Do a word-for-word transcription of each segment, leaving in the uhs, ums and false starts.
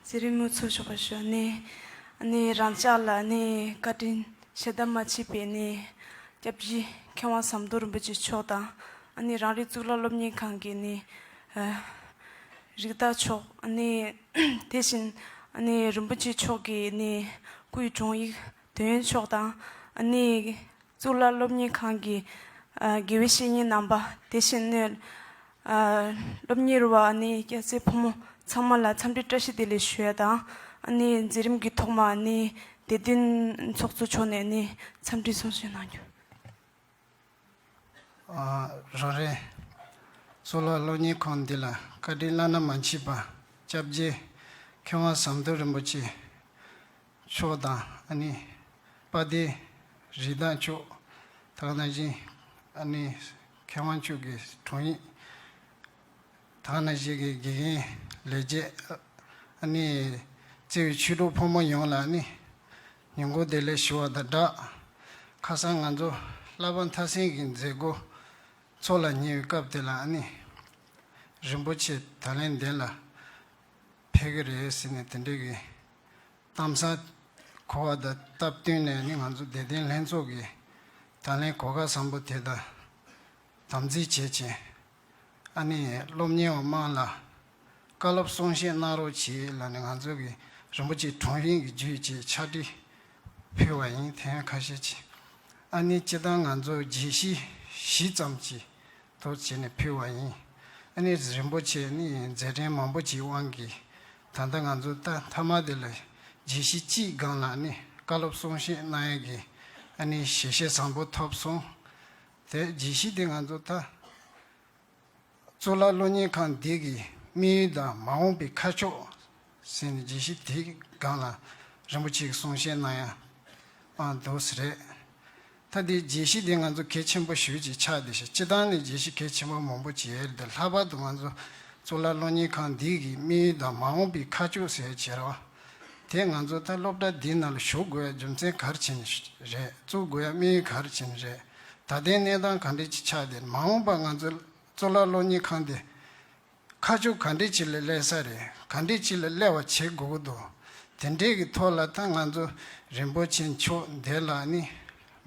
མཛད་རིམ་མུ་མཐུད་ཆོག་པ་ཞུ། ཨ་ནི་ཨ་ནི་རང་ཅག་ལ་ཨ་ནི་བཀའ་དྲིན་ཞལ་ཏ་མ་མཆིས་པའི་ཨ་ནི་སྐྱབས་རྗེ་མཁས་དབང་ཟམ་གདོང་རིན་པོ་ཆེ་མཆོག་དང་། ཨ་ནི་རང་རིགས་གཙུག་ལག་སློབ་གཉེར་ཁང་གི་ཨ་ནི་ཨ་རིགས་བདག་མཆོག་ཨ་ནི་དེ་བཞིན་ཨ་ནི་རིན་པོ་ཆེ་མཆོག་གི་ཨ་ནི་སྐུའི་དྲུང་ཡིག་དོན་ཡོད་མཆོག་དང་། ཨ་ནི་གཙུག་ལག་སློབ་གཉེར་ཁང་གི་ཨ་དགེ་བའི་བཤེས་གཉེན་རྣམ་པ། དེ་བཞིན་ནས་ཨ་སློབ་གཉེར་བ་ཨ་ནི་སྐྱ་སེར་ཕོ་མོ་ཚང་མ་ལ་འཚམས་འདྲི་བཀྲ་ཤིས་བདེ་ལེགས་ཞུ་ཡ་དང་། ཨ་ནི་མཛད་རིམ་གྱི་ཐོག་མ་ཨ་ནི་དད་ལྡན་ཚོགས་གཙོ་མཆོག་ནས་ཨ་ནི་འཚམས་འདྲི་གསུང་བཤད་གནང་རྒྱུ། ཨ་རང་རེ་གཙུག་ལག་སློབ་གཉེར་ཁང་འདི་ལ་བཀའ་དྲིན་བླ་ན་མ་མཆིས་པ་སྐྱབས་རྗེ་མཁས་དབང་ཟམ་གདོང་རིན་པོ་ཆེ་མཆོག་དང་། ཨ་ནི་དཔལ་ལྡན་རིགས་བདག་མཆོག་དེ་ནང་བཞིན་ཨ་ནི་མཁས་དབང་མཆོག་གི་དྲུང་ཡིག་དེ་ནང་བཞིན་གྱི་དགེ་རྒན་ལས་བྱེད། ཨ་ནི་བརྩེ་བའི་ཆོས་གྲོགས་ཕོ་མོ་ཡོངས་ལ་ཨ་ནི་ཉིན་གུང་བདེ་ལེགས་ཞུ་བ་དང་སྦྲགས། ཁ་སང་ང་ཚོ་བསླབ་པ་མཐར་ཕྱིན་གྱི་མཛད་སྒོ་འཚོགས་ལ་ཉེ་བའི་སྐབས་དེ་ལ་ཨ་ནི་རིན་པོ་ཆེ་ད་ལན་འདི་ལ་ཕེབས་ཀྱི་རེད་ཟེར་ནས་དེ་འདྲའི་གི་གཏམ་བཟང་གོ་བ་དང་སྟབས་བསྟུན་ནས་ནི་ང་ཚོ་དད་ལྡན་ལྷན་ཚོགས་ཀྱིས་ད་ལན་གོ་སྐབས་བཟང་པོ་དེ་དང་དམ་འཛིན་བྱེད་ཅིང་། ཨ་ནི་སློབ་གཉེར་བ་དམངས་ལ་བཀའ་སློབ་གསུང་བཤད་གནང་རོགས་གྱིས་ལབ་ནས་ང་ཚོ་གི་རིན་པོ་ཆེ་དྲུང་ཡིག་གི་བརྒྱུད་ཅིག་ཕྱག་བྲིས་ཕུལ་བ་ཡིན། དེ་ཡང་ཁ་ཤས་ཅིག་ཨ་ནི་སྤྱིར་བཏང་ང་ཚོ་རྒྱས་བཤད་བཞི་ཙམ་ཅིག་ཐོག་བྱས་ནས་ཕུལ་བ་ཡིན། ཨ་ནི་རིན་པོ་ཆེ་ནི་མཛད་འཕྲིན་མང་པོ་ཅིག་དབང་གིས་ད་ལྟ་ང་ཚོ་ད་མཐའ་མ་དེ་ལ་རྒྱས་བཤད་གཅིག་སྒང་ལ་ནི་བཀའ་སློབ་གསུང་བཤད་གནང་ཡས་ཀྱི་ཨ་ནི་ཞལ་བཞེས་བཟང་པོ་ཐོབ་སོང་། དེ་རྒྱས་བཤད་དེ་ང་ཚོ་ད་གཙུག་ལག་སློབ་གཉེར་ཁང་འདི་གི་དམིགས་ཡུལ་དང་མ་འོངས་པའི་ཁ་ཕྱོགས་ཟེར་ནས་རྒྱས་བཤད་དེའི་སྒང་ལ་རིན་པོ་ཆེ་གིས་གསུང་བཤད་གནང་ཡ་ཨ་འདུག་སེ་རེད། ད་དེ་རྒྱས་བཤད་དེ་ང་ཚོ་གལ་ཆེན་པོ་ཞེ་ཅིག་ཆགས་བསྡད་ཤག་སྤྱིར་བཏང་ནས་རྒྱས་བཤད་གལ་ཆེན་པོ་མང་པོ་ཅིག་ཡོད་རེད། ལྷག་པར་དུ་ང་ཚོ་གཙུག་ལག་སློབ་གཉེར་ཁང་འདི་གི་དམིགས་ཡུལ་དང་མ་འོངས་པའི་ཁ་ཕྱོགས་ཟེར་བྱས་ར་བ། དེ་ང་ཚོ་ད་སློབ་གྲྭ་འདི་ནང་ལ་ཞུགས་དགོས་ཡ་རྒྱུ་མཚན་ག་རེ་བྱས་ནས་རེད། བཙུགས་དགོས་ཡ་དམིགས་ཡུལ་ག་རེ་བྱས་ནས་རེད། ད་ལྟའི་གནས་སྟངས་ག་འདྲ་ཅིག་ཆགས་བསྡད། མ་འོངས་པ་ང་ཚོ་གཙུག་ལག་སློབ་གཉེར་ཁང་འདི་ཁ་ཕྱོགས་ག་འདྲ་ཅིག་ལ་སླེབས་ས་རེད། ག་འདྲ་ཅིག་ལ་སླེབས་པ་བྱེད་དགོས་ཀྱི་འདུག་དེ་འདྲའི་གི་ཐོག་ལ་ད་ང་ཚོ་རིན་པོ་ཆེ་མཆོག་འདི་ལ་ནི་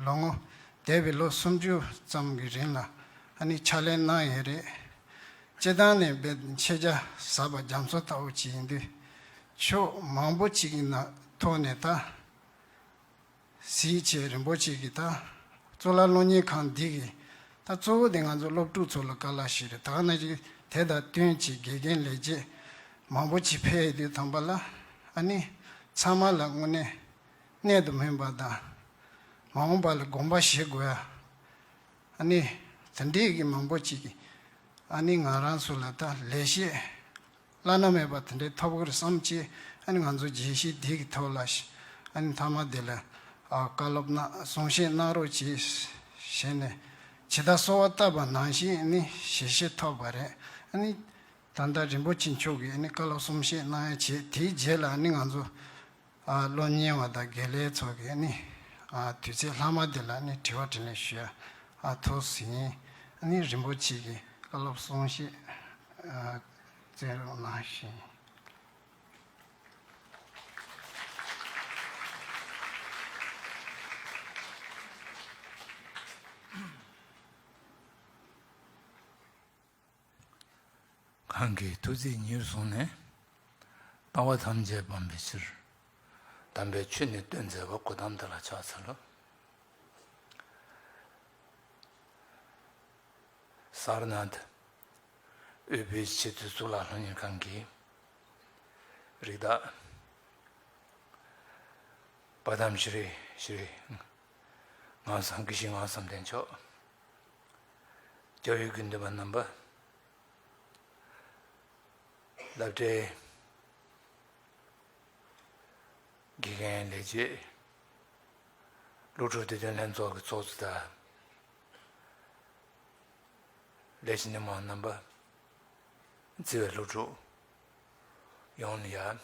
ལོ་ངོ་འདས་པའི་ལོ་སུམ་ཅུ་ཙམ་གྱི་རིང་ལ་ཨ་ནི་ཕྱག་ལས་གནང་ཡོད་རེད། སྤྱིར་བཏང་ནས་དཔེ་མཆོད་བརྗ་ཟབ་པ་རྒྱ་མཚོ་ལྟ་བུ་ཅིག་ཡིན་དུས་ཕྱོགས་མང་པོ་ཅིག་གི་ནང་ཐོག་ནས་ད་གཟིགས་བྱས་རིན་པོ་ཆེ་གིས་ད་གཙུག་ལག་སློབ་གཉེར་ཁང་འདི་གི་ད་གཙོ་བོ་དེ་ང་ཚོ་སློབ་ཕྲུག་ཚོ་ལ་དཀའ་ལས་ཞིག་རེད། ད་ག་ནང་བཞིན་དེ་དང་བསྟུན་བྱས་དགེ་རྒན་ལས་བྱེད་མང་པོ་ཅིག་ཕེབས་ཡོང་དུས་ཙམ་པ་ལ་ཨ་ནི་ཚང་མ་ལ་དངོས་གནས་གནད་དུ་སྨིན་པ་དང་མ་འོངས་པ་ལ་དགོངས་པ་བཞེས་དགོས་ཡ་ཨ་ནི་དེ་འདྲའི་གི་མང་པོ་ཅིག་གིས་ཨ་ནི་ང་རང་ཚོ་ལ་ད་ལེགས་བཤད་བླ་ན་མེད་པ་དེ་འདྲའི་ཐོབ་ཀྱི་རེད་བསམ་བྱས། ཨ་ནི་ང་ཚོ་རྒྱས་བཤད་འདི་གི་ཐོག་ལ་ཨ་ནི་མཐའ་མ་དེ་ལ་ཨ་བཀའ་སློབ་གནང་གསུང་བཤད་གནང་རོགས་གྱིས་ཞེས་ནས་ཇི་ལྟར་གསོལ་བ་བཏབ་པ་ནང་བཞིན་ཨ་ནི་ཞལ་བཞེས་ཐོབ་པ་རེད། ཨ་ནི་ད་ལྟ་རིན་པོ་ཆེ་མཆོག་གིས་ཨ་ནི་བཀའ་སློབ་གསུང་བཤད་གནང་ཡ་བྱས། དེའི་རྗེས་ལ་ཨ་ནི་ང་ཚོ་ཨ་སློབ་གཉེར་བ་དང་དགེ་ལས་ཚོ་གིས་ཨ་ནི་ཨ་དུས་ཚོད་ལྷག་མ་དེ་ལ་ཨ་ནི་དྲི་བ་དྲིས་ལན་ཞུ་ཡ་ཨ་ཐུགས་སུ་ཡིན། ཨ་ནི་རིན་པོ་ཆེ་གིས་བཀའ་སློབ་གསུང་བཤད་ཨ་སྩལ་རོགས་གནང་ཞེས། གང་གིས་ཐུགས་བརྩེ་ཉེར་བཟུང་ནས། ལྟ་བ་ཐམས་ཅད་སྤང་བའི་ཕྱིར། དམ་པའི་ཆོས་ནི་སྟོན་མཛད་པ། གོའུ་ཏམ་དེ་ལ་ཕྱག་འཚལ་ལོ། སར་ནཱཐ་དབུས་བོད་ཀྱི་ཆེས་མཐོའི་གཙུག་ལག་སློབ་གཉེར་ཁང་གི་རིགས་བདག་དཔལ་ལྡན་ཤྲི་ཤྲི་ངག་དབང་དགེ་བཤེས་ངག་དབང་བསམ་གཏན་མཆོག་སྐྱབས་ཡུལ་དགེ་འདུན་པ་རྣམ་པ། སློབ་གྲྭའི་དགེ་རྒན་ལས་བྱེད། སློབ་ཕྲུག་དད་ལྡན་ལྷན་ཚོགས་ཀྱི་ཚོགས་གཙོ་དང་། ལས་བྱེད་སྣེ་མང་རྣམ་པ། བརྩེ་བའི་སློབ་ཕྲུག་ཡོངས་ལ་ཡ།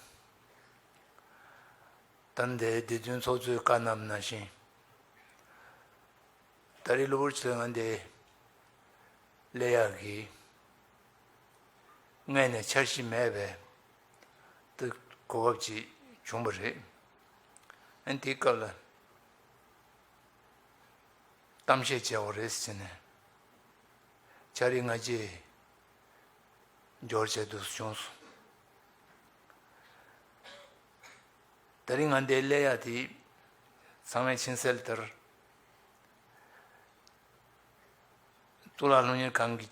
ད་ལྟའི་འདི་དོན་ཚོགས་གཙོས་བཀའ་གནང་ནང་བཞིན། ད་རེས་གློ་བུར་ཆེད་ལས་ང་འདི་སླེབས་ཡག་གི་སྔོན་ནས་འཆར་གཞི་མེད་པས། ད་ གོ་སྐབས་ཅིག་བྱུང་བ་རེད། ཨ་ནི་དེའི་སྐབས་ལ་གཏམ་བཤད་བྱས་པ་རེད་ཟེར་ནས་ཕྱག་རིས་སྔ་རྗེས་འབྱོར་བྱས་འདུག་བྱུང་སོང་། དེ་རིང་ང་འདིར་སླེབས་ཡག་དེ་ཚང་མས་མཁྱེན་གསལ་ལྟར། གཙུག་ལག་སློབ་གཉེར་ཁང་གི་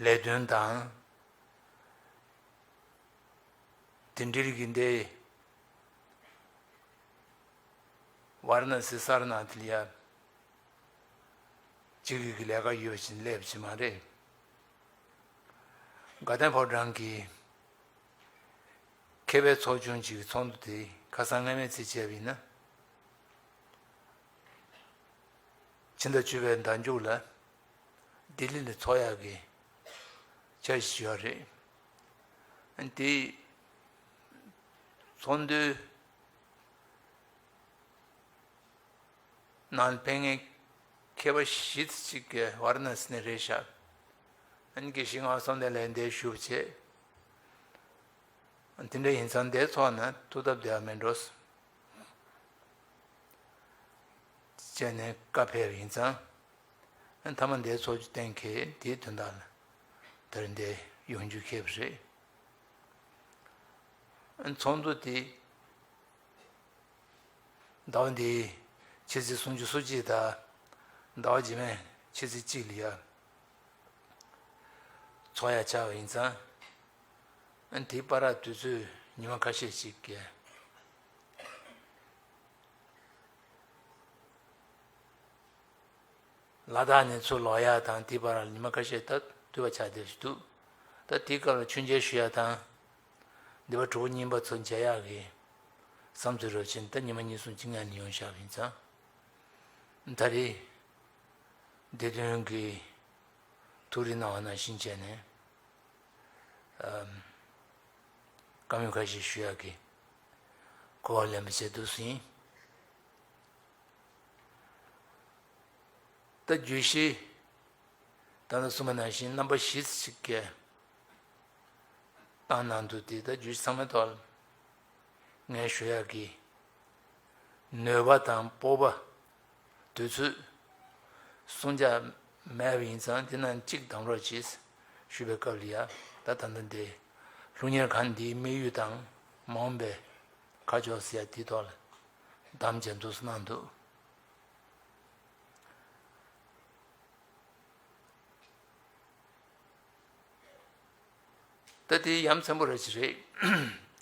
ལས་དོན་དང་། དེ་འབྲེལ་གྱི་འདི་ཝཱ་ར་ཎ་སི་སཱ་ར་ནཱ་ཐ་ལ་ཡ་གཅིག་གི་ལས་ཀ་ཡོད་བཞིན་སླེབས་ཀྱི་མ་རེད། དགའ་ལྡན་ཕོ་བྲང་གི་མཁས་པའི་ཚོགས་ཆུང་གཅིག་གི་ཚོགས་འདུ་དེ་ཁ་སང་སྔ་མའི་ཚེས་བྱས་པ་ཡིན་ན། ཕྱི་ཟླ་བཅུ་པའི་ཟླ་མཇུག་ལ་ལྡི་ལི་ལ་ཚོགས་ཡག་གི་འཆར་གཞི་ཡོད་རེད། དེ་ཚོགས་འདུའི་ནང་ཕེབས་མཁན་མཁས་པ་བཞི་ཙམ་ཅིག་གིས་ཝཱ་ར་ཎ་སི་ནས་རེད་ཤག་ཨ་ནི་དགེ་བཤེས་ངག་བཟང་བསམ་གཏན་ལགས་འདིར་བཞུགས་བྱས། དེ་འདྲ་ཡིན་ཙང་འདིར་ཚོགས་ན་ཐུགས་སྟབས་བདེ་བ་མེད་འགྲོ། བྱས་ནས་བཀའ་ཕེབས་ཡིན་ཙང་། མཐའ་མ་འདིར་ཚོགས་རྒྱུ་གཏན་འཁེལ་དེའི་དོན་དག་ལ་དེར་འདིར་ཡོང་རྒྱུ་ཁེལ་བ་རེད། ཚོགས་འདུ་དེ་ཟླ་བ་འདིའི་ཕྱི་ཚེས་སུམ་ཅུ་སོ་གཅིག་དང་ཟླ་བ་རྗེས་མའི་ཕྱི་ཚེས་གཅིག་ལ་ཡ་ཚོགས་ཡག་ཆགས་པ་ཡིན་ཙང་། དེའི་བར་དུས་ཚོད་ཉི་མ་ཁ་ཤས་ཤིག་གི་ལ་དྭགས་ནས་ཚུར་ལོག་ཡག་དང་དེའི་བར་ལ་ཉི་མ་ཁ་ཤས་ད་འཐུས་པ་ཆགས་བསྡད་ཀྱི་འདུག་ད་དེའི་སྐབས་ལ་མཆོད་མཇལ་ཞུ་ཡག་དང་། འདི་པ་གྲོགས་པོ་རྙིང་པ་ཚོ་མཇལ་ཡག་གི་བསམ་ཚུལ་རོབ་ཅན་ད་ཉི་མ་གཉིས་གསུམ་གཅིག་སྔ་ནས་ཡོང་བཞག་པ་ཡིན་ཙང་། ད་རེས་བདེ་དོན་གྱི་ཐུགས་རེ་གནང་བ་ནང་བཞིན་བྱས་ནས། ཨམ། བཀའ་མོལ་ཁ་ཤས་ཞུ་ཡག་གི་གོ་བ་ལེན་པ་བྱས་འདུག་ཟིན། ད་བརྗོད་གཞི་ད་ལྟ་གསུངས་པ་ནང་བཞིན་རྣམ་པ་བཞི་ཙམ་ཞིག་གིས་བཏང་གནང་འདུག་དེ་ད་བརྗོད་གཞི་ཚང་མའི་ཐོག་ལ་ངས་ཞུ་ཡག་གི་ནུས་པ་དང་སྤོབས་པ། དུས་ཚོད་གསུང་རྒྱུ་མེད་པ་ཡིན་ཙང་དེ་ནང་གཅིག་གདམ་རོགས་གྱིས་ཞུས་པའི་སྐབས་ལ་ཡ། ད་ད་ལྟ་འདི་སློབ་གཉེར་ཁང་འདིའི་དམིགས་ཡུལ་དང་མ་འོངས་པའི་ཁ་ཕྱོགས་ཟེར་ཡ་དེའི་ཐོག་ལ་གདམ་བྱས་འདུག་གནང་འདུག་ད་དེ་ཡ་མཚན་པོ་ར་ཅིག་རེད།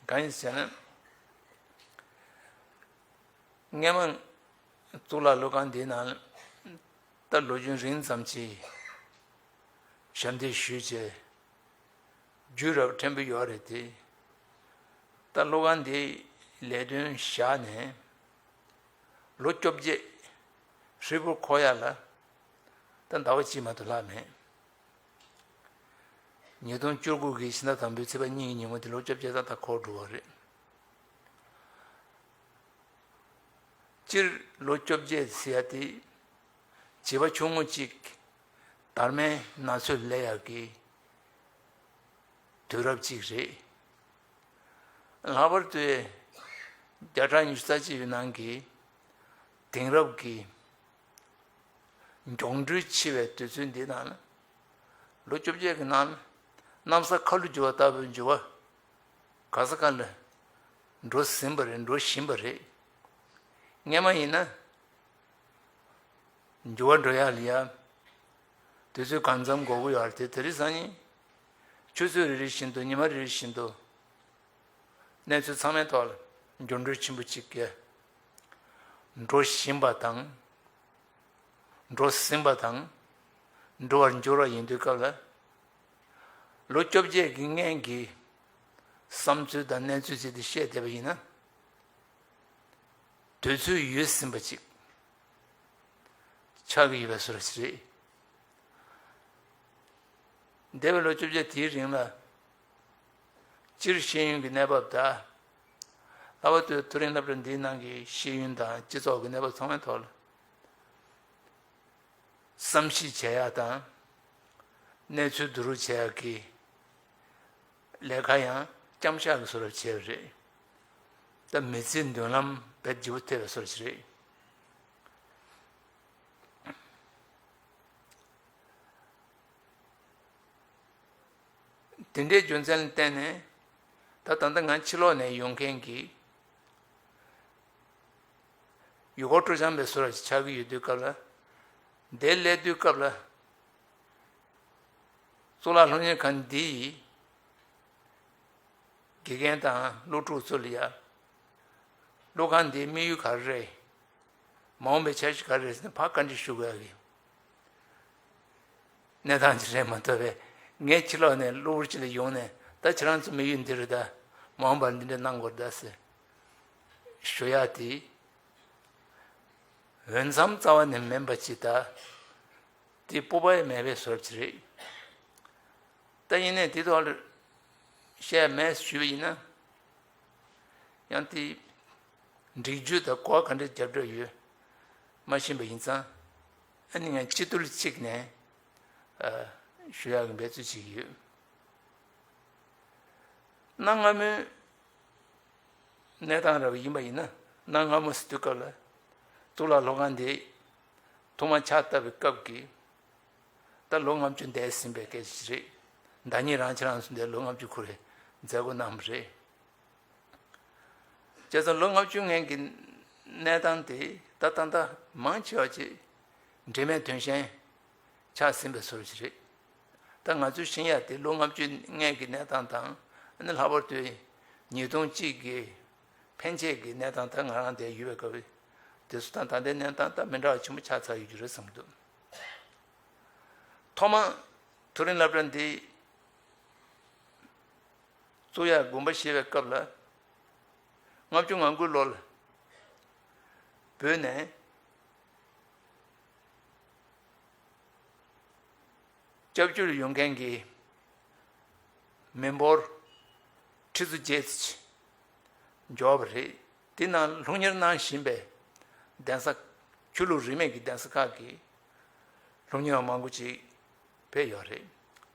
གང་ཡིན་ཟེར་ན། སྔས་མ་གཙུག་ལག་སློབ་ཁང་འདིའི་ནང་ད་ལོ་རྒྱུན་རིང་ཙམ་གྱི་ཞབས་འདེགས་ཞུས་བྱས་རྒྱུན་རབས་ཕྲན་བུ་ཡོད་རེད་དེ། ད་སློབ་ཁང་འདིའི་ལས་དོན་བཞག་ནས་ལོ་བཅོ་བརྒྱད་ཧྲིལ་པོ་འཁོར་ཡག་ལ་ད་ཟླ་བ་གཅིག་མ་གཏོགས་ལྷག་མེད། ཉིས་སྟོང་བཅུ་དགུ་གི་ཕྱི་ཟླ་དང་པོའི་ཚེས་པ་གཉིས་ཀྱི་ཉིན་མོ་དེ་ལོ་བཅོ་བརྒྱད་ཏག་ཏག་འཁོར་འགྲོ་བ་རེད། སྤྱིར་ལོ་བཅོ་བརྒྱད་ཟེར་ཡ་དེ་བྱིས་པ་ཆུང་ངུ་གཅིག་དར་མའི་ན་ཚོད་སླེབས་ཡག་གི་དུས་རབས་གཅིག་རེད། ལྷག་པར་དུ་བརྒྱ་ཕྲག་ཉི་ཤུ་རྩ་གཅིག་པའི་ནང་གི་དེང་རབས་ཀྱི་མགྱོགས་འགྲོས་ཆེ་བའི་དུས་ཚོད་འདི་ནང་ལ། ལོ་བཅོ་བརྒྱད་ཀྱི་ནང་ལ་གནམ་ས་ཁ་ལོ་འགྱུར་བ་ལྟ་བུའི་འགྱུར་བ་ག་ས་ག་ལ་འགྲོ་ཟིན་པ་རེད། འགྲོ་བཞིན་པ་རེད། སྔས་མ་ཡིན་ན་འགྱུར་བ་འགྲོ་ཡག་ལ་ཡ་དུས་ཚོད་གང་འཚམ་འགོར་གི་ཡོད་རེད་དེ། དེ་རིང་སང་ཉིན་ཆུ་ཚོད་རེ་རེ་བཞིན་དུ་ཉི་མ་རེ་རེ་བཞིན་དུ་གནས་ཚུལ་ཚང་མའི་ཐོག་ལ་འགྱུར་འགྲོས་ཆེན་པོ་གཅིག་གིས་འགྲོ་བཞིན་པ་དང་། འགྲོ་ཟིན་པ་དང་། འགྲོ་བར་འགྱུར་བ་ཡིན་དུས་སྐབས་ལ། ལོ་བཅོ་བརྒྱད་ཀྱི་སྔོན་གྱི་བསམ་ཚུལ་དང་གནས་ཚུལ་བྱས་ཏེ་བཤད་བསྡད་པ་ཡིན་ན། དུས་ཚོད་ཡོལ་ཟིན་པ་ཅིག་ཆགས་ཀྱི་ཡོད་པའི་བཟོ་འདྲ་ཞིག་རེད། འདས་པའི་ལོ་བཅོ་བརྒྱད་དེའི་རིང་ལ། སྤྱིར་ཤེས་ཡོན་གྱི་གནས་བབ་དང་། ལྷག་པར་དུ་མཐོ་རིམ་སློབ་གྲྭ་འདིའི་ནང་གི་ཤེས་ཡོན་དང་སྤྱི་ཚོགས་ཀྱི་གནས་བབ་ཚང་མའི་ཐོག་ལ་བསམ་གཞིག་བྱེད་ཡག་དང་། གནས་ཚུལ་བསྡུ་རུབ་བྱེད་ཡག་གི་ལས་ཀ་ཡང་ རྐྱང་ཕྱག་གི་བཟོ་འདྲ་བྱས་པ་རེད། ད་མི་ཚེའི་མདུན་ལམ་དཔེ་ལྗིད་པོ་ཐེབས་པའི་བཟོ་འདྲ་ཞིག་རེད། དེ་འདྲའི་རྒྱུ་མཚན་ལ་བརྟེན་ནས། ད་ད་ལྟ་ང་ཕྱི་ལོགས་ནས་ཡོང་མཁན་གྱི་ཡུལ་སྐོར་སྤྲོ་འཆམ་པའི་བཟོ་འདྲ་ཞིག་ཆགས་ཀྱི་ཡོད་དུས་སྐབས་ལ། འདིར་སླེབས་དུས་སྐབས་ལ། གཙུག་ལག་སློབ་གཉེར་ཁང་འདི་ཡི་དགེ་རྒན་དང་སློབ་ཕྲུག་ཚོ་ལ་ཡ། སློབ་ཁང་འདིའི་དམིགས་ཡུལ་ག་རེ་རེད། མ་འོངས་པའི་འཆར་གཞི་ག་རེ་རེད་ཟེར་ནས་ཕར་བཀའ་འདྲི་ཞུ་དགོས་ཡ་གི་གནས་སྟངས་ཅིག་རེད་མ་གཏོགས་པས། ངས་ཕྱི་ལོགས་ནས་གློ་བུར་ཅིག་ལ་ཡོང་ནས། ད་ཁྱེད་རང་ཚོ་དམིགས་ཡུལ་འདི་རེད་ད། མ་འོངས་པར་འདི་འདྲ་གནང་དགོས་རེད་ད་ཟེར་ཞུ་ཡ་དེ། འོས་འཚམ་རྩ་བ་ནས་མིན་པ་ཅིག་ད། དེ་སྤོབས་པ་ཡང་མེད་པའི་བཟོ་འདྲ་ཅིག་རེད། ད་ཡིན་ནའི་དེ་ཐོག་ལ་བཤད་མེད་ཞུས་པ་ཡིན་ན། ཡང་དེ་འགྲིག་རྒྱུ་དང་གོ་བ་ག་འདྲ་རྒྱབ་འགྲོ་ཡོད་མ་ཤེས་པ་ཡིན་ཙང་། ཨ་ནི་ངས་སྤྱི་འཐུས་གཅིག་ནས་ཨ་ཞུ་ཡག་གི་འབད་རྩོལ་བྱེད་ཀྱི་ཡོད། གནའ་སྔ་མོའི་གནས་སྟངས་རབ་ཡིན་པ་ཡིན་ན། གནའ་སྔ་མོ་ཟེར་དུས་སྐབས་ལ། གཙུག་ལག་སློབ་ཁང་འདི་ཐོག་མ་ཕྱག་བཏབ་པའི་སྐབས་ཀྱི། ད་ལོ་ལྔ་བཅུ་འདས་ཟིན་པའི་སྐད་ཆ་རེད། ཟླ་ཉིན་རང་ཁྱེད་རང་ཚོ་འདིར་ལོ་ལྔ་བཅུ་འཁོར་བའི་མཛད་སྒོ་གནང་བ་རེད། བྱས་ཙང་ལོ་ལྔ་བཅུ་སྔོན་གྱི་གནས་སྟངས་དེ་ད་ལྟ་ད་མང་ཆེ་བ་ཅིག་འབྲེལ་མེད་དོན་གཞན་ཆགས་ཟིན་པའི་བཟོ་འདྲ་ཞིག་རེད། ད་ང་ཚོས་ཤེས་ཡ་དེ་ལོ་ལྔ་བཅུ་སྔོན་གྱི་གནས་སྟངས་དང་། ཨ་ནི་ལྷག་པར་དུ་ཉིས་སྟོང་གཅིག་གི་ཕན་ཆད་ཀྱི་གནས་སྟངས། ད་ང་རང་དེར་ཡོད་པའི་སྐབས་དེ་ཚོ་དང་ད་ལྟའི་གནས་སྟངས་ད་མི་འདྲ་བ་ཆེན་པོ་ཆགས་ཚར་ཡོད་རྒྱུ་རེད་བསམ་གྱི་འདུག། ཐོག་མར་མཐོ་རིམ་སློབ་གྲྭ་འདི་བཙུགས་ཡག་དགོངས་པ་བཞེས་པའི་སྐབས་ལ། ལྔ་བཅུ་ང་དགུ་ལོར་བོད་ནས་སྐྱབས་བཅོལ་ཡོང་མཁན་གྱི་མི་འབོར་ཁྲི་ཚོ་བརྒྱད་ཙམ་ཅིག་འབྱོར་བ་རེད། དེ་ནང་སློབ་གཉེར་གནང་བཞིན་པའི་གདན་ས། ཆོས་ལུགས་རིས་མེད་ཀྱི་གདན་ས་ཁག་གི་སློབ་གཉེར་བ་མང་པོ་ཅིག་ཕེབས་ཡོད་རེད།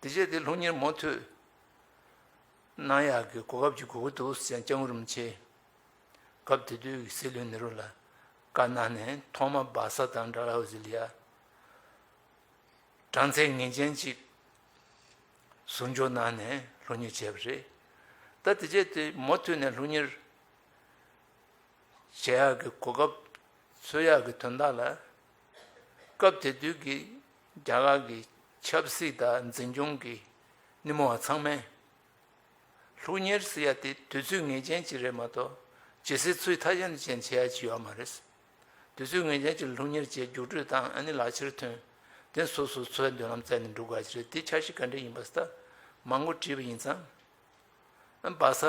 དེ་རྗེས་དེ་སློབ་གཉེར་མུ་མཐུད་གནང་ཡག་གི་གོ་སྐབས་ཅིག་དགོས་ཀྱི་འདུག་ཟེར་ནས་སྐྱབས་མགོན་རིན་པོ་ཆེ་སྐབས་དེ་དུས་ཀྱི་སྲིད་བློན་ནེ་རུ་ལ་བཀའ་གནང་ནས། ཐོག་མར་སྦག་ས་དང་ཌལ་ཧོ་ཟི་ལ་ཡ། གྲངས་ཚད་ངེས་ཅན་ཅིག་ཟུར་འཇོག་གནང་ནས་སློབ་གཉེར་བྱས་པ་རེད། ད་དེ་རྗེས་དེ་མུ་མཐུད་ནས་སློབ་གཉེར་བྱེད་ཡག་གི་གོ་སྐབས་འཚོལ་ཡག་གི་དོན་དག་ལ། སྐབས་དེ་དུས་ཀྱི་རྒྱ་གར་གྱི་ཆབ་སྲིད་དང་འཛིན་སྐྱོང་གི་སྣེ་མོ་བ་ཚང་མས། སློབ་གཉེར་ཟེར་ཡ་དེ་དུས་ཚོད་ངེས་ཅན་ཅིག་རེད་མ་གཏོགས། ཇི་སྲིད་འཚོ་ཡི་མཐའ་ཅན་དུ་ཅན་བྱེད་ཡ་ཅིག་ཡོད་མ་རེད། དུས་ཚོད་ངེས་ཅན་ཅིག་སློབ་གཉེར་བྱས། རྒྱུགས་སྤྲོད་བཏང་། ཨ་ནི་ལག་ཁྱེར་ཐོན། དེ་སོ་སོ་འཚོ་བའི་མདུན་ལམ་བཙལ་ནས་འགྲོ་དགོས་ཀྱི་རེད། དེ་འཆར་གཞི་ག་འདྲ་ཡིན་པ་ཟེར། ད་མང་པོ་དྲིས་པ་ཡིན་ཙང་། ཨ། སྦག་ས་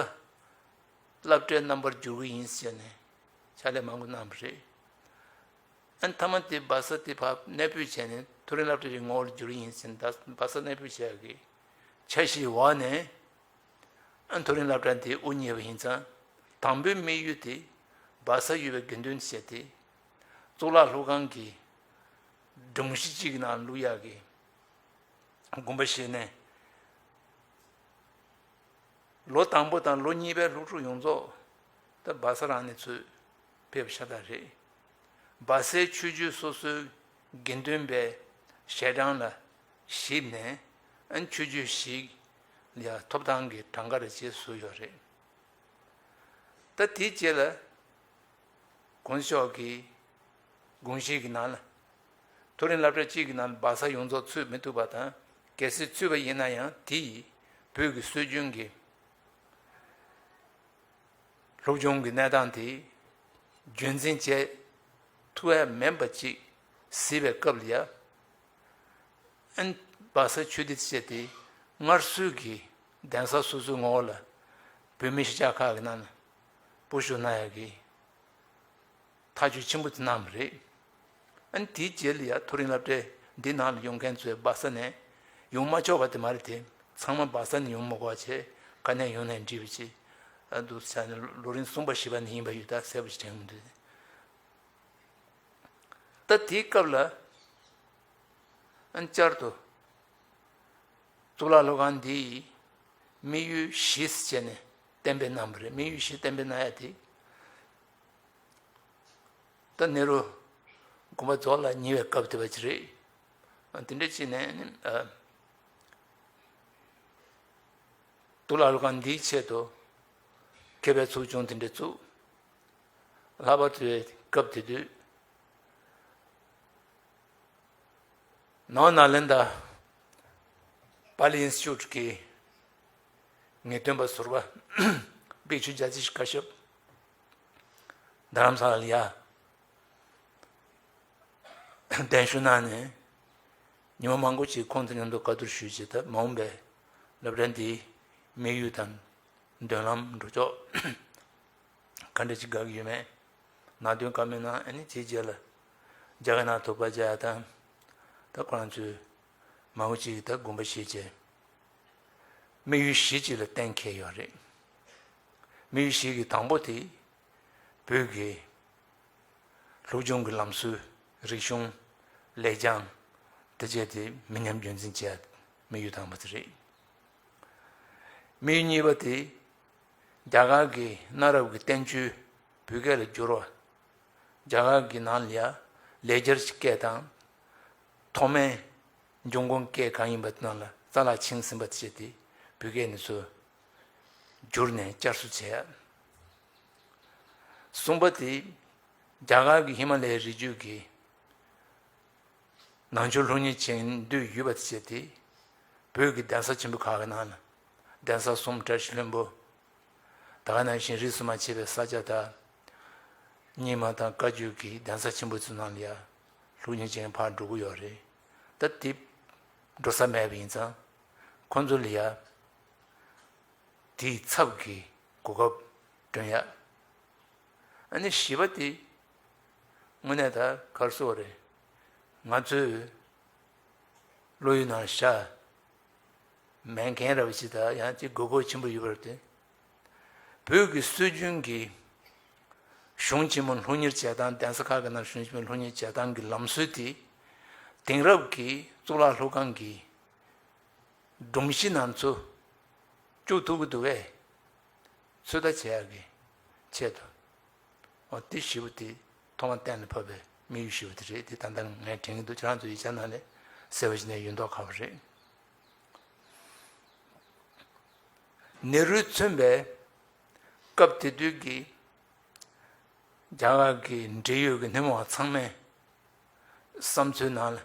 སློབ་གྲྭའི་རྣམ་པར་བསྒྱུར་གྱི་ཡིན་ཟེར་ནས་ཕྱག་ལས་མང་པོ་གནང་བ་རེད། ཨ། མཐའ་མ་དེ་སྦག་ས་དེ་ཕར་གནས་སྤོས་བྱས་ནས་མཐོ་རིམ་སློབ་གྲྭ་རེའི་ངོ་བོར་བསྒྱུར་ཡིན་ཟེར་ནས། ད་སྦག་ས་གནས་སྤོས་བྱས་ཀྱི་འཆར་གཞིའི་འོག་ནས། ཨ། མཐོ་རིམ་སློབ་གྲྭ་དེ་དབུ་བརྙེས་པ་ཡིན་ཙང་། དང་པོའི་དམིགས་ཡུལ་དེ་སྦག་ས་ཡོད་པའི་དགེ་འདུན་བྱས་ཏེ། གཙུག་ལག་སློབ་ཁང་གི་སྒྲོམ་གཞི་གཅིག་གི་ནང་བླུག་ཡག་གི་དགོངས་པ་བཞེས་ནས། ལོ་དང་པོ་དང་ལོ་གཉིས་པའི་སློབ་ཕྲུག་ཡོངས་རྫོགས་ད་སྦག་ས་རང་ནས་ཚུར་ཕེབས་པ་ཤ་སྟག་རེད། སྦག་སའི་ཆོས་བརྒྱུད་སོ་སོའི་དགེ་འདུན་པའི་ཞལ་གྲངས་ལ་གཞིགས་ནས། ཨ། ཆོས་བརྒྱུད་ཞིག་ལ་ཡ་ཐོབ་ཐང་གི་གྲངས་ཀ་རེ་བྱས་བཟོས་ཡོད་རེད། ད་དེའི་རྗེས་ལ་གོང་ས་མཆོག་གི་དགོངས་གཞི་གི་ནང་ལ། མཐོ་རིམ་སློབ་གྲྭ་གཅིག་གི་ནང་ལ་སྦག་ས་ཡོངས་རྫོགས་ཚུད་མི་ཐུབ་པ་དང་། གལ་སྲིད་ཚུད་པ་ཡིན་ན་ཡང་། དེ་ཡིས་བོད་ཀྱི་སྲོལ་རྒྱུན་གྱི་སློབ་སྦྱོང་གི་གནས་སྟངས་དེ་རྒྱུན་འཛིན་བྱེད་ཐུབ་ཡ་མིན་པ་ཅིག་གཟིགས་པའི་སྐབས་ལ་ཡ། ཨན། སྦག་ས་ཆོས་སྡེ་བཅས་དེ་སྔར་སྲོལ་གྱི་གདན་ས་སོ་སོའི་ངོ་བོ་ལ་བོད་མི་གཞིས་ཆགས་ཁག་གི་ནང་ལ་སྤོ་བཤུད་གནང་ཡག་གི་ཐག་གཅོད་ཆེན་པོ་དེ་གནང་བ་རེད། ཨན། དེའི་རྗེས་ལ་ཡ་མཐོ་རིམ་སློབ་གྲྭ་འདི་ནང་ལ་ཡོང་མཁན་ཚོས་སྦག་ས་ནས་ཡོང་མ་ཆོག་པ་དེ་མ་རེད་དེ། ཚང་མ་སྦག་ས་ནས་ཡོང་མི་དགོས་པ་བྱས། ག་ནས་ཡོང་ནའི་འགྲིག་པ་ཅིག་འདུག་ཟེར་ནས། ལོ་རིམ་གསུམ་པ་བཞི་པ་ནས་ཡིན་པ་ཡོད། ད་གསལ་པོ་ཞིག་དྲན་གྱི་མི་འདུག། ད་དེའི་སྐབས་ལ་ཨ་ནི་བསྐྱར་དུ་གཙུག་ལག་སློབ་ཁང་འདིའི་དམིགས་ཡུལ་བཞི་ཟེར་བྱས་ནས་ གཏན་འབེབས་གནང་བ་རེད། དམིགས་ཡུལ་བཞི་གཏན་འབེབས་གནང་ཡ་དེ། ད་ནེ་རུ་དགོངས་པ་རྫོགས་ལ་ཉེ་བའི་སྐབས་དེ་བ་ཅིག་རེད། ཨ། དེ་འདྲ་བྱས་ནས་ནི། ཨ། གཙུག་ལག་སློབ་ཁང་འདིའི་ཆེད་དུ་མཁས་པའི་ཚོགས་ཆུང་དེ་འདྲ་བཙུགས། ལྷག་པར་དུ་སྐབས་དེ་དུས་ནོར་ནཱ་ལེནྡྲ་པཱ་ལི་ཨིན་སི་ཊི་ཊུཊ་གི་ངེས་སྟོན་པ་ཟུར་པ་བི་ཀ་ཅུ་རྒྱལ་སྲས་ཀ་ཤབ་རྡ་རམ་ས་ལ་ལ་ཡ་གདན་ཞུ་གནང་ནས། ཉི་མ་མང་པོ་ཅིག་ཁོང་དང་མཉམ་དུ་བཀའ་བསྡུར་ཞུས་བྱས། ད་མ་འོངས་པའི་སློབ་གྲྭ་འདིའི་དམིགས་ཡུལ་དང་མདུན་ལམ་འགྲོ་ཕྱོགས་ག་འདྲ་ཅིག་དགའ་གི་ཡོད་མེད། ནང་དོན་བཀའ་མོལ་གནང་། ཨ་ནི་དེའི་རྗེས་ལ་རྒྱ་གར་ནང་དུ་པ་རྒྱ་ཡ་དང་། ད་ཁོ་རང་ཚོས་མང་པོ་ཅིག་ད་དགོངས་པ་བཞེས་བྱས། དམིགས་ཡུལ་བཞི་ཅིག་ལ་གཏན་འཁེལ་ཡོད་རེད། དམིགས་ཡུལ་བཞི་གི་དང་པོ་དེ། བོད་ཀྱི་སློབ་སྦྱོང་གི་ལམ་སྲོལ། རིག་གཞུང་། ལེགས་བྱང་། དེ་བཅས་དེ་མི་ཉམས་རྒྱུན་འཛིན་བྱེད་ཡ་དམིགས་ཡུལ་དང་པོ་དེ་རེད། དམིགས་ཡུལ་གཉིས་པ་དེ། རྒྱ་གར་གྱི་གནའ་རབས་ཀྱི་བསྟན་བཅོས་བོད་སྐད་ལ་བསྒྱུར་བ། རྒྱ་གར་གྱི་ནང་ལ་ཡ་ལེགས་སྦྱར་གྱི་སྐད་དང་། ཐོག་མའི་འབྱུང་ཁུངས་སྐད་གང་ཡིན་པ་དེ་ནང་ལ་རྩ་ལག་ཕྱིན་ཟིན་པ་དེ་བྱས་ཏེ། བོད་སྐད་ནས་ཚུར་བསྒྱུར་ནས་བསྐྱར་གསོ་བྱས། གསུམ་པ་དེ། རྒྱ་གར་གྱི་ཧི་མ་ལ་ཡའི་རི་རྒྱུད་ཀྱི་ནང་ཆོས་སློབ་གཉེར་བྱེད་འདོད་ཡོད་པ་དེ་བྱས་ཏེ། བོད་ཀྱི་གདན་ས་ཆེན་པོ་ཁག་གི་ནང་ལ། གདན་ས་གསུམ། བཀྲ་ཤིས་ལྷུན་པོ། ད་ག་ནང་བཞིན་རིས་སུ་མ་ཆད་པའི་ས་སྐྱ་དང་། རྙིང་མ་དང་བཀའ་བརྒྱུད་ཀྱི་གདན་ས་ཆེན་པོ་ཚོའི་ནང་ལ་ཡ་སློབ་གཉེར་བྱེད་མཁན་ཕར་འགྲོ་གི་ཡོད་རེད། ད་དེ་འགྲོ་ས་མེད་པ་ཡིན་ཙང་། ཁོང་ཚོ་ལ་ཡ་དེའི་ཚབ་ཀྱི་གོ་སྐབས་བསྐྲུན་ཡ། ཨ་ནི་བཞི་པ་དེ། དངོས་གནས་ད་ག་རེ་ཟེར་དགོས་རེད། ང་ཚོའི་བློ་ཡུལ་ནང་བཞག་མེད་མཁན་ར་བ་ཞིག་ད་ཡང་ཅིག་དགོས་མཁོ་ཆེན་པོ་ཡོད་པ་རེད་དེ། བོད་ཀྱི་སྲོལ་རྒྱུན་གྱི་གཞུང་ཆེན་མོ་སློབ་གཉེར་བྱེད་སྟངས། གདན་ས་ཁག་གི་ནང་གཞུང་ཆེན་མོ་སློབ་གཉེར་བྱེད་སྟངས་ཀྱི་ལམ་སྲོལ་དེ། དེང་རབས་ཀྱི་གཙུག་ལག་སློབ་ཁང་གི་སྒྲོམ་གཞི་ནང་ཚུར་བཅུག་ཐུབ་ཀྱི་འདུག་གས། ཚོད་ལྟ་བྱེད་ཡག་གི་ཆེད་དུ། འོ། དེ་བཞི་པོ་དེ་ཐོག་མ་གཏན་ལ་ཕབ་པའི་དམིགས་ཡུལ་བཞི་པོ་དེ་རེད། དེ་ད་ལྟ་ངས་དྲན་གྱི་འདུག་ཁྱེད་རང་ཚོ་ཡིག་ཆ་ནང་ལ་གསལ་པོ་ཞིག་ནས་ཡོད་མདོག་ཁ་པོ་རེད། ནེ་རུས་མཚོན་པའི་སྐབས་དེ་དུས་ཀྱི་རྒྱ་གར་གྱི་འབྲེལ་ཡོད་ཀྱི་སྣེ་མོ་བ་ཚང་མས་བསམ་ཚུལ་ནང་ལ།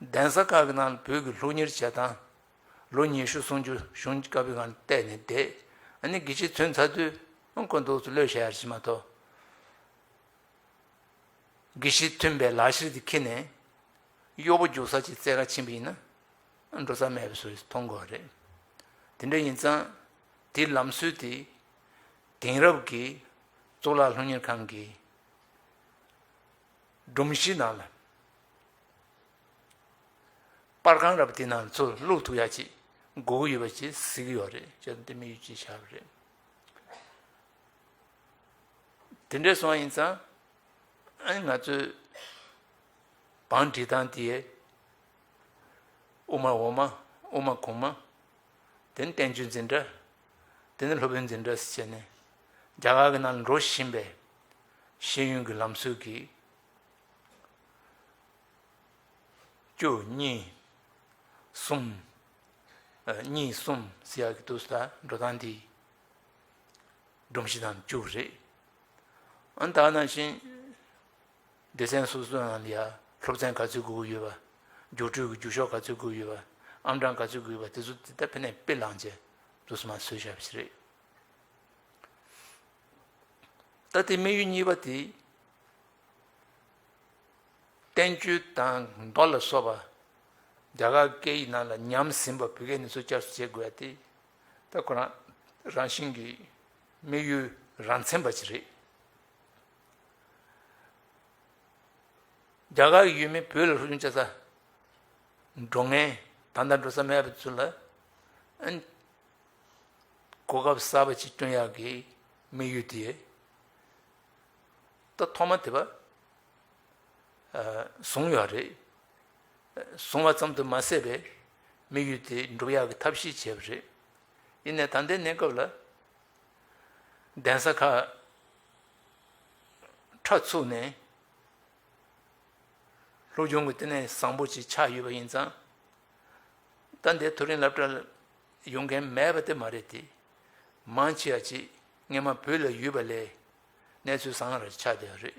གདན་ས་ཁག་གི་ནང་ལ་བོད་ཀྱི་སློབ་གཉེར་བྱེད་སྟངས་ལོ་ཉི་ཤུ་སུམ་ཅུ་གཞུང་སྐབས་སྒང་བལྟས་ནས་བསྡད། ཨ་ནི་དགེ་བཤེས་ཐོན་ཚར་དུས། ཨང་། ཁོ་འདུག་སེ་ལོས་བྱ་ཡར་ཕྱིན་མ་གཏོགས། དགེ་བཤེས་ཐོན་པའི་ལག་ཁྱེར་དེ་ཁྱེར་ནས་གཡོག་པོ་རྒྱུག་ས་ཅིག་བཙལ་ག་ཕྱིན་པ་ཡིན་ན། འགྲོ་ས་མེད་པའི་བཟོ་ཞིག་མཐོང་དགོས་རེད། དེ་འདྲ་ཡིན་ཙང་། དེའི་ལམ་སྲོལ་དེ་དེང་རབས་ཀྱི་གཙུག་ལག་སློབ་གཉེར་ཁང་གི་སྒྲོམ་གཞི་ནང་ལ། པར་ཁང་རབ་དེ་ནང་ཚུར་བླུག་ཐུབ་ཡ་ཅིག་དགོས་ཀྱི་ཡོད་པ་ཅིག་གཟིགས་ཀྱི་ཡོད་རེད། བྱས་ཙང་དེ་དམིགས་ཡུལ་ཅིག་བཞག་པ་རེད། དེ་འདྲ་སོང་བ་ཡིན་ཙང་། ཨ་ནི་ང་ཚོས་བང་སྒྲིག་སྟངས་དེ། དབུ་མ་འོག་མ། དབུ་མ་གོང་མ། དེ་ནས་བསྟན་བཅོས་འཛིན་གྲྭ། དེ་ནས་སློབ་དཔོན་འཛིན་གྲྭ་ཟེར་བྱས་ནས། རྒྱ་གར་གྱི་ནང་ལ་འགྲོ་བཞིན་པའི་ཤེས་ཡོན་གྱི་ལམ་སྲོལ་གྱི་བཅུ། གཉིས། གསུམ། ཨ། གཉིས། གསུམ་ཟེར་ཡག་གི་འདུག་སེ། ད་འགྲོ་སྟངས་འདི་སྒྲོམ་གཞི་དང་བཅུ་རེད། ཨ། ད་ནང་བཞིན་སྡེ་ཚན་སོ་སོའི་ནང་ལ་ཡ་སློབ་ཚན་ག་ཚོད་དགོས་ཀྱི་ཡོད་པ། རྒྱུགས་སྤྲོད་ཀྱི་རྒྱུགས་ཤོག་ག་ཚོད་དགོས་ཀྱི་ཡོད་པ། ཨང་གྲངས་ག་ཚོད་དགོས་ཀྱི་ཡོད་པ། དེ་ཚོ་དེ་ད་ཕ་ནས་དཔེ་བླངས་བྱས་འདུག་སེ་མར་བཟོས་བཞག་པ་ཞིག་རེད། ད་དེ་དམིགས་ཡུལ་གཉིས་པ་དེ། བསྟན་བཅོས་དང་མདོ་ལ་སོགས་པ་རྒྱ་གར་སྐད་ཡིག་ནང་ལ་ཉམས་ཟིན་པ་བོད་སྐད་ནས་ཚུར་བསྐྱར་གསོ་བྱེད་དགོས་ཡ་དེ། ད་ཁོ་རང་རང་བཞིན་གྱིས་དམིགས་ཡུལ་རང་མཚན་པ་ཅིག་རེད། རྒྱ་གར་གྱི་ཡུལ་མི་བོད་ལ་སློབ་སྦྱོང་བྱེད་ས་འགྲོ་མཁན། ད་ལྟ་འགྲོ་ས་མེད་པ་ཚོ་ལ། ཨ། གོ་སྐབས་གསར་པ་ཅིག་བསྐྲུན་ཡག་གི་དམིགས་ཡུལ་དེ་ད་ཐོག་མ་དེ་བ། ཨ། བཟུང་ཡོད་རེད། བཟུང་བ་ཙམ་དུ་མ་ཟད་པའི་དམིགས་ཡུལ་དེ་འགྲུབ་ཡག་གི་ཐབས་ཤེས་བྱས་པ་རེད། ཡིན་ནའི་ད་ལྟའི་གནས་སྐབས་ལ་གདན་ས་ཁག་ཁྲ་ཚུགས་ནས་སློབ་སྦྱོང་གི་ལྟེ་གནས་བཟང་པོ་ཅིག་ཆགས་ཡོད་པ་ཡིན་ཙང་། ད་འདིར་མཐོ་རིམ་སློབ་གྲྭ་ཡོང་མཁན་མེད་པ་དེ་མ་རེད་དེ། མང་ཆེ་བ་ཅིག་སྔོན་མ་བོད་ལ་ཡོད་པ་ལས་གནས་ཚུལ་བཟང་ར་ཆགས་བསྡད་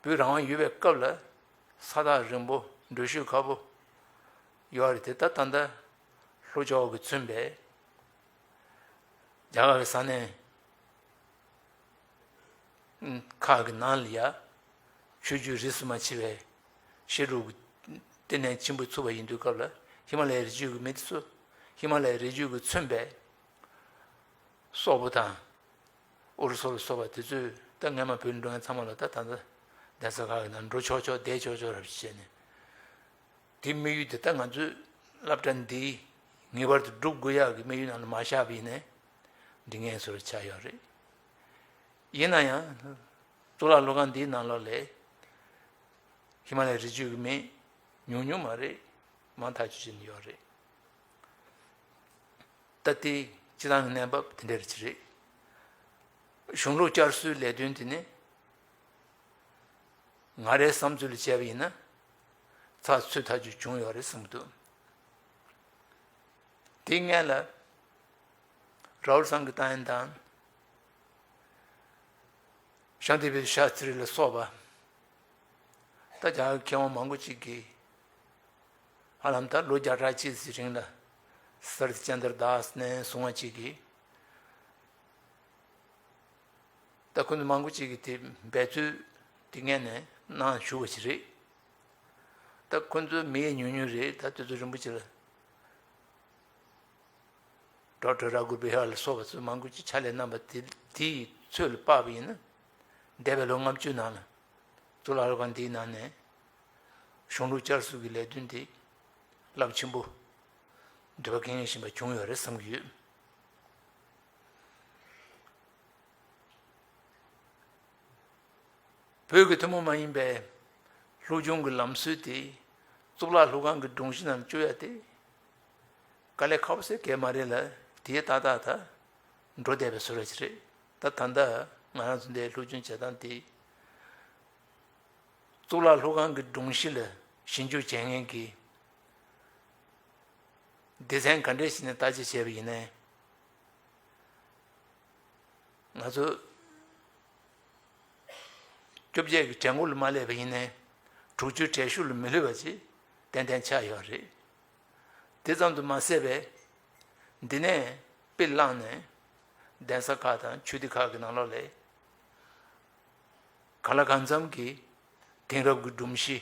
པ་རེད། བོད་རང་དབང་ཡོད་པའི་སྐབས་ལ་ས་ཐག་རིང་པོ་འགྲོ་ཤུགས་ཁག་པོ་ཡོད་རེད་དེ། ད་ད་ལྟ་ལྷོ་ཕྱོགས་ཀྱིས་མཚོན་པའི་རྒྱ་གར་གྱི་ས་གནས་ཁག་གི་ནང་ལ་ཡ་ཆོས་བརྒྱུད་རིས་སུ་མ་ཆད་པའི་བཤད་སྒྲུབ་ཀྱི་ལྟེ་གནས་ཆེན་པོ་ཚུགས་པ་ཡིན་དུས་སྐབས་ལ། ཧི་མ་ལ་ཡའི་རི་རྒྱུད་ཀྱི་མི་དེ་ཚོ་ཧི་མ་ལ་ཡའི་རི་རྒྱུད་ཀྱིས་མཚོན་པའི་སོག་པོ་དང་ཨུ་རུ་སུ་ལ་སོགས་པ་དེ་ཚོས་ད་སྔོན་མ་བོད་ལ་འགྲོ་མཁན་ཚང་མ་ལ་ད་ད་ལྟ་གདན་ས་ཁག་གི་ནང་འགྲོ་ཆོག་ཆོག་བསྡད་ཆོག་ཆོག་རབ་བྱས་ནས། དེ་དམིགས་ཡུལ་དེ་ད་ང་ཚོས་སློབ་གྲྭ་འདིའི་ངེས་པར་དུ་སྒྲུབ་དགོས་ཡག་གི་དམིགས་ཡུལ་ནང་ལ་མ་བཞག་པ་ཡིན་ནའི་འགྲིག་མཁན་བཟོ་འདྲ་ཆགས་ཡོད་རེད། ཡིན་ན་ཡང་གཙུག་ལག་སློབ་ཁང་འདིའི་ནང་ལོགས་ལ་ཧི་མ་ལ་ཡའི་རི་རྒྱུད་ཀྱི་མི་ཉུང་ཉུང་མ་རེད། མང་ཐག་ཆོད་ཅིག་ཡོད་རེད། ད་ལྟའི་སྤྱི་བཏང་གི་གནས་བབ་དེ་འདྲ་ཅིག་རེད། གཞུང་ལུགས་བསྐྱར་གསོའི་ལས་དོན་དེ་ནི་ང་རའི་བསམ་ཚུལ་ལ་བྱས་པ་ཡིན་ན་ཚགས་ཚུད་ཐག་ཆོད་བྱུང་ཡོད་རེད་བསམ་གྱི་འདུག་དེའི་སྔོན་ལ་རཱ་ཧུལ་སང་གི་ཏཱ་ཡན་དང་ཤཱནྟི་བི་ཤཱ་ཏྲི་ལ་སོགས་པ་ད་རྒྱ་གར་མཁས་དབང་མང་པོ་ཅིག་གིས་ཧ་ལམ་ད་ལོ་བརྒྱ་ཕྲག་གཅིག་ཙམ་རིང་ལ་སར་ཏི་ཅན་དར་དཱས་ནས་བཟུང་བ་ཅིག་གིས། ད་ཁོང་ཚོ་མང་པོ་ཅིག་གིས་དེ་འབད་རྩོལ་དེ་སྔོན་ནས་གནང་བཞུགས་པ་ཞིག་རེད། ད་ཁོང་ཚོ་མི་ཡ་ཉུང་ཉུང་རེད། ད་དུས་ཚོད་རིང་པོ་ཅིག་ལ་ཌོག་ཊར་ར་གུ་རུ་བི་ཧར་ལ་སོགས་པ་ཚོས་མང་པོ་ཅིག་ཕྱག་ལས་གནང་བ་དེ་དེའི་ཚོད་ལ་དཔག་པ་ཡིན་ན། འདས་པའི་ལོ་ལྔ་བཅུ་ནང་ལ་གཙུག་ལག་སློབ་ཁང་འདིའི་ནང་ནས་གཞུང་ལུགས་བསྐྱར་གསོ་གི་ལས་དོན་དེ་རླབས་ཆེན་པོ་འདོད་པ་ཀུན་བཞིན་པ་བྱུང་ཡོད་རེད་བསམ་གྱི་ཡོད། བོད་ཀྱི་ཐུན་མོང་མ་ཡིན་པའི་སློབ་སྦྱོང་གི་ལམ་སྲོལ་དེ་གཙུག་ལག་སློབ་ཁང་གི་སྒྲོམ་གཞི་ནང་བཅུག་ཡ་དེ་དཀའ་ལས་ཁག་པོ་ཟེར་གྱི་མ་རེད་ལ། དེ་ཏག་ཏག་ད་འགྲོ་བསྡད་པའི་བཟོ་འདྲ་ཞིག་རེད། ད་ད་ལྟ་ང་རང་ཚོ་འདིའི་སློབ་སྦྱོང་བྱེད་སྟངས་དེ་གཙུག་ལག་སློབ་ཁང་གི་སྒྲོམ་གཞི་ལ་ཞིབ་འཇུག་བྱེད་མཁན་གྱི་སྡེ་ཚན་ག་འདྲས་ཞིག་ནས་བརྟག་དཔྱད་བྱས་པ་ཡིན་ནའི། ང་ཚོ་བཅོ་བརྒྱད་ཀྱི་གྲལ་མགོ་ལ་མ་སླེབས་པ་ཡིན་ནའི་དྲུག་ཅུའི་གྲལ་གཞུག་ལ་མི་ལྷོད་པ་ཅིག་ཏན་ཏན་ཆགས་ཡོད་རེད། དེ་ཙམ་དུ་མ་ཟད་པའི་འདི་ནས་དཔེ་བླངས་ནས་གདན་ས་ཁག་དང་ཆོས་སྡེ་ཁག་གི་ནང་ལོགས་ལ་གང་ལ་གང་འཚམ་གྱི་དེང་རབས་ཀྱི་སྒྲོམ་གཞི་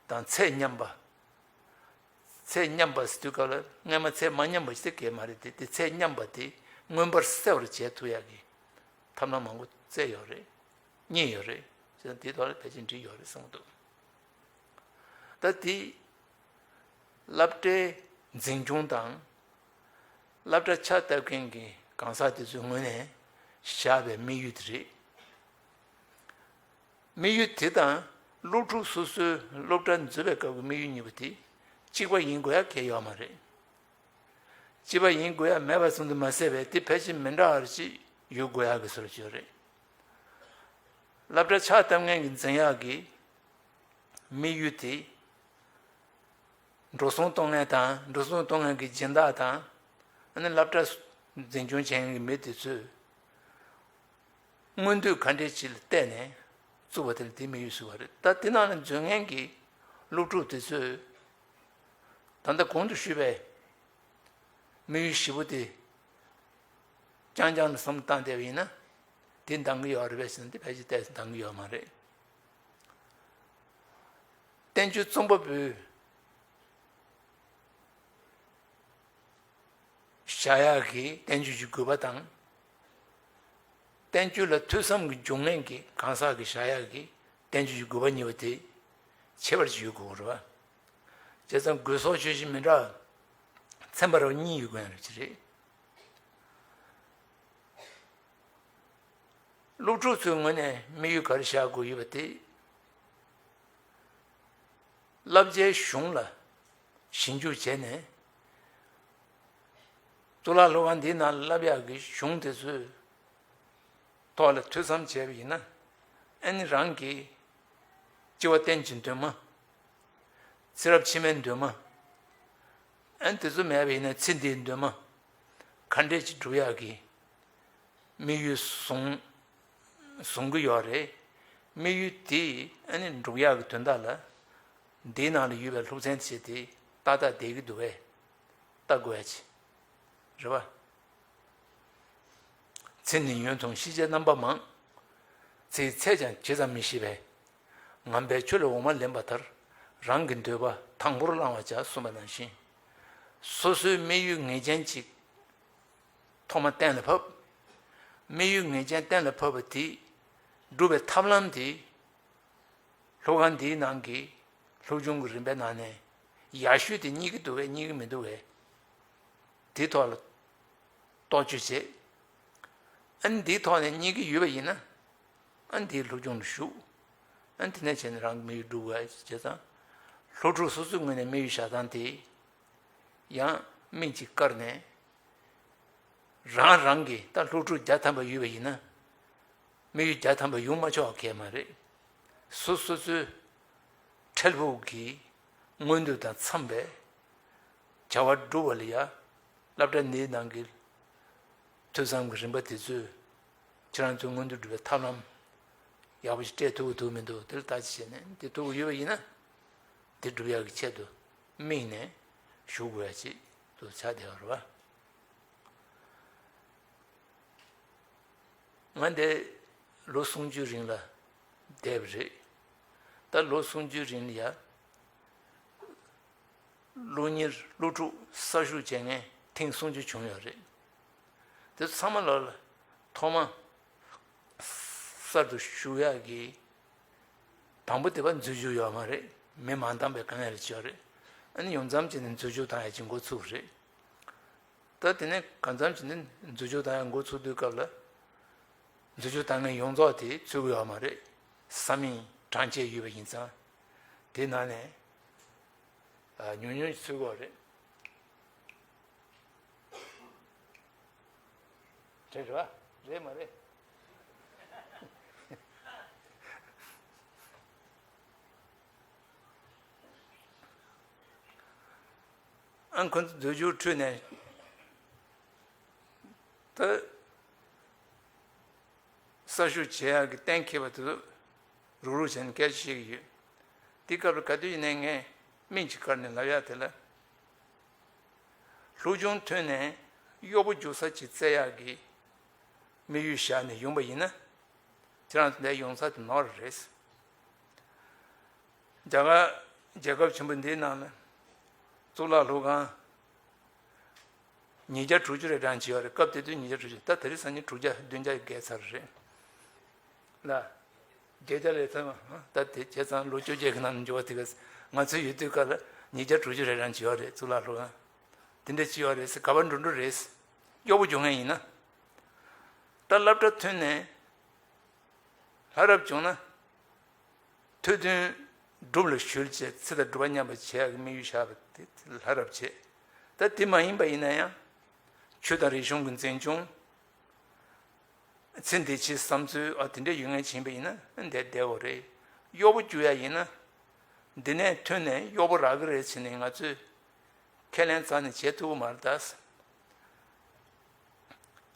དང་ཚད་མཉམ་པ། ཚད་མཉམ་པ་ཟེར་དུས་སྐབས་ལ་སྔོན་མ་ཚད་མ་མཉམ་པ་ཞིག་གི་མ་རེད་དེ། དེ་ཚད་མཉམ་པ་དེ་མངོན་པར་གསལ་བར་བྱེད་ཐུབ་ཡག་གི་ཐབས་ལམ་མང་པོ་བཙལ་ཡོད་རེད། རྙེད་ཡོད་རེད། བྱས་ཙང་དེའི་ཐོག་ལ་ཕལ་ཆེར་འགྲིག་ཡོད་རེད་བསམ་གྱི་འདུག་ད་དེ་སློབ་གྲྭའི་འཛིན་སྐྱོང་དང་། སློབ་གྲྭ་ཕྱག་བཏབ་མཁན་གྱི་གང་ཟག་དེ་ཚོའི་ངོས་ནས་བཞག་པའི་དམིགས་ཡུལ་དེ་རེད། དམིགས་ཡུལ་དེ་དང་སློབ་ཕྲུག་སོ་སོའི་སློབ་གྲྭ་འཛུལ་བའི་སྐབས་ཀྱི་དམིགས་ཡུལ་གཉིས་པོ་དེ་གཅིག་པ་ཡིན་དགོས་ཡ་གང་ཡང་ཡོད་མ་རེད། གཅིག་པ་ཡིན་དགོས་ཡ་མེད་པ་ཙམ་དུ་མ་ཟད་པའི་དེ་ཕལ་ཆེར་མི་འདྲ་བ་ཅིག་ཡོད་དགོས་ཡ་གི་བཟོ་འདྲ་ཅིག་ཡོད་རེད། སློབ་གྲྭ་ཕྱག་བཏབ་མཁན་གྱི་འཛིན་ཡག་གི་དམིགས་ཡུལ་དེ། འགྲོ་སོང་གཏོང་མཁན་དང་། འགྲོ་སོང་གཏོང་མཁན་གྱི་སྦྱིན་བདག་དང་། ཨ་ནི་སློབ་གྲྭ་འཛིན་སྐྱོང་བྱེད་མཁན་གྱི་མི་དེ་ཚོས་མངོན་འདོད་ག་འདྲས་ཅིག་ལ་བལྟས་ནས་བཙུགས་པ་དེ་ལ་དེ་དམིགས་ཡུལ་ཟེར་བ་རེད། ད་དེ་ནང་ལ་འཛུལ་མཁན་གྱི་སློབ་ཕྲུག་དེ་ཚོས་ད་ལྟ་གོང་དུ་ཞུས་པའི་དམིགས་ཡུལ་བཞི་པོ་དེ་རྐྱང་རྐྱང་ལ་བསམ་བློ་བཏང་བསྡད་པ་ཡིན་ན། དེ་འདང་གི་ཡོད་རེད་པས་ཟེར་ན། དེ་ཕལ་ཆེར་ཏོག་ཙམ་འདང་གི་ཡོད་མ་རེད། བསྟན་བཅོས་རྩོམ་པ་པོས་བཞག་ཡག་གི་བསྟན་བཅོས་ཀྱི་དགོས་པ་དང་། བསྟན་བཅོས་ལ་ཐོས་བསམ་གྱི་འབྱུང་གནས་ཀྱི་གང་ཟག་གིས་བཞག་ཡག་གི་བསྟན་བཅོས་ཀྱི་དགོས་པ་གཉིས་པོ་དེ་ཁྱད་པར་ཅིག་ཡོད་དགོས་རེད་པ། བྱས་ཙང་དགོས་སོགས་ཆོས་བཞི་མི་འདྲ་བ་ཚན་པ་རབ་གཉིས་ཡོད་དགོས་ཡག་རེད། སློབ་ཕྲུག་ཚོའི་ངོས་ནས་དམིགས་ཡུལ་ག་རེ་བཞག་དགོས་ཡོད་པ་དེ། བསླབ་བྱའི་གཞུང་ལ་ཞིབ་འཇུག་བྱས་ནས། གཙུག་ལག་སློབ་ཁང་འདིའི་ནང་ལ་བསླབ་ཡག་གི་གཞུང་དེ་ཚོའི་ཐོག་ལ་ཐོས་བསམ་བྱས་པ་ཡིན་ན། ཨ་ནི་རང་གི་སྤྱི་བ་བསྟན་གྱི་འདུན་མ། ཚེ་རབས་ཕྱི་མའི་འདུན་མ། ཨ་ནི་དེ་ཚོ་མེད་པ་ཡིན་ན་ཚེ་འདིའི་འདུན་མ་ག་འདྲས་ཅིག་སྒྲུབ་ཡག་གི་དམིགས་ཡུལ་བཟུང་བཟུང་གི་ཡོད་རེད། དམིགས་ཡུལ་དེ་ཨ་ནི་འགྲུབ་ཡག་གི་དོན་དག་ལ་འདིའི་ནང་ལ་ཡོད་པའི་སློབ་ཚན་བྱས་ཏེ་ཏག་ཏག་བསྡད་ཀྱི་འདུག་པས། ལྟ་དགོས་ཡ་ཅིག་རེད་པ། ཚེ་ནི་ཡུན་ཐུང་ཤེས་བྱའི་རྣམ་པ་མང་། ཚེའི་ཚད་ཀྱང་ཇི་ཙམ་མི་ཤེས་པས། ངན་པའི་ཆོས་ལ་འོ་མ་ལེན་པ་ལྟར། རང་གི་འདོད་པ་དང་པོར་བླང་བར་བྱ་གསུངས་པ་ནང་བཞིན། སོ་སོའི་དམིགས་ཡུལ་ངེས་ཅན་ཅིག་ཐོག་མ་གཏན་ལ་ཕབ། དམིགས་ཡུལ་ངེས་ཅན་གཏན་ལ་ཕབ་པ་དེ་སྒྲུབ་པའི་ཐབས་ལམ་དེ། སློབ་ཁང་འདིའི་ནང་གི་སློབ་སྦྱོང་གི་རིམ་པའི་ནང་ནས་ཡག་ཤོས་དེ་རྙེད་ཀྱི་འདུག་གས་རྙེད་ཀྱི་མི་འདུག་གས། དེའི་ཐོག་ལ་རྟོག་དཔྱོད་བྱེད། ཨ་ནི་འདིའི་ཐོག་ནས་རྙེད་ཀྱི་ཡོད་པ་ཡིན་ན། ཨ་ནི་འདིའི་སློབ་སྦྱོང་ལ་ཞུགས། ཨ་ནི་དེ་ནས་བྱས་ནས་རང་གི་དམིགས་ཡུལ་སྒྲུབ་དགོས་བྱས་ཙང་། སློབ་ཕྲུག་སོ་སོའི་ངོས་ནས་དམིགས་ཡུལ་བཞག་སྟངས་དེ་ཡང་མིག་གཅིག་བཀར་ནས། རང་རང་གི་ད་སློབ་ཕྲུག་བརྒྱ་ཐམ་པ་ཡོད་པ་ཡིན་ན། དམིགས་ཡུལ་བརྒྱ་ཐམ་པ་ཡོང་མ་ཆོག་གས་མ་རེད། སོ་སོ་སོའི་འཕྲལ་ཕུགས་ཀྱི་མངོན་འདོད་དང་འཚམས་པའི་བྱ་བ་སྒྲུབ་པ་ལ་ཡ། སློབ་གྲྭ་འདིའི་ནང་གི་ཐོས་བསམ་གྱི་རིམ་པ་དེ་ཚོས་ཁྱེད་རང་ཚོའི་མངོན་འདོད་སྒྲུབ་པའི་ཐབས་ལམ་ཡག་པོ་ཞིག་སྤྲད་ཐུབ་ཀྱི་འདུག་མི་འདུག་དེ་ལ་བརྟག་དཔྱད་བྱས་ནས། དེ་ཐུབ་ཀྱི་ཡོད་པ་ཡིན་ན། དེ་སྒྲུབ་ཡག་གི་ཆེད་དུ་དམིགས་ནས་ཞུགས་དགོས་ཡ་ཅིག་ཏུ་ཆགས་བསྡད་པ་རེད་པ། ང་འདི་ལོ་སུམ་ཅུའི་རིང་ལ་བསྡད་པ་རེད། ད་ལོ་སུམ་ཅུའི་རིང་ལ་ཡ། སློབ་གཉེར་སློབ་ཕྲུག་གསར་ཞུགས་བྱེད་མཁན་ཐེངས་སུམ་ཅུ་བྱུང་ཡོད་རེད། དེ་ཚང་མ་ལོ་ལ་ཐོག་མ་གསར་དུ་ཞུགས་ཡག་གི་དང་པོ་དེ་བ་འཛུལ་ཞུགས་ཡོད་མ་རེད། མི་མ་འདང་བའི་དཀའ་ངལ་ཅིག་ཡོད་རེད། ཨ་ནི་ཡོངས་ཙམ་བྱས་ནས་འཛུལ་ཞུགས་བཏང་ཡག་ཅིག་འགོ་ཚུགས་རེད། ད་དེ་ནས་གང་འཚམ་བྱས་ནས་འཛུལ་ཞུགས་བཏང་ཡག་འགོ་ཚུགས་དུས་སྐབས་ལ། འཛུལ་ཞུགས་བཏང་མཁན་ཡོངས་རྫོགས་དེ་ཚུད་ཀྱི་ཡོད་མ་རེད། ས་མིག་གྲངས་བཅད་ཡོད་པ་ཡིན་ཙང་། དེ་ནང་ནས་ཨ་ཉུང་ཉུང་ཞིག་ཚུད་ཀྱི་ཡོད་རེད། རེད་རེད་པ། རེད་མ་རེད། ཨ་ཁོ་ཚོ་འཛུལ་ཞུགས་ཁྲོད་ནས་ད་གསར་ཞུགས་བྱེད་ཡག་གི་གཏན་འཁེལ་བ་དེ་ཚོ་རུག་རུག་བྱས་ནས་སྐད་ཆ་བཤད་ཀྱི་ཡོད། དེ་སྐབས་ལ་ག་དུས་ཡིན་ནའི་ངས་མིག་ཅིག་བཀར་ནས་ལབ་ཡག་དེ་ལ། སློབ་སྦྱོང་ཐོན་ནས་གཡོག་པོ་རྒྱུག་ས་ཅིག་བཙལ་ཡག་གི་དམིགས་ཡུལ་བཞག་ནས་ཡོང་པ་ཡིན་ན། ཁྱེད་རང་ཚོ་འདིར་ཡོང་ས་དེ་ནོར་རེད། རྒྱ་གར་རྒྱལ་ཁབ་ཆེན་པོ་འདིའི་ནང་ལ་གཙུག་ལག་སློབ་ཁང་ཉིས་བརྒྱ་དྲུག་ཅུ་རེ་གྲངས་ཅིག་ཡོད་རེད། སྐབས་དེ་དུས་ཉིས་བརྒྱ་དྲུག་ཅུ། ད་དེ་རིང་སང་ཉིན་དྲུག་བརྒྱ་བདུན་བརྒྱ་བརྒལ་ཚར་རེད་ལ། བརྒྱད་བརྒྱ་ལས་ཚར་བ། ད་དེ་བྱས་ཙང་ལོ་བཅོ་བརྒྱད་ཀྱི་ནང་ནས་འགྱུར་བ་དེ་ག་ང་ཚོའི་ཡོད་དུས་སྐབས་ལ་ཉིས་བརྒྱ་དྲུག་ཅུ་རེ་གྲངས་ཅིག་ཡོད་རེད། གཙུག་ལག་སློབ་ཁང་དེ་འདྲ་ཅིག་ཡོད་རེད་ཟེར། ག་པར་འགྲོ་འགྲོ་རེད། གཡོག་པོ་རྒྱུག་མཁན་ཡིན་ན། ད་སློབ་གྲྭ་ཐོན་ནས་ལྷ་རབ་བྱུང་ན། ཐོས་དོན་སྒྲུབ་ལ་གཞོལ་བྱས་ཚེ་དང་སྒྲུབ་པ་མཉམ་པར་བྱེད་ཡག་གི་དམིགས་ཡུལ་བཞག་པ་དེ་ལྷ་རབ་བྱེད། ད་དེ་མ་ཡིན་པ་ཡིན་ན་ཡང་། ཆོས་དང་རིག་གཞུང་གི་འཛིན་སྐྱོང་། ཚེ་འདི་ཕྱིའི་བསམ་ཚུལ་ཨ་དེ་འདྲ་ཡོད་མཁན་ཡིན་པ་ཡིན་ན་བསྡད་བསྡད་དགོས་རེད། གཡོག་པོ་རྒྱུག་ཡག་ཡིན་ན། འདི་ནས་ཐོན་ནས་གཡོག་པོ་རག་གི་རེད་ཟེར་ནས་ང་ཚོས་ཁས་ལེན་རྩ་ནས་བྱེད་ཐུབ་ཀྱི་མ་རེད་ད།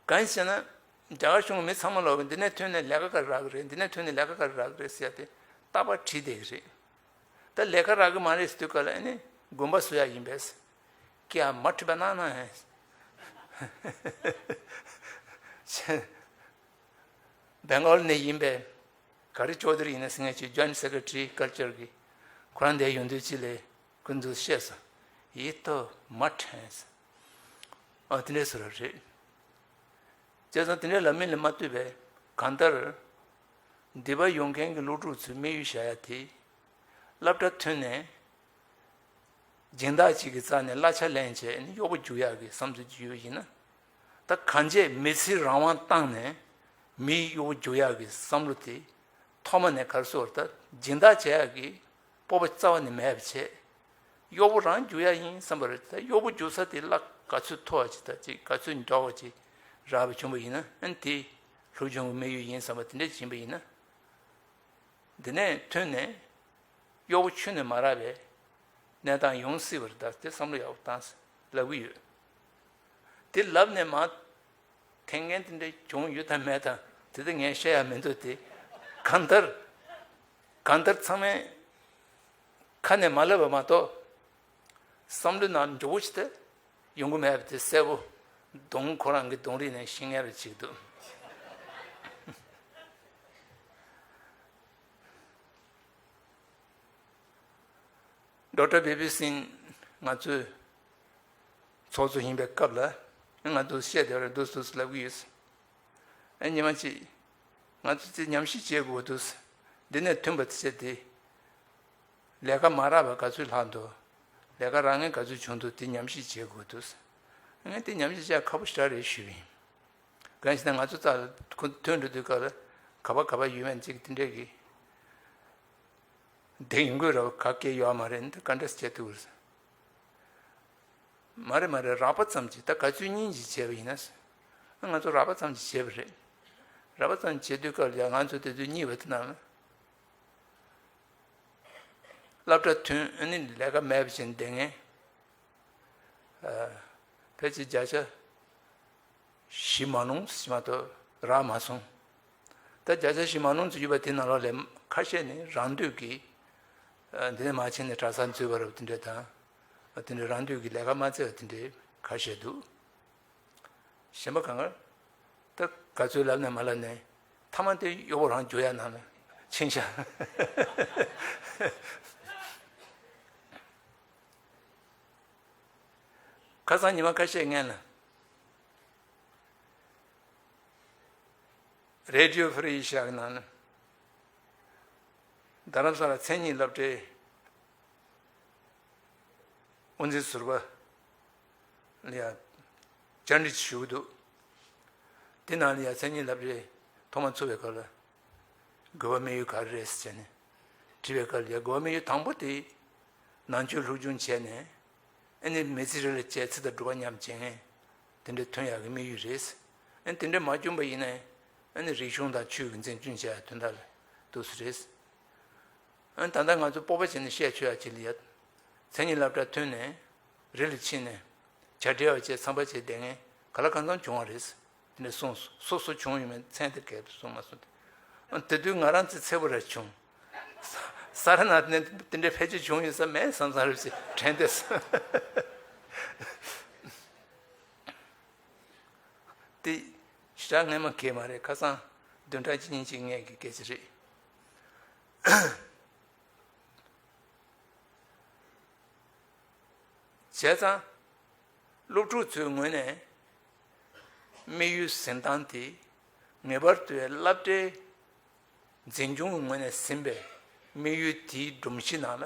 གང་ཡིན་ཟེར་ན། རྒྱ་གར་གཞུང་གི་མི་ཚང་མ་ལོག་གི་འདི་ནས་ཐོན་ནས་ལས་ཀ་ག་རེ་རག་གི་རེད། འདི་ནས་ཐོན་ནས་ལས་ཀ་ག་རེ་རག་གི་རེད་ཟེར་ཡ་དེ་རྟག་པར་དྲིས་བསྡད་ཀྱི་རེད། ད་ལས་ཀ་རག་གི་མ་རེད་ཟེར་དུས་སྐབས་ལ་ཨ་ནི་དགོངས་པ་བསུ་ཡག་ཡིན་པས། ཀྱེ་མ་དྲིས་པ་གནང་ན། བེང་གོག་ནས་ཡིན་པས། ག་རེ་ཅོ་དེར་ཡིན་ན་ཟེར་མཁན་ཅིག Joint Secretary Culture གི་ཁོ་རང་འདིར་ཡོང་དུས་ཅི་ལས་ཀུན་ཏུ་བཤད་སོང་། ཡིད་དུ་མ་དྲན་སོང་། ཨ་དེ་འདྲས་སུ་རེད། བྱས་ཙང་དེ་འདྲས་ལབ་མིན་ལ་མ་ལྟོས་པའི་གང་ལྟར། འདི་པར་ཡོང་མཁན་གྱི་སློབ་ཕྲུག་ཚོའི་དམིགས་ཡུལ་བཞག་ཡ་དེ། སློབ་གྲྭ་ཐོན་ནས་སྦྱིན་བདག་ཅིག་གི་རྩ་ནས་གླ་ཆ་ལེན་བྱས་ནས་གཡོག་པོ་རྒྱུག་ཡག་གི་བསམ་ཚུལ་ཅིག་ཡོད་པ་ཡིན་ན། ད་གང་བྱས་མི་ཚེའི་རང་དབང་བཏང་ནས་མིའི་གཡོག་པོ་རྒྱུག་ཡག་གི་བསམ་བློ་དེ་ཐོག་མ་ནས་ག་རེ་ཟེར་ད་སྦྱིན་བདག་བྱེད་ཡག་གི་སྤོབས་པ་རྩ་བ་ནས་མེད་པ་བྱས། གཡོག་པོ་རང་རྒྱུག་ཡག་ཡིན་བསམ་པ་རེད། ད་གཡོག་པོ་རྒྱུག་ས་དེ་གླ་ དཀའ་ཚོད་མཐོ་བ་ཅིག་དང་ཅིག་དཀའ་ཚོད་འཇོག་པ་ཅིག་རག་པ་བྱུང་བ་ཡིན་ན། ཨ་ནི་དེ་སློབ་སྦྱོང་གི་དམིགས་ཡུལ་ཡིན་བསམ་པ་དེ་འདྲ་ཅིག་ཡིན་པ་ཡིན་ན། འདི་ནས་ཐོན་ནས་གཡོག་པོ་ཁྱོན་ནས་མ་རག་པའི་གནས་སྟངས་ཡོང་སྲིད་པ་རེད། ད་དེ་བསམ་བློ་ཡག་པོ་བཏང་ཟེར་ལབ་ཀྱི་ཡོད། དེ་ལབ་ནས་མ་ཐེངས་ངན་དེ་འདྲ་བྱུང་ཡོད་དམ་མེད་དམ་དེ་ད་ངས་བཤད་ཡ་མི་འདུག། དེ་གང་ལྟར་གང་ལྟར་ཚང་མས་ཁ་ནས་མ་ལབ་པ་མ་གཏོགས། བསམ་བློའི་ནང་མགྱོགས་པོ་ཞིག་དེ་ཡོང་གི་མེད་པ་དེ་གསལ་པོ། གདོང་ཁོ་རང་གི་གདོང་རིས་ནས་ཤེས་ངེས་རེད་ཅིག་འདུག། ཌོག་ཊར་བི་པི་སིང་ང་ཚོའི་ཚོགས་གཙོ་ཡིན་པའི་སྐབས་ལ་ང་ཚོ་བཤད་བསྡད་པ་རེད། འདུག་འདུག་ལབ་ཀྱི་ཡོད། ཨ་ཉི་མ་གཅིག་ང་ཚོ་ཚེ་ཉམས་ཞིབ་བྱེད་དགོས་འདུག། འདི་ནས་ཐོན་པ་ཚེ་དེ་ལས་ཀ་མ་རག་པ་ག་ཚོད་ལྷག་འདུག། ལས་ཀ་རག་མཁན་ག་ཚོད་བྱུང་འདུག། དེ་ཉམས་ཞིབ་བྱེད་དགོས་འདུག། ངས་དེ་ཉམས་ཞིབ་བྱ་ཁག་པོ་ཞེ་དྲག་རེད་ཞུས་པ་ཡིན། གང་ཞེ་ན་ང་ཚོ་རྩ་ལ་ཁོ་ཐོན་འགྲོ་དུས་སྐབས་ལ་ག་པ་ག་པ་ཡོད་མེད་ཅིག་དེ་འདྲས་ཀྱི་དེ་ཡིན་དགོས་ར་བ་ག་གེ་ཡོད་མ་རེད། འདི་ག་འདྲས་བྱེད་ཐུབ་རེད། མ་རེད་མ་རེད། རགས་པ་ཙམ་གྱིས་ད་ག་ཚོད་སྙིང་གཅིག་བྱས་པ་ཡིན་ན། ང་ཚོ་རགས་པ་ཙམ་གྱིས་བྱས་པ་རེད། རགས་པ་ཙམ་བྱེད་དུས་སྐབས་ལ་ཡང་ང་ཚོ་དེ་ཚོ་གཉིས་པ་དེ་ནང་ལ་སློབ་གྲྭ་ཐོན། ཨ་ནི་ལས་ཀ་མེད་པ་བྱས་བསྡད་མཁན། ཨ། ཕལ་ཆེར་བརྒྱ་ཆ་བཞི་མ་ལོངས་ཞིག་མ་གཏོགས་རག་མ་སོང་། ད་བརྒྱ་ཆ་བཞི་མ་ལོངས་ཙམ་ཡོད་པ་དེ་ནང་ལོགས་ལས་ཁ་ཤས་ནི་རང་འདོད་ཀྱིས། ཨ། འདི་ནས་མར་ཕྱིན་ནས་གྲྭ་སར་འཛུལ་བ་རབས་དེ་འདྲས་དང་། དེ་འདྲས་རང་འདོད་ཀྱིས་ལས་ཀ་མ་བཙལ་བ་དེ་འདྲས་ཁ་ཤས་འདུག། གཞན་པ་གང་ག་ད་ག་ཚོད་ལབ་ནས་མ་ལབ་ནས་མཐའ་མ་དེ་གཡོག་པོ་རང་རྒྱུག་ཡ་ནང་ལ་ཕྱིན་ཤག། ཁ་སང་ཉི་མ་ཁ་ཤས་སྔོན་ལ་རེ་ཌི་ཡོ་ཧྥི་རི་ཨེ་ཤི་ཡ་གི་ནང་ལ་རྡ་རམ་ས་ལ་མཚན་ཉིད་སློབ་གྲྭའི་དབུ་འཛིན་ཟུར་པ་ལ་ཡ་བཅར་འདྲི་ཞུ་གི་འདུག། དེ་ནང་ལ་ཡ་མཚན་ཉིད་སློབ་གྲྭའི་ཐོག་མ་ཚུགས་པའི་སྐབས་ལ་དགོས་པ་དམིགས་ཡུལ་ག་རེ་རེད་ཟེར་ནས་དྲིས་པའི་སྐབས་ལ་ཡ་དགོས་པ་དམིགས་ཡུལ་དང་པོ་དེ་ནང་ཆོས་སློབ་སྦྱོང་བྱས་ནས། ཨ་ནི་མི་ཚེ་རིང་ལ་བྱས་ཚེ་དང་སྒྲུབ་པ་མཉམ་བྱེད་མཁན་དེ་འདྲ་ཐོན་ཡག་གི་དམིགས་ཡུལ་རེད། ཨ་ནི་དེ་འདྲ་མ་བྱུང་པ་ཡིན་ན་ཨ་ནི་རིག་གཞུང་དང་ཆོས་ཀྱི་འཛིན་སྐྱོང་བྱེད་ཡག་དོན་དག་ལ་འདུག་སེ་རེད། ཨ་ནི་ད་ལྟ་ང་ཚོ་སྤོབས་པ་བྱས་ནས་བཤད་ཆོག་ཡག་ཅིག་ལ་ཡ། མཚན་ཉིད་སློབ་གྲྭ་ཐོན་ནས་རི་ལ་ཕྱིན་ནས་བྱ་བྲལ་བ་བྱས་འཚམས་པ་བྱས་བསྡད་མཁན་ག་ལ་གང་འཚམ་བྱུང་བ་རེད། དེ་འདྲ་གསུངས་སོ། སོ་སོ་བྱུང་ཡོད་མེད་མཚན་དེ་གས་གསུངས་མ་སོང་། ཨ། དེ་དུས་ང་རང་ཚོ་འཚེར་པོ་ར་བྱུང་། ས་ར་ནག་དེ་དེ་འདྲའི་ཕལ་ཆེར་བྱུང་ཡོད་ས་མེད་བསམ་བསམ་རེ་བྱས་དྲན་བསྡད་སོང་། དེ་ཞག་སྔན་མ་གས་མ་རེད། ཁ་སང་བདུན་ཕྲག་གཅིག་གཉིས་ཅིག་སྔས་ཀྱི་སྐད་ཆ་རེད། བྱས་ཙང་། སློབ་ཕྲུག་ཚོའི་ངོས་ནས་དམིགས་ཡུལ་འཛིན་སྟངས་དེ་ངེས་པར་དུ་སློབ་གྲྭའི་འཛིན་སྐྱོང་གི་ངོས་ནས་ཟིན་པའི་དམིགས་ཡུལ་དེའི་སྒྲོམ་གཞི་ནང་ལ།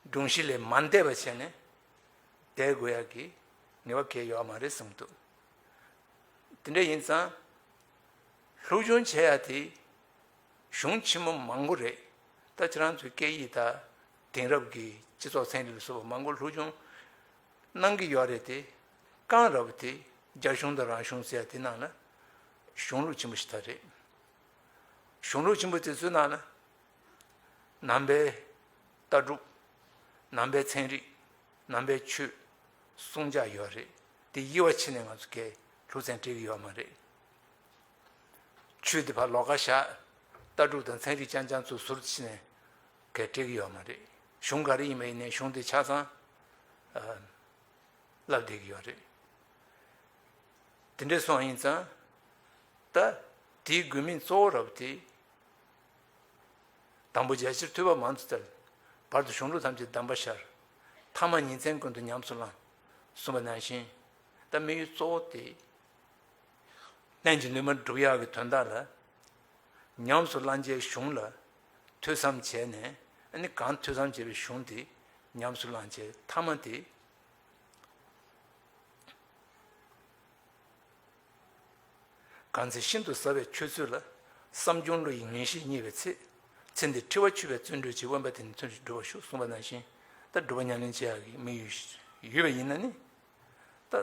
སྒྲོམ་གཞི་ལས་མ་འདས་པ་བྱས་ནས་བསྡད་དགོས་ཡག་གི་ངེས་པ་གང་ཡང་ཡོད་མ་རེད་བསམ་འདུག། དེ་འདྲ་ཡིན་ཙང་། སློབ་སྦྱོང་བྱེད་ཡག་དེ་གཞུང་ཆེན་མོ་མང་པོ་རེད། ད་ཁྱེད་རང་ཚོའི་སྐད་ཡིག་དང་དེང་རབས་ཀྱི་སྤྱི་ཚོགས་ཚན་རིག་ལ་སོགས་པ་མང་པོ་སློབ་སྦྱོང་གནང་གི་ཡོད་རེད་དེ། རྐང་ར་བ་དེ་རྒྱ་གཞུང་དང་རང་གཞུང་ཟེར་ཡ་དེ་ནང་ལ་གཞུང་ལུགས་ཆེན་པོ་ཞིག་ད་རེད། གཞུང་ལུགས་ཆེན་པོ་དེ་ཚོའི་ནང་ལ་ནང་པའི་ལྟ་གྲུབ། ནང་པའི་ཚན་རིག། ནང་པའི་ཆོས། གསུང་ཆོས་ཡོད་རེད། དེ་དབྱེ་བ་ཕྱེ་ནས་ང་ཚོ་གས་སློབ་ཚན་སྤྲད་ཀྱི་ཡོད་མ་རེད། ཆོས་དེ་ཕར་ལོགས་ཀ་བཞག། ལྟ་གྲུབ་དང་ཚན་རིག་རྐྱང་རྐྱང་ཚོ་ཟུར་དུ་ཕྱེ་ནས་གས་སྤྲད་ཀྱི་ཡོད་མ་རེད། གཞུང་ག་རེ་ཡིན་པ་ཡིན་ནའི་གཞུང་དེ་ཆ་ཚང་ཨ་བསླབ་བསྡད་ཀྱི་ཡོད་རེད། དེ་འདྲས་སོང་ཡིན་ཙང་། ད་དེའི་དགོས་དམིགས་གཙོ་བོ་ར་བ་དེ། དང་པོ་རྒྱ་ཆེར་ཐོས་པ་མང་དུ་བཙལ། བར་དུ་གཞུང་ལུགས་ཐམས་ཅད་གདམས་པར་ཤར། ཐ་མ་ཉིན་མཚན་ཀུན་ཏུ་ཉམས་སུ་བླང་། གསུངས་པ་ནང་བཞིན། ད་དམིགས་ཡུལ་གཙོ་བོ་དེ། ལྷན་ཅིག་ནུས་མར་སྒྲུབ་ཡག་གི་དོན་དག་ལ། ཉམས་སུ་བླང་བྱའི་གཞུང་ལ་ཐོས་བསམ་བྱས་ནས། ཨ་ནི་གང་ཐོས་བསམ་བྱས་པའི་གཞུང་དེ་ཉམས་སུ་བླང་བྱའི་ཐ་མ་དེ། གང་ཚེ་ཤིན་ཏུ་ཟབ་པའི་ཆོས་ཚུལ་ལ། བསམ་བྱུང་བློ་ཡི་ངེས་ཤེས་རྙེད་པའི་ཚེ། ཚེ་འདིར་འཁྲི་བ་ཆོད་པའི་བརྩོན་འགྲུས་ཀྱིས། དབེན་པ་དེ་ནི་བརྩོན་འགྲུས་སྒྲུབ་པར་ཤོག། གསུངས་པ་ནང་བཞིན། ད་སྒྲུབ་པ་ཉམས་ལེན་བྱེད་ཡག་གི་དམིགས་ཡུལ་ཡོད་པ་ཡིན་ན་ནི། ད་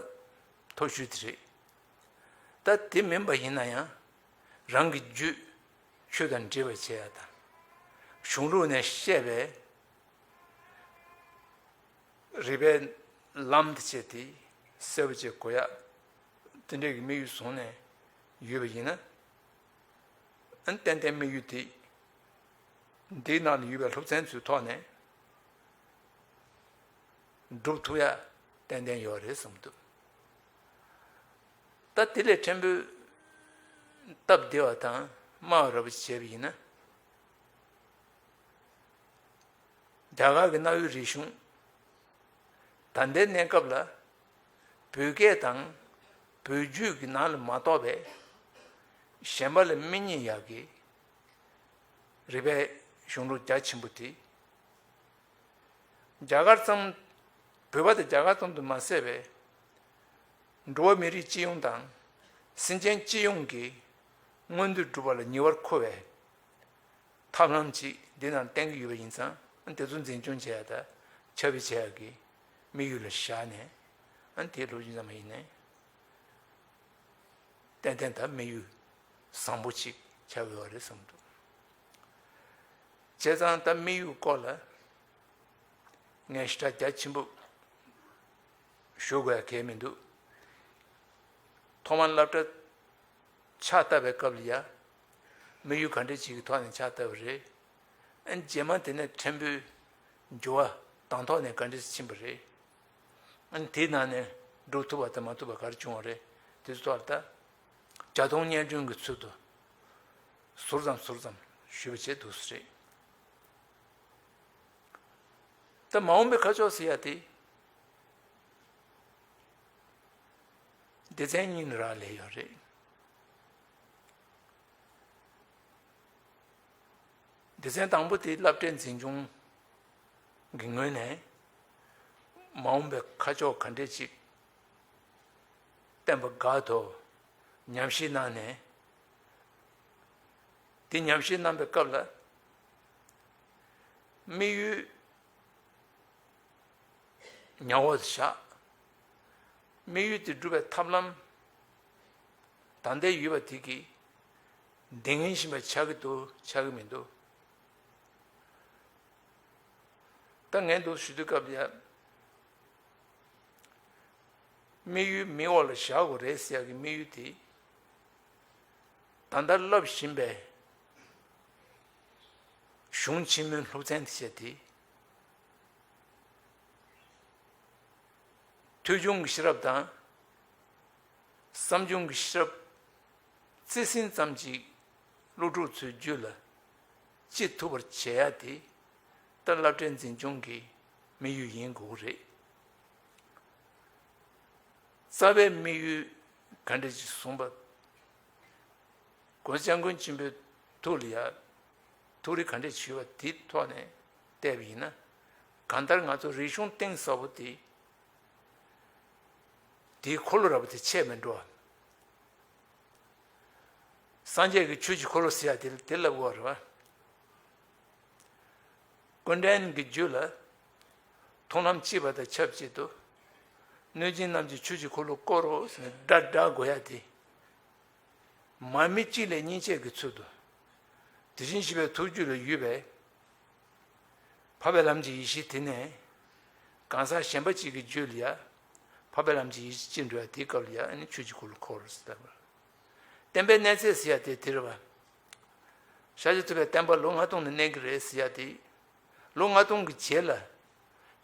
མཐོ་ཤོས་དེ་རེད། ད་དེ་མིན་པ་ཡིན་ན་ཡང་རང་གི་རྒྱུད་ཆོས་དང་འདྲེས་པར་བྱེད་ཡ་དང་། གཞུང་ལུགས་ནས་བཤད་པའི་རིགས་པའི་ལམ་དེ་བྱས་ཏེ་གསལ་པོ་བྱེད་དགོས་ཡ། དེ་འདྲའི་གི་དམིགས་ཡུལ་བཟུང་ནས་ཡོད་པ་ཡིན་ན། ཨ་ནི་ཏན་ཏན་དམིགས་ཡུལ་དེ་འདིའི་ནང་ལ་ཡོད་པའི་སློབ་ཚན་ཚོའི་ཐོག་ནས་འགྲུབ་ཐུབ་ཡ་ཏན་ཏན་ཡོད་རེད་བསམ་འདུག་ད་དེ་ལས་ཕྲན་བུ་སྟབས་བདེ་བ་དང་དམའ་བ་ར་བ་ཞིག་བྱས་པ་ཡིན་ན། རྒྱ་གར་གྱི་གནའ་བོའི་རིག་གཞུང་། ད་ལྟའི་གནས་སྐབས་ལ་བོད་སྐད་དང་བོད་བརྒྱུད་ཀྱི་ནང་ལ་མ་གཏོགས་པའི་གཞན་པ་ལ་མི་རྙེད་ཡག་གི་རིག་པའི་གཞུང་ལུགས་རྒྱ་ཆེན་པོ་དེ། རྒྱ་གར་ཙམ། བོད་པ་དང་རྒྱ་གར་ཙམ་དུ་མ་ཟད་པའི་འགྲོ་བ་མི་རིགས་སྤྱི་ཡོངས་དང་སེམས་ཅན་སྤྱི་ཡོངས་ཀྱི་མངོན་འདོད་སྒྲུབ་པ་ལ་ཉེ་བར་མཁོ་བའི་ཐབས་ལམ་ཅིག་འདི་ནང་བསྟན་གྱི་ཡོད་པ་ཡིན་ཙང་། དེ་ཚོ་འཛིན་སྐྱོང་བྱེད་ཡ་དང་ཁྱབ་སྤེལ་བྱེད་ཡ་གི་དམིགས་ཡུལ་ལ་བཞག་ནས། དེའི་སློབ་སྦྱོང་ཙམ་ཡིན་ནའི་ཏན་ཏན་ད་དམིགས་ཡུལ་བཟང་པོ་ཅིག་ཆགས་ཡོད་རེད་བསམ་འདུག་བྱས་ཙང་ད་དམིགས་ཡུལ་སྐོར་ལ་ངས་ཞེ་དྲག་རྒྱ་ཆེན་པོ་ཞུ་དགོས་ཡ་གང་ཡང་མི་འདུག་ཐོག་མར་སློབ་གྲྭ་ཕྱག་བཏབ་པའི་སྐབས་ལ་ཡ། དམིགས་ཡུལ་ག་འདྲ་ཅིག་གི་ཐོག་ནས་ཕྱག་བཏབ་པ་རེད། ཨ་ནི་རྗེས་མ་དེ་ནས་ཕྲན་བུ་འགྱུར་བ་དང་ཐོག་ནས་ག་འདྲ་ཞིག་ཕྱིན་པ་རེད། ཨ་ནི་དེའི་ནང་ནས་འགྲུབ་ཐུབ་པ་དང་མ་ཐུབ་པ་ག་རེ་བྱུང་བ་རེད། དེ་ཚོ་ཐོག་ལ་ད་བརྒྱ་སྟོང་སྙན་སྒྲོན་གྱི་ཚུལ་དུ་ཟུར་ཙམ་ཟུར་ཙམ་ཞུས་པ་བྱས་འདུག་སེ་རེད། ད་མ་འོངས་པའི་ཁ་ཕྱོགས་ཟེར་ཡ་དེ། སྡེ་ཚན་གཉིས་ནས་རག་ལས་ཡོད་རེད། སྡེ་ཚན་དང་པོ་དེ་སློབ་གྲྭའི་འཛིན་སྐྱོང་གི་ངོས་ནས་མ་འོངས་པའི་ཁ་ཕྱོགས་ག་འདྲས་ཅིག་བསྟན་པ་དགའ་ཐོག་ཉམས་ཞིབ་གནང་ནས། དེ་ཉམས་ཞིབ་གནང་པའི་སྐབས་ལ་དམིགས་ཡུལ་ཉག་འོག་ཏུ་བཞག་དམིགས་ཡུལ་དེ་སྒྲུབ་པའི་ཐབས་ལམ་ད་ལྟའི་ཡོད་པ་དེ་གིས་འདི་ངན་བཞིན་པ་ཆགས་ཀྱི་འདུག་ཆགས་ཀྱི་མི་འདུག་ད་ངས་འདུག་ཞུ་དུས་སྐབས་ལ་ཡ། དམིགས་ཡུལ་མིའི་འོག་ལ་བཞག་དགོས་རེད་ཟེར་ཡག་གི་དམིགས་ཡུལ་དེ། ད་ལྟ་བསླབ་བཞིན་པའི་གཞུང་ཆེན་མོའི་སློབ་ཚན་དེ་བྱས་ཏེ། ཐོས་བྱུང་གི་ཤེས་རབ་དང་། བསམ་བྱུང་གི་ཤེས་རབ་རྩིས་ཟིན་ཙམ་གྱིས་སློབ་ཕྲུག་ཚོའི་རྒྱུད་ལ་སྐྱེ་ཐུབ་པར་བྱེད་ཡ་དེ། ད་སློབ་གྲྭའི་འཛིན་སྐྱོང་གི་དམིགས་ཡུལ་ཡིན་དགོས་ཀྱི་རེད། རྩ་བའི་དམིགས་ཡུལ་ག་འདྲ་ཞིག་བཟུང་པ།༸གོང་ས་༸སྐྱབས་མགོན་ཆེན་པོའི་ཐུགས་ལ་ཡ། ཐུགས་རེ་ག་འདྲ་ཞུས་པ་དེའི་ཐོག་ནས་བལྟས་པ་ཡིན་ན། གང་ལྟར་ང་ཚོ་རིག་གཞུང་གཏིང་ཟབ་པོ་དེ། དེའི་འཁོར་ལོ་ར་བ་དེ་ཆད་མི་འགྲོ། སངས་རྒྱས་ཀྱི་ཆོས་ཀྱི་འཁོར་ལོ་ཟེར་ཡ་དེ་དེ་ལབ་དགོས་རེད་བ། ཀུན་ལྡན་གྱི་རྒྱུད་ལ་མཐོང་ལམ་སྐྱེས་པ་དང་ཆབས་ཅིག་ཏུ། གནོད་སྦྱིན་རྣམས་ཀྱི་ཆོས་ཀྱི་འཁོར་ལོ་བསྐོར་རོ་ཟེར་ནས་སྒྲ་བསྒྲགས་དགོས་ཡ་དེ། མར་མེ་གཅིག་ལས་གཉིས་ཆད་ཀྱི་ཚུལ་དུ། དེ་བཞིན་གཤེགས་པའི་ཐུགས་རྒྱུད་ལ་ཡོད་པའི་འཕགས་པའི་ལམ་གྱི་ཡེ་ཤེས་དེ་ནས། གང་ཟག་གཞན་པ་གཅིག་གི་རྒྱུད་ལ་ཡ། འཕགས་པའི་ལམ་གྱི་ཡེ་ཤེས་སྐྱེ་འགྲོ་ཡ་དེའི་སྐབས་ལ་ཡ། ཨ་ནི་ཆོས་ཀྱི་འཁོར་ལོ་བསྐོར་ཟེར་བ། བསྟན་པའི་གནས་ཚད་ཟེར་ཡ་དེ་དེ་རེད་བ། ཤཱཀྱ་ཐུབ་པའི་བསྟན་པ་ལོ་ལྔ་སྟོང་ནས་གནས་ཀྱི་རེད་ཟེར་ཡ་དེ། ལོ་ལྔ་སྟོང་གི་རྗེས་ལ།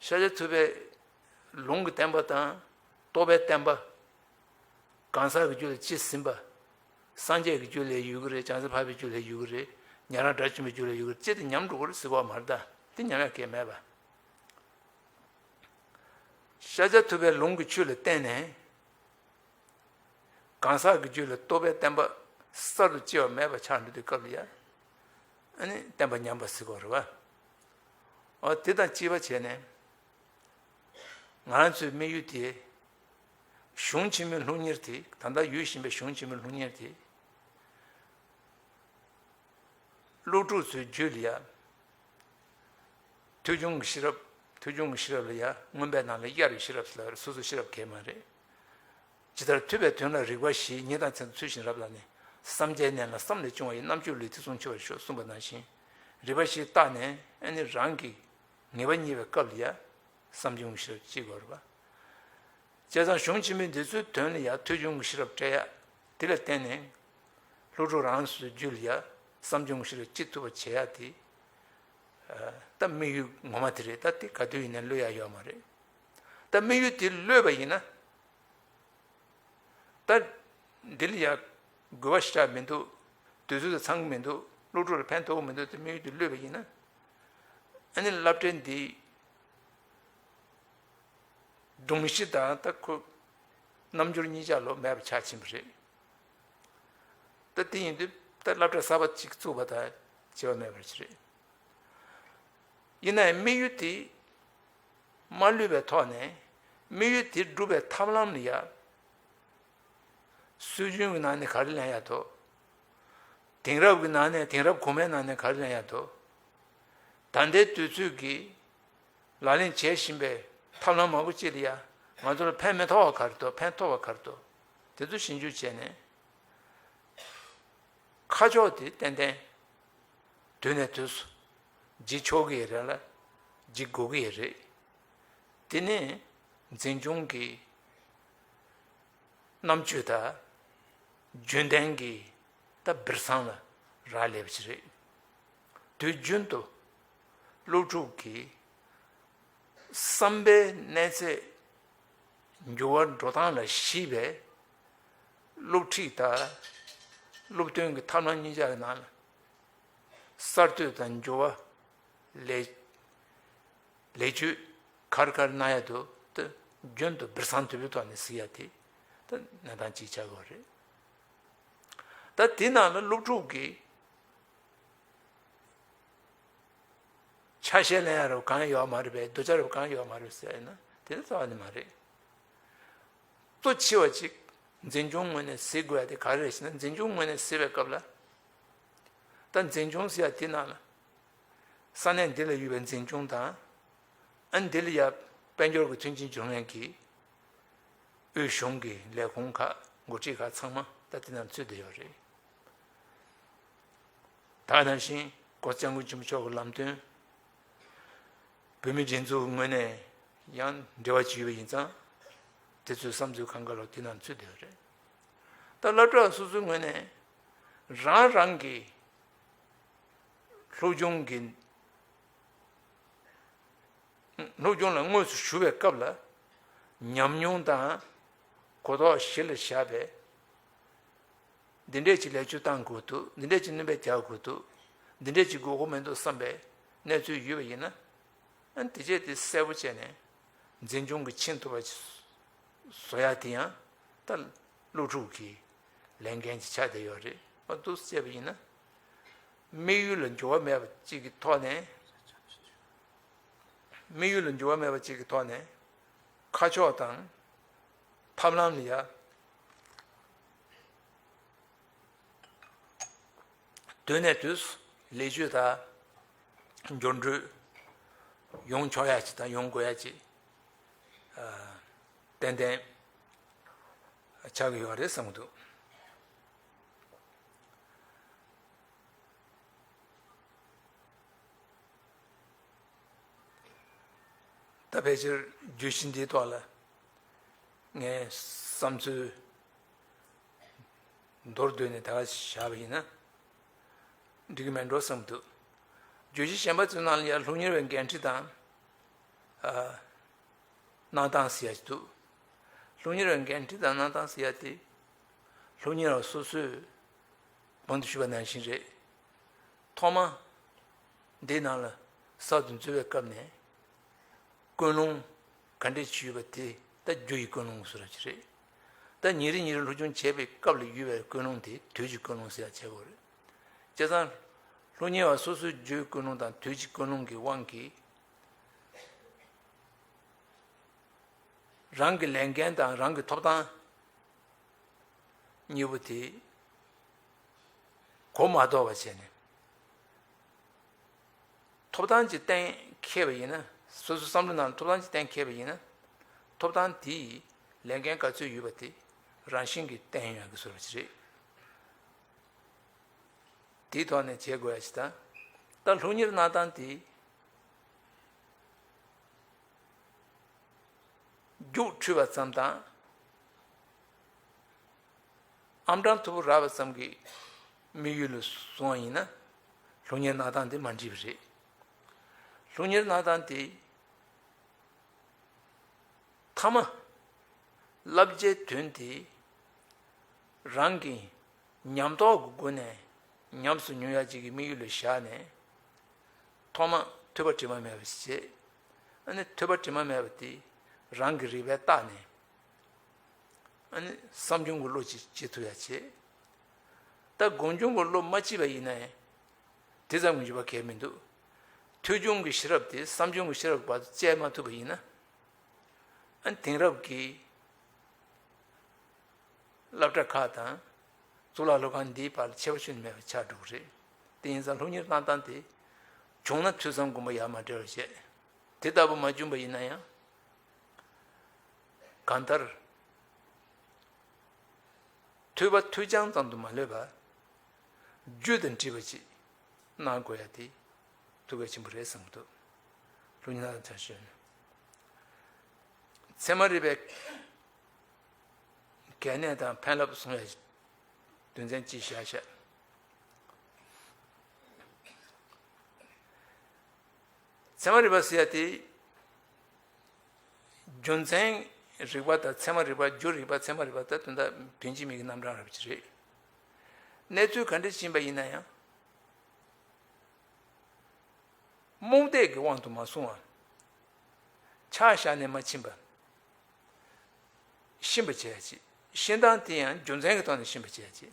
ཤཱཀྱ་ཐུབ་པའི་ལུང་གི་བསྟན་པ་དང་རྟོགས་པའི་བསྟན་པ། གང་ཟག་གི་རྒྱུད་ལ་སྐྱེས་ཟིན་པ། སངས་རྒྱས་ཀྱི་རྒྱུད་ལ་ཡོད་ཀྱི་རེད། བྱང་སེམས་འཕགས་པའི་རྒྱུད་ལ་ཡོད་ཀྱི་རེད། ཉན་རང་དགྲ་བཅོམ་པའི་རྒྱུད་ལ་ཡོད་ཀྱི་རེད། ཅེས་དེ་ཉམས་འགྲོ་གི་རེད་ཟེར་བ་མ་རེད་ད། དེ་ཉམས་ཡག་གང་ཡང་མེད་པ། ཤཱཀྱ་ཐུབ་པའི་ལུང་གི་ཆོས་ལ་བརྟེན་ནས། གང་ཟག་གི་རྒྱུད་ལ་རྟོགས་པའི་བསྟན་པ་གསར་དུ་སྐྱེ་བ་མེད་པ་ཆགས་འགྲོ་དུས་སྐབས་ལ་ཡ། ཨ་ནི་བསྟན་པ་ཉམས་པ་ཟེར་དགོས་རེད་བ། འོ་དེ་དང་གཅིག་པ་བྱས་ནས། ང་རང་ཚོའི་དམིགས་ཡུལ་དེ། གཞུང་ཆེན་མོའི་སློབ་གཉེར་དེ། ད་ལྟ་ཡོད་བཞིན་པའི་གཞུང་ཆེན་མོའི་སློབ་གཉེར་དེ། སློབ་ཕྲུག་ཚོའི་རྒྱུད་ལ་ཡ། ཐོས་བྱུང་གི་ཤེས་རབ། ཐོས་བྱུང་གི་ཤེས་རབ་ལ་ཡ། མངོན་པའི་ནང་ལ་གཡར་བའི་ཤེས་རབ་ཟེར་ལ་སོ་སོའི་ཤེས་རབ་གང་ཡང་མ་རེད། ཇི་ལྟར་ཐོས་པའི་དོན་ལ་རིགས་པ་བཞི་ཉིད་དང་མཚན་དུ་ཚུལ་བཞིན་རབ་ལ་ནི། བསམ་གྱིས་མནན་ལ་བསམ་ལས་བྱུང་བ་ཡི། རྣམ་དཔྱོད་ལུས་ཐེ་ཚོམ་ཆེ་བར་ཤོག་གསུངས་པ་ནང་བཞིན། རིགས་པ་བཞི་བརྟགས་ནས་ཨ་ནི་རང་གི་ངེས་པ་རྙེད་པའི་སྐབས་ལ་ཡང་བསམ་བྱུང་གི་ཤེས་རབ་ཅིག་དགོས་རེད་པ། བྱས་ཙང་གཞུང་ཆེན་མོའི་འདི་ཚོའི་དོན་ལ་ཡང་ཐོས་བྱུང་གི་ཤེས་རབ་སྤྲད་ཡ། དེ་ལ་བརྟེན་ནས་སློབ་ཕྲུག་རང་སོའི་རྒྱུད་ལ་ཡང་བསམ་བྱུང་གི་ཤེས་རབ་སྐྱེ་ཐུབ་པ་བྱེད་ཡ་དེ། ད་དམིགས་ཡུལ་ངོ་མ་དེ་རེད། ད་དེ་ག་དུས་ཡིན་ནའི་གློད་ཡ་ཡོད་མ་རེད། ད་དམིགས་ཡུལ་དེ་གློད་པ་ཡིན་ན། ད་འདི་ལ་ཡ་དགོས་པ་ཞིག་ཆགས་མི་འདུག་དུས་ཚོད་དང་འཚམ་གྱི་མི་འདུག་སློབ་ཕྲུག་ལ་ཕན་ཐོགས་ཀྱི་མི་འདུག་དེ་དམིགས་ཡུལ་དེ་གློད་པ་ཡིན་ན། ཨ་ནི་སློབ་གྲྭའི་འདི་སྒྲོམ་གཞི་དང་ད་ཁོ་རྣམ་འགྱུར་གཉིས་ཆ་ལོ་མེད་པ་ཆགས་ཕྱིན་པ་རེད། ད་དེ་ཡིན་དུས་ད་སློབ་གྲྭ་གསར་པ་གཅིག་བཙུགས་པ་དང་བྱེད་པ་མེད་པ་ཞིག་རེད། ཡིན་ནའི་དམིགས་ཡུལ་དེ་མ་བསླུས་པའི་ཐོག་ནས་དམིགས་ཡུལ་དེ་སྒྲུབ་པའི་ཐབས་ལམ་ལ་ཡ། སྲོལ་རྒྱུན་གྱི་ནང་ནས་ག་རེ་ལེན་ཡ་འདུག་དེང་རབས་ཀྱི་ནང་ནས་དེང་རབས་གོང་མའི་ནང་ནས་ག་རེ་ལེན་ཡ་འདུག་ད་ལྟའི་དུས་ཚོད་ཀྱི་ལག་ལེན་བྱེད་བཞིན་པའི་ཐབས་ལམ་མང་པོ་ཅིག་ལ་ཡ་ང་ཚོ་ལ་ཕན་མི་ཐོགས་པ་ག་རེ་འདུག་ཕན་ཐོགས་པ་ག་རེ་འདུག་དེ་ཚོ་ཞིབ་འཇུག་བྱས་ནས། ཁ་ཕྱོགས་དེ་ཏན་ཏན་དུས་ནས་དུས་སུ་བརྗེ་ཆོག་གི་རེད་ལ་བརྗེ་དགོས་ཀྱི་རེད། དེ་ནི་འཛིན་སྐྱོང་གི་རྣམ་དཔྱོད་དང་རྒྱུན་ལྡན་གྱི་ད་སྦིར་སང་ལ་རག་ལས་པ་ཞིག་རེད། དུས་རྒྱུན་དུ་སློབ་ཕྲུག་གི་བསམ་པའི་གནས་ཚད་འགྱུར་བ་འགྲོ་སྟངས་ལ་གཞིགས་པའི་སློབ་ཁྲིད་དང་སློབ་སྟོན་གྱི་ཐབས་ལམ་གཉིས་ཆ་གི་ནང་ལ་གསར་གཏོད་དང་འགྱུར་བ་ལས་ལས་བཅོས་ག་རེ་ག་རེ་གནང་ཡ་འདུག་ད་རྒྱུན་དུ་སྦིར་སང་དོད་པོའི་ཐོག་ནས་གཟིགས་ཡ་དེ་ད་གནས་སྟངས་གཅིག་ཆགས་ཀྱི་ཡོད་རེད། ད་དེ་ནང་ལ་སློབ་ཕྲུག་གི་ཆ་ཤས་ལེན་ཡ་རུ་གང་ཡོད་མ་རེད་པས། རྡོ་ཆ་རུ་གང་ཡོད་མ་རེད་ཟེར་ཡ་ན་དེ་ནི་རྩ་བ་ནས་མ་རེད། གཙོ་ཆེ་བ་ཅིག་འཛིན་སྐྱོང་ངོས་ནས་གཟིགས་དགོས་ཡ་དེ་ག་རེ་རེད་ཟེར་ན། འཛིན་སྐྱོང་ངོས་ནས་གཟིགས་པའི་སྐབས་ལ་ད་འཛིན་སྐྱོང་ཟེར་ཡ་དེ་ནང་ལ་ས་གནས་འདི་ལ་ཡོད་པའི་འཛིན་སྐྱོང་དང་། ཨ་ནི་འདི་ལ་ཡ་དཔལ་འབྱོར་གྱི་མཐུན་རྐྱེན་སྦྱོར་མཁན་གྱི་དབུས་གཞུང་གི་ལས་ཁུངས་ཁག་འགོ་ཁྲིད་ཁག་ཚང་མ་ད་དེ་ནང་ཚུད་བསྡད་ཡོད་རེད། ད་ག་ནང་བཞིན་གོང་ས་སྐྱབས་མགོན་ཆེན་པོ་མཆོག་གི་ལམ་སྟོན། བོད་མི་སྒྲིག་འཛུགས་ངོས་ནས་ཡང་འབྲེལ་བ་ཅིག་ཡོད་པ་ཡིན་ཙང་། དེ་ཚོའི་བསམ་ཚུལ་གང་ག་ལོ་དེ་ནང་ཚུད་བསྡད་ཡོད་རེད། ད་སློབ་གྲྭ་སོ་སོའི་ངོས་ནས་རང་རང་གི་སློབ་སྦྱོང་གི་སློབ་སྦྱོང་ལ་དངོས་སུ་ཞུགས་པའི་སྐབས་ལ་ཉམས་མྱོང་དང་གོ་རྟོགས་གཞི་ལ་བཞག་པའི་འདི་འདྲས་ཀྱི་ལས་ཆོད་བཏང་དགོས་འདུག་འདི་འདྲས་ཀྱི་སྣོན་པ་རྒྱག་དགོས་འདུག་འདི་འདྲས་ཀྱི་དགོས་མཁོ་མི་འདུག་བསམ་པའི་གནས་ཚུལ་ཡོད་པ་ཡིན་ན། ཨ་དེ་རྗེས་དེ་གསལ་པོ་བྱས་ནས་འཛིན་སྐྱོང་གི་ཕྱིན་ཐུབ་པ་ཞིག་བཟོ་ཡ་དེ་ཡང་ད་སློབ་ཕྲུག་གི་ལས་འགན་ཅིག་ཆགས་བསྡད་ཡོད་རེད། ཨ་འདུག་བྱས་པ་ཡིན་ན། དམིགས་ཡུལ་ལ་འགྱུར་བ་མེད་པ་ཅིག་གི་ཐོག་ནས། དམིགས་ཡུལ་ལ་འགྱུར་བ་མེད་པ་ཅིག་གི་ཐོག་ནས་ཁ་ཕྱོགས་དང་ཐབས་ལམ་ལ་ཡ་དུས་ནས་དུས་སུ་ལེགས་བཅོས་དང་འགྱུར་འགྲོས་ཡོང་ཆོག་ཡ་ཅིག་དང་ཡོང་དགོས་ཡ་ཅིག་ཨ་ཏན་ཏན་ཆགས་ཀྱི་ཡོད་རེད་བསམ་གྱི་འདུག་ད་ཕལ་ཆེར་བརྗོད་གཞི་འདིའི་ཐོག་ལ་ངས་བསམ་ཚུལ་མདོར་བསྡུས་ནས་ད་ག་བཞག་པ་ཡིན་ན་འགྲིག་གི་མེད་འགྲོ་བསམ་འདུག་བརྗོད་གཞི་གཞན་པ་ཚོའི་ནང་ལ་ཡང་སློབ་གཉེར་བའི་འགན་འཁྲི་དང་། ཨ། གནང་སྟངས་ཟེར་ཡ་ཞིག་འདུག་སློབ་གཉེར་བའི་འགན་འཁྲི་དང་གནང་སྟངས་ཟེར་ཡ་དེ། སློབ་གཉེར་བ་སོ་སོས་གོང་དུ་ཞུས་པ་ནང་བཞིན་རེད། ཐོག་མ་འདིའི་ནང་ལ་གསར་དུ་འཛུལ་བའི་སྐབས་ནས་ཀུན་སློང་ག་འདྲས་ཅིག་ཡོད་པ་དེ་ད་རྒྱུ་ཡི་ཀུན་སློང་ཟེར་བ་ཅིག་རེད། ད་ཉིན་རེ་ཉིན་རེ་སློབ་སྦྱོང་བྱེད་པའི་སྐབས་ལ་ཡོད་པའི་ཀུན་སློང་དེ་དུས་ཀྱི་ཀུན་སློང་ཟེར་ཡ་བྱེད་དགོས་རེད། བྱས་ཙང་། སློབ་གཉེར་བ་སོ་སོའི་རྒྱུའི་ཀུན་སློང་དང་དུས་ཀྱི་ཀུན་སློང་གི་དབང་གིས། རང་གི་ལས་འགན་དང་རང་གི་ཐོབ་ཐང་གཉིས་པོ་དེ་གོ་མ་ལྡོག་པ་བྱས་ནས། ཐོབ་ཐང་ཅིག་གཏན་འཁེལ་བ་ཡིན་ན། སོ་སོའི་བསམ་བློ་ནང་ཐོབ་ཐང་ཅིག་གཏན་འཁེལ་བ་ཡིན་ན། ཐོབ་ཐང་དེ་ཡི་ལས་འགན་ག་ཚོད་ཡོད་པ་དེ་ རང་བཞིན་གྱིས་བརྟན་ཡོང་གི་བཟོ་འདྲ་ཅིག་རེད། དེའི་ཐོག་ནས་བྱེད་དགོས་ཡ་ཞིག་དང་། ད་སློབ་གཉེར་གནང་སྟངས་དེ། རྒྱུགས་འཁྲུལ་བ་ཙམ་དང་། ཨམ་གྲངས་མཐོ་པོ་རག་པ་ཙམ་གྱི་དམིགས་ཡུལ་ལ་བཟུང་བ་ཡིན་ན། སློབ་གཉེར་གནང་སྟངས་དེ་མ་འགྲིག་པ་རེད། སློབ་གཉེར་གནང་སྟངས་དེ། མཐའ་མ། བསླབ་བྱའི་དོན་དེ། རང་གི་ཉམས་རྟོགས་ཀྱི་སྒོ་ནས་ཉམས་སུ་མྱོང་ཡ་གཅིག་གི་དམིགས་ཡུལ་ལ་བཞག་ནས། ཐོག་མ་ཐོས་པ་དྲི་མ་མེད་པ་ཞིག་བྱེད། ཨ་ནི་ཐོས་པ་དྲི་མ་མེད་པ་དེ་རང་གི་རིག་པས་བརྟགས་ནས། ཨ་ནི་བསམ་བྱུང་གི་བློ་ཅིག་སྐྱེ་ཐུབ་ཡ་བྱེད། ད་སྒོམ་བྱུང་གི་བློ་མ་སྐྱེས་པ་ཡིན་ན་ཡང་དེ་ཙམ་གྱིས་འགྲིག་པ་གང་ཡང་མི་འདུག་ཐོས་བྱུང་གི་ཤེས་རབ་དེ་བསམ་བྱུང་གི་ཤེས་རབ་བར་དུ་བཅད་མ་ཐུབ་པ་ཡིན་ན། ཨ་ནི་དེང་རབས་ཀྱི་སློབ་གྲྭ་ཁག་དང་གཙུག་ལག་སློབ་ཁང་འདིའི་བར་ལ་ཁྱད་པར་ཁྱོན་ནས་མེད་པ་ཆགས་འགྲོ་གི་རེད། དེ་ཡིན་ཙང་སློབ་གཉེར་གནང་སྟངས་དེ་བྱུང་ན་ཐོས་བསམ་སྒོམ་པ་ཡར་མར་འབྲེལ་བ་བྱས། དེ་ལྟ་བུ་མ་བྱུང་པ་ཡིན་ན་ཡང་། གང་ལྟར། ཐོས་པ་ཐོས་རྐྱང་ཙམ་དུ་མ་ལྷོད་པར། རྒྱུ་དང་འདྲིས་པ་ཅིག་གནང་དགོས་ཡ་དེ་ཐུགས་གལ་ཆེན་པོ་རེད་བསམ་གྱི་འདུག་སློབ་གཉེར་གནང་སྟངས་ཆ་ཤོས་ནི། ཚད་མ་རིག་པའི་གལ་གནད་དང་ཕན་རླབས་གསུང་ཡ་དོན་ཚན་གཅིག་བཞག་བཞག་ཚད་མ་རིག་པ་ཟེར་ཡ་དེ། རྒྱུ་མཚན་རིག་པ་དང་ཚད་མ་རིག་པ། རྒྱུ་རིག་པ། ཚད་མ་རིག་པ་ད་དོན་དག་དོན་གཅིག་མིང་གི་རྣམ་གྲངས་རབ་ཅིག་རེད། གནས་ཚུལ་ག་འདྲ་ཞིག་ཡིན་པ་ཡིན་ན་ཡང་། རྨོངས་དད་ཀྱི་དབང་དུ་མ་སོང་བ། ཆ་བཞག་ནས་མ་ཕྱིན་པ། ཤེས་པར་བྱེད་ཡ་ཅིག་ཤེས་སྟངས་དེ་ཡང་རྒྱུ་མཚན་གྱི་ཐོག་ནས་ཤེས་པར་བྱེད་ཡ་ཅིག་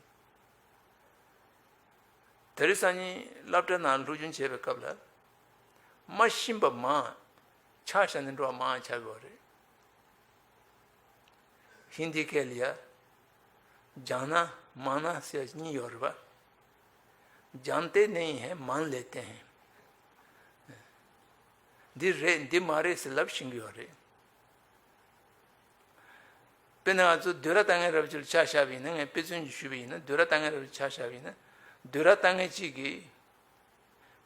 དེ་རིང་སང་ཉིན་སློབ་གྲྭ་ནང་སློབ་སྦྱོང་བྱེད་པའི་སྐབས་ལ། མ་ཤེས་པ་མང་། ཆ་བཞག་ནས་འགྲོ་བ་མང་ཆགས་ཡོད་རེད། ཧིན་དི་སྐད་ལ་ཡ། ཇཱ་ན་མཱ་ན་ཟེར་གཉིས་ཡོད་རེད་པ། ཇཱན་ཏེ་ནེ་ཧེ་མཱན་ལེ་ཏེ་ཧེ། འདི་རེད་འདི་མ་རེད་ཟེར་ལབ་ཤེས་ཀྱི་ཡོད་རེད། དཔེར་ན་ང་ཚོ་བསྡུས་གྲྭ་ལྟ་མཁན་རབ་ཅིག་ལ་ཆ་བཞག་པ་ཡིན་ན། ངས་དཔེ་མཚོན་ཅིག་ཞུས་པ་ཡིན་ན། བསྡུས་གྲྭ་ལྟ་མཁན་རབ་ཅིག་ལ་ཆ་བཞག་པ་ཡིན་ན། བསྡུས་གྲྭ་ལྟ་མཁན་གཅིག་གིས་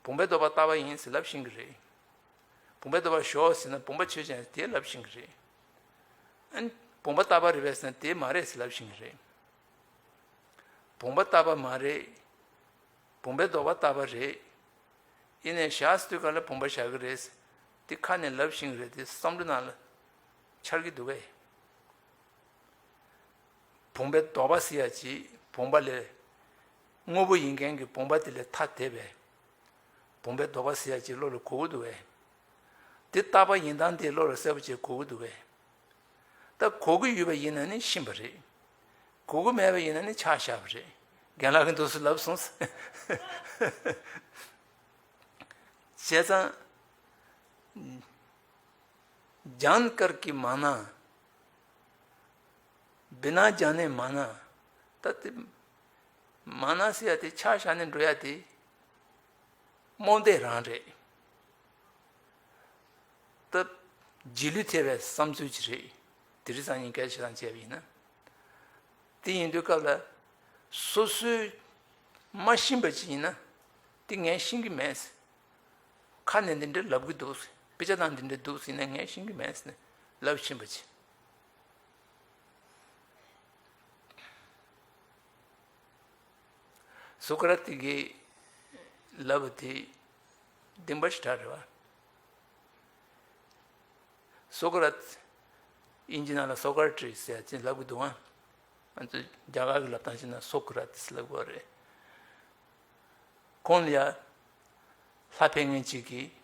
བུམ་པའི་རྡོག་པ་རྟག་པ་ཡིན་ཟེར་ལབ་ཤེས་ཀྱི་རེད། བུམ་པའི་རྡོག་པ་ཞོག་ཟེར་ན་བུམ་པ་ཆོས་ཅན་ཟེར་དེ་ལབ་ཤེས་ཀྱི་རེད། ཨ་ནི་བུམ་པ་རྟག་པ་རེད་པས་ཟེར་ན་དེ་མ་རེད་ཟེར་ལབ་ཤེས་ཀྱི་རེད། བུམ་པ་རྟག་པ་མ་རེད། བུམ་པའི་རྡོག་པ་རྟག་པ་རེད། ཡིན་ནའི་བཞག་སྲིད་དུས་ག་ལ་བུམ་པ་བཞག་གི་རེད། དེ་ཁ་ནས་ལབ་ཤེས་ཀྱི་རེད། དེ་བསམ་བློ་ནང་ལ་འཆར་གྱི་འདུག་གས། བུམ་པའི་རྡོག་པ་ཟེར་ཡ་ཅིག་བུམ་པ་ལས། དངོས་པོ་ཡིན་མཁན་གྱི་བུམ་པ་དེ་ལས་ཐ་དད་པའི་བུམ་པའི་རྡོག་པ་ཟེར་ཡ་ཅིག་བློ་ལ་གོ་གི་འདུག་གས། དེ་རྟག་པ་ཡིན་སྟངས་དེ་བློ་ལ་གསལ་པོ་བྱས་གོ་གི་འདུག་གས། ད་གོ་གི་ཡོད་པ་ཡིན་ན་ནི་ཤེས་པ་རེད། གོ་གི་མེད་པ་ཡིན་ན་ནི་ཆ་བཞག་པ་རེད། རྒན་ལགས་ཀྱིས་འདུག་སེ་ལབ་སོང་། བྱས་ཙང་། ཇཱན་ཀར་ཀྱི་མཱ་ན། བི་ན་ཇཱ་ནེ་མཱ་ན། ད་དེ། མཱ་ན་ཟེར་ཡ་དེ་ཆ་བཞག་ནས་འགྲོ་ཡ་དེ། རྨོངས་དད་རང་རེད། ད། རྗེས་ལུས་ཐེབས་པའི་བསམ་ཚུལ་ཅིག་རེད། དེ་རིང་སང་ཉིན་སྐད་ཆ་དང་བྱས་པ་ཡིན་ན། དེ་ཡིན་དུས་སྐབས་ལ། སོ་སོའི། མ་ཤེས་པ་ཅིག་ཡིན་ན། དེ་ངས་ཤེས་ཀྱི་མེད། ཁ་ནས་འདི་འདྲ་ལབ་ཀྱི་འདུག་དཔེ་ཆ་ནང་འདི་འདྲ་འདུག་ཟེར་ནས་ངས་ཤེས་ཀྱི་མེད་ཟེར་ནས་ལབ་ཤེས་པ་ཅིག་སོ་ཀ་ར་ཏི་གིས་ལབ་པ་དེ་བདེན་པ་ཞེ་དྲག་རེད་བ། སོ་ཀ་ར་ཏི། དབྱིན་ཇི་ནང་ལ་སོ་ཀ་ར་ཏི་ཟེར་ཡ་ཅིག་ལབ་ཀྱི་འདུག་ཨང་། ང་ཚོ་རྒྱ་གར་གྱི་ལབ་སྟངས་བྱས་ན་སོ་ཀ་ར་ཏི་ལབ་དགོས་རེད། ཁོང་ལ་ཡ། ལྷ་ཕལ་ངན་ཅིག་གིས།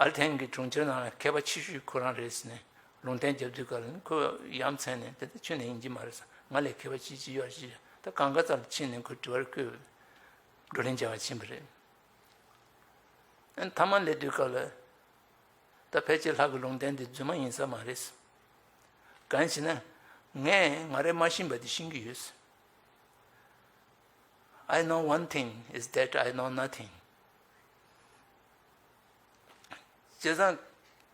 ཨལ་ཐན་གྱི་གྲོང་ཁྱེར་ནང་ལ་མཁས་པ་ཆེ་ཤོས་ཁོ་རང་རེད་ཟེར་ནས་ལུང་བསྟན་རྒྱབ་དུས་སྐབས་ལ་ཁོ་ཡ་མཚན་ནས་དེ་ལྟ་ཁྱོན་ནས་ཡིན་གྱི་མ་རེད་ཟེར། ང་ལས་མཁས་པ་ཅི་ཅི་ཡོད་ཅི། ད་གང་ག་རྩ་ལ་ཕྱིན་ནས་ཁོ་དྲི་བར་བཀོད། བགྲོ་གླེང་བྱ་བར་ཕྱིན་པ་རེད། ཨ་ནི་མཐའ་མ་སླེབས་དུས་སྐབས་ལ། ད་ཕལ་ཆེར་ལྷ་གི་ལུང་བསྟན་འདི་རྫུན་མ་ཡིན་ས་མ་རེད། གང་ཡིན་ཟེར་ན། ངས་ང་རས་མ་ཤེས་པ་འདི་ཤེས་ཀྱི་ཡོད། I know one thing is that I know nothing. བྱས་ཙང་།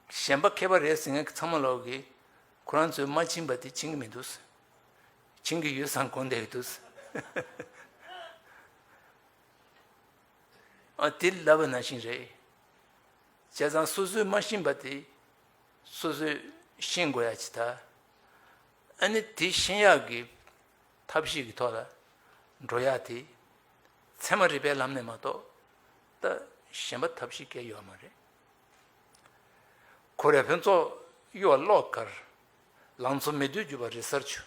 གཞན་པ་མཁས་པ་རེད་ཟེར་མཁན་གྱི་ཚང་མ་ལོག་གིས་ཁོ་རང་ཚོས་མ་ཕྱིན་པ་དེ་ཕྱིན་གྱི་མི་འདུག་ཤེས་ཀྱི་ཡོད་བསམ་དགོངས་བསྡད་ཀྱི་འདུག་ཨ་དེ་ལབ་པ་ནང་བཞིན་རེད། བྱས་ཙང་སོ་སོས་མ་ཤེས་པ་དེ་སོ་སོས་ཤེས་དགོས་ཡ་ཅིག་ད། ཨ་ནི་དེ་ཤེས་ཡག་གི་ཐབས་ཤེས་ཀྱི་ཐོག་ལ་འགྲོ་ཡག་དེ་ཚད་མ་རིག་པའི་ལམ་ནས་མ་གཏོགས་ད་གཞན་པ་ཐབས་ཤེས་གང་ཡོད་མ་རེད། ཁོ་རའི་ཕུན་ཚོགས་གཡོ་བ་བློ་དཀར། ལང་ཚོ་མི་སྡུག་འགྱུར་བ་རི་གསར་ཆུ།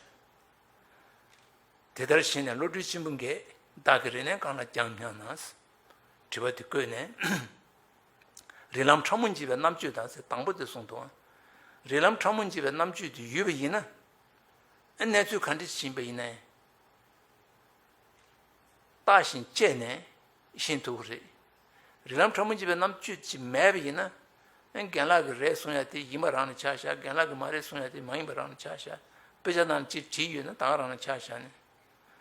དེ་ལྟར་ཞེན་ནས་བློ་གྲོས་ཆེན་པོ་འགས། བདག་གི་རིག་གནས་གང་ལ་བསྐྱང་སྙམ་ན། དྲི་བ་དེ་བཀོད་ནས། རིགས་ལམ་ཕྲ་མོ་འབྱེད་པའི་རྣམ་དཔྱོད་དང་ཟེར་དང་པོ་དེ་གསུངས་འདུག་རིགས་ལམ་ཕྲ་མོ་འབྱེད་པའི་རྣམ་དཔྱོད་དེ་ཡོད་པ་ཡིན་ན། ཨ་གནས་ཚུལ་ག་འདྲ་ཞིག་ཡིན་པ་ཡིན་ནའི། བརྟག་ཅིང་དཔྱད་ནས་ཤེས་ཐུབ་ཀྱི་རེད། རིགས་ལམ་ཕྲ་མོ་འབྱེད་པའི་རྣམ་དཔྱོད་ཅིག་མེད་པ་ཡིན་ན། ཨ་རྒན་ལགས་ཀྱིས་རེད་གསུང་ཡ་དེ་ཡིན་པ་རང་ལ་ཆ་བཞག་རྒན་ལགས་ཀྱིས་མ་རེད་གསུང་ཡ་དེ་མ་ཡིན་པ་རང་ལ་ཆ་བཞག་དཔེ་ཆ་ནང་ཅིག་བྲིས་ཡོད་ན་ད་ག་རང་ལ་ཆ་བཞག་ནས།